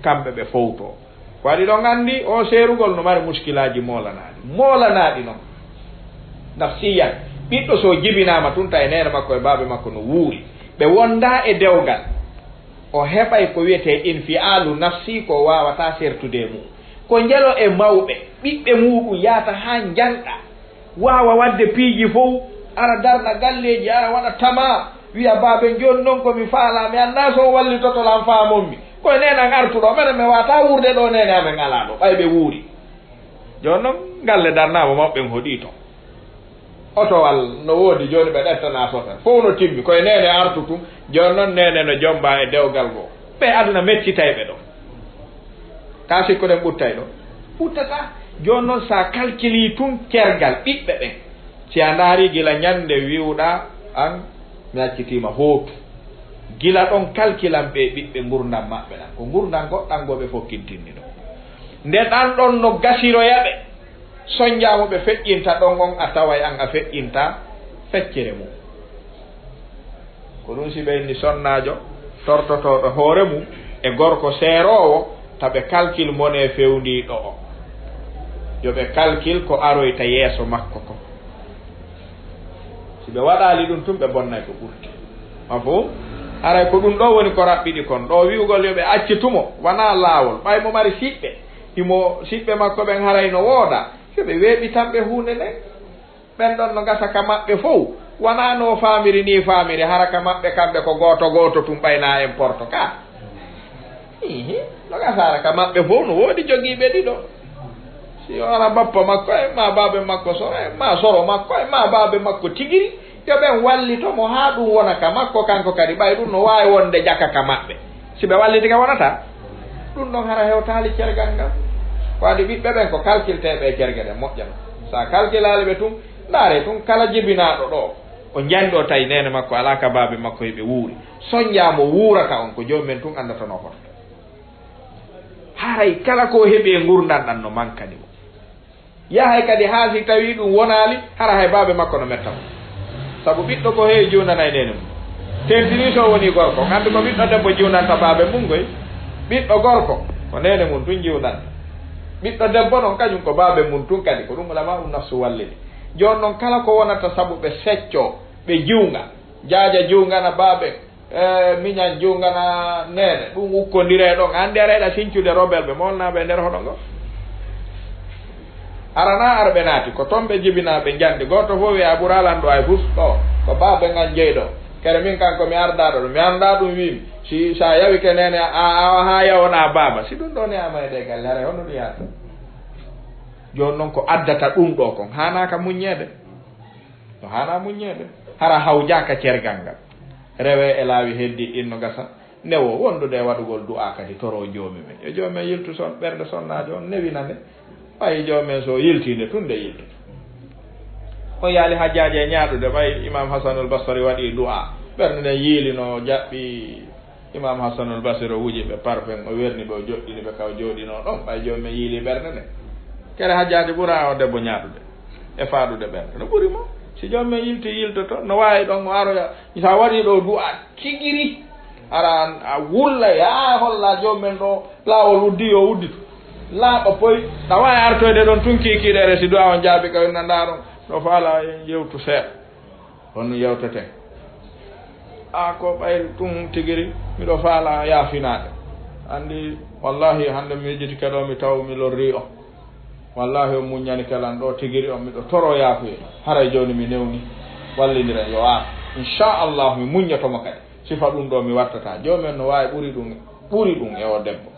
Kamɓe ɓe fowtoo. Ko waɗi ɗon anndi, o seerugol no mari muskilaaji moolanaaɗi. Moolanaaɗi non. Nafsiyan, ɓiɗɗo so jibinaama tun, tawi neene makko e baabe makko no wuuri. Ɓe wondaa e dewgal. O heɓay ko wiyetee infi'aalu nafsi, ko waawataa sertude e mum. Ko njelo e mawɓe, ɓiɓɓe muuɗum yaata haa njanɗa. Waawa waɗde piiji fow, ara darna galleeji, ara waɗa tama, wiya, "Baaben, jooni non ko mi faalaa, mi anndaa so on wallitoto lan faamon mi. Ko e neenan artuɗo, menen mi waawataa wuurde ɗo, neene amen alaa ɗo, ɓay ɓe wuuri." Jooni non, galle darnaama, mawɓe ɓen hoɗii ton. Otowal no woodi, jooni ɓe ɗettanaa sota. Fow no timmi, ko e neene artu tun. Jooni non, neene no jomba e dewgal goo. Ɓe aduna mettitay ɓe ɗo. Ka sikko ɗen ɓuttay ɗo? Ɓuttataa. Jooni non, sa kalkilii tun cergal ɓiɓɓe ɓen, si a ndaarii gila ñande wi'uɗaa, "An, mi accitiima hootu." Gila ɗon kalkilan ɓe ɓiɓɓe ngurndan maɓɓe ɗan. Ko ngurndan goɗɗan goo ɓe fokkintinni ɗon. Nde ɗan ɗon no gasiroya ɓe, sonjaa mo ɓe feƴƴinta ɗon on, a taway an a feƴƴinta feccere mum. Ko ɗum si ɓe inni sonnaajo tortotooɗo hoore mum e gorko seeroowo, ta ɓe kalkil monee fewndiiɗo o. Yo ɓe kalkil ko aroyta yeeso makko ko. Si ɓe waɗaali ɗum tun, ɓe bonnay ko ɓurti. Mafhum? Haray ko ɗum ɗo woni ko raɓɓiɗi kon. Ɗo wi'ugol yo ɓe accitu mo, wanaa laawol. Ɓay mo mari siɓɓe, himo siɓɓe makko ɓen haray no wooda, yo ɓe weeɓitan ɓe huunde nden. Ɓen ɗon no gasa ka maɓɓe fow. Wanaa no faamiri nii faamiri, hara ka maɓɓe kamɓe ko gooto gooto tun, ɓay na importe ka. Ihi, no gasara ka maɓɓe fof no woodi jogiiɓe ɗiɗo. Si o ara bappa makko en, ma baabe makko soro en, ma soro makko en, ma baabe makko tigiri, yo ɓen wallito mo haa ɗum wona ka makko, kanko kadi ɓay ɗum no waawi wonde jaka ka maɓɓe. Si ɓe walliti ka wonata? Ɗum ɗon hara hewtaali cergal ngal. Ko adi ɓiɓɓe ɓen ko kalkilteeɓe e cerge ɗen moƴƴa non. Sa kalkilaali ɓe tun, ndaare tun kala jibinaaɗo ɗo, o njanɗo tawi neene makko alaa ka baabe makko hiɓe wuuri. Sonjaa mo wuurata on ko joomum en tun anndatanoo hoto. Haray kala ko heɓi e ngurndan ɗan no mankani mo. Yahay kadi haa si tawii ɗum wonaali, hara hay baabe makko no metta mo. Sabu ɓiɗɗo ko heewi juunanay neene mum. Tentinii so wonii gorko, on anndi ko ɓiɗɗo debbo juunanta baabe mum koy. Ɓiɗɗo gorko, ko neene mum tun juunanta. Ɓiɗɗo debbo non kañum ko baabe mum tun kadi, ko ɗum ulama un nafsu wallini. Jooni non kala ko wonata sabu ɓe seccoo, ɓe juunga, jaaja juungana baabe, e, miñan juungana neene, ɗum ukkondiree ɗon. Anndi aɗa yiɗa sincude rebelle ɓe, molnaaɓe e nder hoɗo ngo. Aranaa arɓe naati, ko ton ɓe jibinaa ɓe njanndi. Gooto fof wiya, "A ɓuraa lan ɗo hay fus, ɗo, ko baabe ngan jeyi ɗo. Kere min kanko mi ardaaɗo ɗo, mi anndaa ɗum wiimi. Si, sa yawike neene, a, a, a, haa yawonaa baaba." Si ɗum ɗo ne ama e ɗe galle, haray honno ɗum yaata? Jooni non ko addata ɗum ɗo kon, haanaaka muññeede. No haanaa muññeede. Hara hawjaaka cergal ngal. Rewee e laawi heddi ɗin no gasa. Newoo wondude e waɗugol du'aa kadi toroo Joomi men. Yo Joomi men yiltu son, ɓernde sonnaajo on, newina nde. Ɓay Joomi men so yiltii nde tun nde yiltoto. On yaali hajjaaji e ñaaɗude, ɓay Imaam Hasanul Basri waɗii du'aa. Ɓernde nden yiili no jaɓɓi Imaam Hasanul Basri o wuji ɓe parfum, o werni ɓe, o joɗɗini ɓe ka o jooɗinoo ɗon, ɓay Joomi men yiili ɓernde nden. Kere hajjaaji ɓuraa o debbo ñaaɗude e faaɗude ɓernde. No ɓuri mo. Si Joomi men yiltii yiltoto, no waawi ɗon o aroya. Sa waɗii ɗo du'aa tigiri, ara a wulla, yaa holla Joomi men ɗo laawol uddi, yo udditu. Laaɓa poy, ɗa waawi artoyde ɗon tun kiikiiɗe, si du'aa on jaabi ka winna ndaaron, no faala en yewtu seeɗa. Honno yewteten? A ko ɓayri ɗum tigiri, miɗo faala yaafinaade. Anndi, wallahi, hannde mi yejjitike ɗo, mi taw mi lorri on. Wallahi, on muññani kelan ɗo tigiri on, miɗo toro yaafuye. Haray jooni mi newni, wallindiren yo aar. Inchallahu, mi muññoto mo kadi. Sifa ɗum ɗo mi wattata. Joomi en no waawi ɓuri ɗum, ɓuri ɗum e o debbo.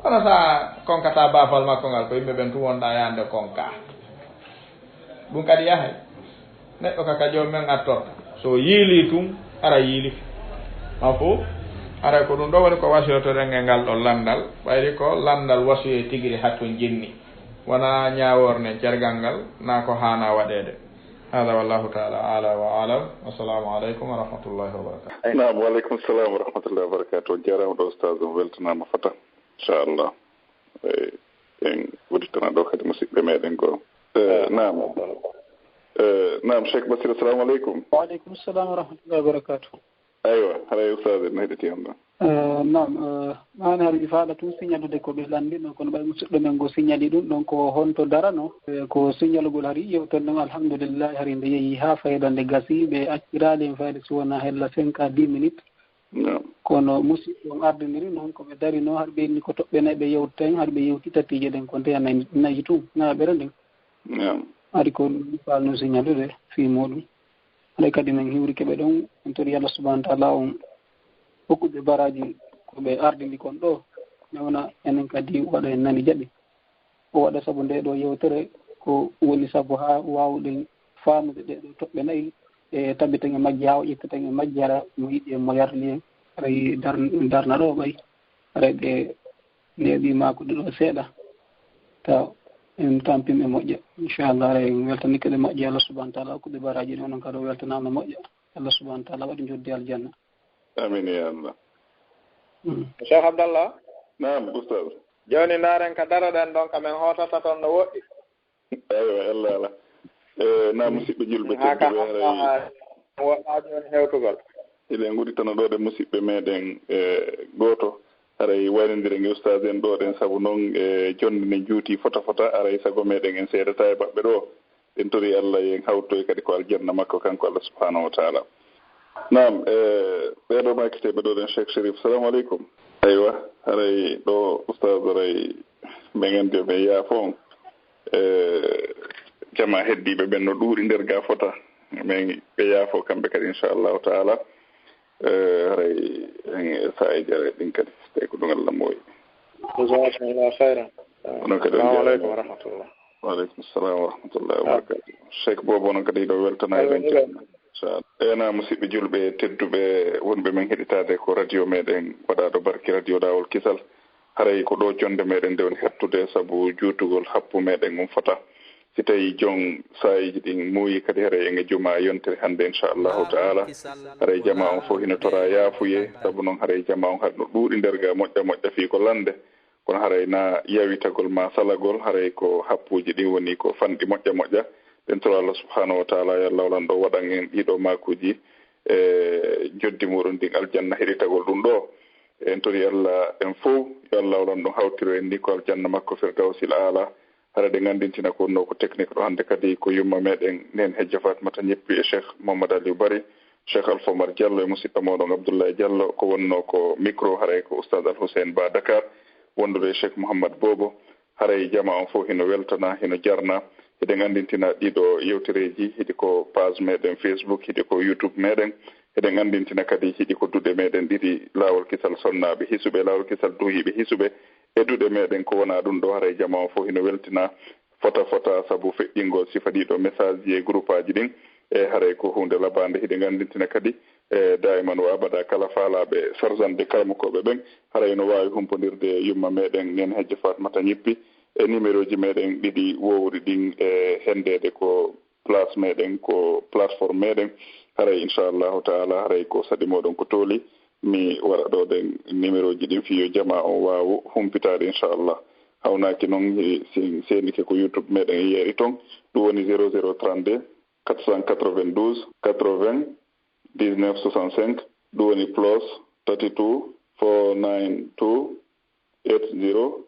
Kono sa konkata baafal makko ngal, ko yimɓe ɓen tun wonɗa yaande konka. Ɗum kadi yahay. Neɗɗo ka, ka joom men attorta. So yiilii tun, ara yiilike. Ma fof, haray ko ɗum ɗo woni ko wasiyotoɗen e ngal ɗo lanndal. Ɓayri ko lanndal wasiyee tigiri hatun jinni. Wonaa ñaawoore nden cergal ngal, naa ko haanaa waɗeede. Hada wallahu taala ala wa alam. Wassalamu aleykum wa rahmatullahi wa barakatuh. Naam, wa aleykum salam wa rahmatullahi wa barakatuh. On jaaraama ɗo, Ustaz, on weltanaama fota. Inchallah. Eyi, en udditanaa ɗo kadi musidɓe meɗen goo. Eh, naam. Eh, naam, Cheikh Basir, assalamu aleykum. Wa aleykum salam wa rahmatullahi wa barakatuh. Aywa, haray Ustaz en heɗiti on ɗon. Eh, naam, eh, maani hari mi faala tun signaldude ko ɓe lanndino, kono ɓay musidɗo men go signali ɗum ɗon ko honto darano. Eh, ko signalugol hari yewtere nden, alhamdulillahi, hari nde yehi haa fayda nde gasi, ɓe acciraali en fayda si wonaa hella cinq à dix minutes. Naam. Kono musidɗo on ardiniri noon, ko ɓe darino, har ɓe inni ko toɓɓe nayi ɓe yewtata hen, har ɓe yewti tatiije ɗen, ko ndeya nayi, nayi tun, nayaɓere nden. Naam. Hari ko ɗum faalno signaldude fii muuɗum. Haray kadi men hiwrike ɓe ɗon, en tori Allah subhanahu wa taala on hokkuɓe baraaji ko ɓe ardini kon ɗo, newna enen kadi waɗa en nani jaɓi. O waɗa sabu nde ɗo yewtere ko woni sabu haa waawuɗen faamude ɗe ɗo toɓɓe nayi, e tabitan e majje, haa o ƴettatan e majje, hara mo yiɗi en, mo yarli en, haray dar-, darna ɗo ɓay, haray ɓe neeɓi maakude ɗo seeɗa. Taw en tampima e moƴƴa. Inchallah, haray en weltanike ɓe moƴƴa, Allah subhanahu wa taala hokkuɓe baraaji ɗi, onon kadi o weltanaama moƴƴa. Allah subhanahu wa taala waɗi njoddi aljanna. Amin ya Allah. Mm. Cheikh Abdallah? Naam, Ustaz. Jooni ndaaren ka daroɗen ɗon, ka men hootata ton no woɗɗi. Aywa, Allah ala. Eh, na musidɓe julɓe tedduɓe, haray woɗɗaa jooni hewtugol. Eɗen udditana ɗo de musidɓe meɗen, eh, gooto. Haray waynondiren e ustaas en ɗo ɗen, sabu noon, eh, jonnde nde juuti fota fota, haray sago meɗen en seedata e maɓɓe ɗo. En tori Allah, en hawtoy kadi ko aljanna makko kanko Allah subhanahu wa taala. Naam, eh, ɓeɗo makiteɓe ɗo ɗen, Cheikh Chérif, salamu aleykum. Aywa, haray ɗo ustaas, haray men anndi men yaafo on. Eh, jama heddiiɓe ɓen no ɗuuɗi nder ga fota. Men ɓe yaafo kamɓe kadi, inchallahu taala. Eh, haray en e saa'i jare ɗin kadi, tawi ko ɗum Allah mooyi. Jazakumullahu khairan. Onon kadi on Assalamu alaikum wa rahmatullah. Wa alaikum assalam wa rahmatullahi wa barakatuh. Cheikh Bobo, onon kadi ɗo weltana eɗen. Ena musidɓe julɓe tedduɓe wonɓe men heɗitaade ko radio meɗen waɗaaɗo barki, radio Laawol Kisal. Haray ko ɗo jonde meɗen nde woni hattude sabu juutugol happu meɗen um fota. Si tawi jon saa'iiji ɗin muuyi kadi, haray en e juma yontere hande, inchallahu taala. Haray jama on fof hino tora yaafuye, sabu non haray jama on haɗno ɗuuɗi nder ga moƴƴa moƴƴa fii ko lande. Kono haray na yawitagol ma salagol, haray ko happuuji ɗin woni ko fanɗi moƴƴa moƴƴa. Ɗen toro Allah subhanahu wa taala, yo Allah walan ɗo waɗan en ɗiɗo maakuuji e joddi muɗum ndin aljanna heɗitagol ɗum ɗo. En tori Allah en fow, yo Allah walan ɗum hawtiro en ni ko aljanna makko Firdawsil Aala. Hara ɗe nganndintina ko wonno ko technique ɗo hannde kadi ko yumma meɗen nen Hejja Fatmata Ñeppi e Cheikh Mohammad Aliou Bari, Cheikh Alpha Omar Diallo e musidɗo moɗon Abdoulaye Diallo, ko wonno ko micro haray ko Oustaz Al Hussein Ba Dakar, wondude e Cheikh Mohammad Bobo. Haray jama on fof hino weltana, hino jarna. Hiɗen anndintina ɗiɗo yewtereeji, hiɗi ko page meɗen Facebook, hiɗi ko YouTube meɗen. Hiɗen anndintina kadi hiɗi ko duɗe meɗen ɗiɗi, Laawol Kisal Sonnaaɓe Hisuɓe, Laawol Kisal Duuhiiɓe Hisuɓe, e duɗe meɗen ko wona ɗum ɗo. Haray jama on fof hino weltina, fota fota, sabu feƴƴingol sifa ɗiɗo message ji e groupe aji ɗin. E haray ko huunde labande. Hiɗen anndintina kadi, e daiman wa abada kala faalaaɓe sarzanɓe karamokooɓe ɓen, haray no waawi humpondirde e yumma meɗen nen Hejja Fatmata Ñeppi e numéro ji meɗen ɗiɗi wowri ɗin e hendeede ko place meɗen, ko plateforme meɗen. Haray inchallahu taala, haray ko saɗi moɗon ko tooli, mi waɗa ɗo ɗen numéro ji ɗin fii yo jama on waawu humpitaade inchallah. Hawnaaki non, si seenike ko YouTube meɗen e yeeri ton, ɗum woni zéro zéro trente-deux quatre cent quatre-vingt-douze quatre-vingts dix-neuf soixante-cinq, ɗum woni plus thirty-two four nine two eight zero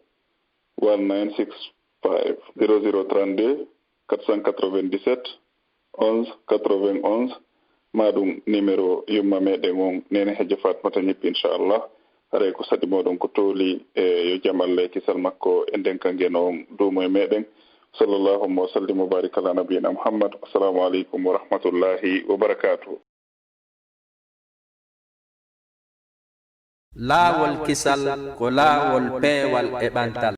one nine six five, zéro zéro trente-deux quatre cent quatre-vingt-dix-sept onze quatre-vingt-onze, ma ɗum numéro yumma meɗen on, Nene Hejja Fatmata Ñeppi, inchallah. Haray ko saɗi moɗon ko tooli, e yo jam Allah e kisal makko e ndenka ngen on duumo e meɗen. Sallallahu wa sallim wa barik ala nabiyina Muhammad. Assalamu alaikum wa rahmatullahi wa barakatuh. Laawol Kisal ko laawol peewal e ɓantal.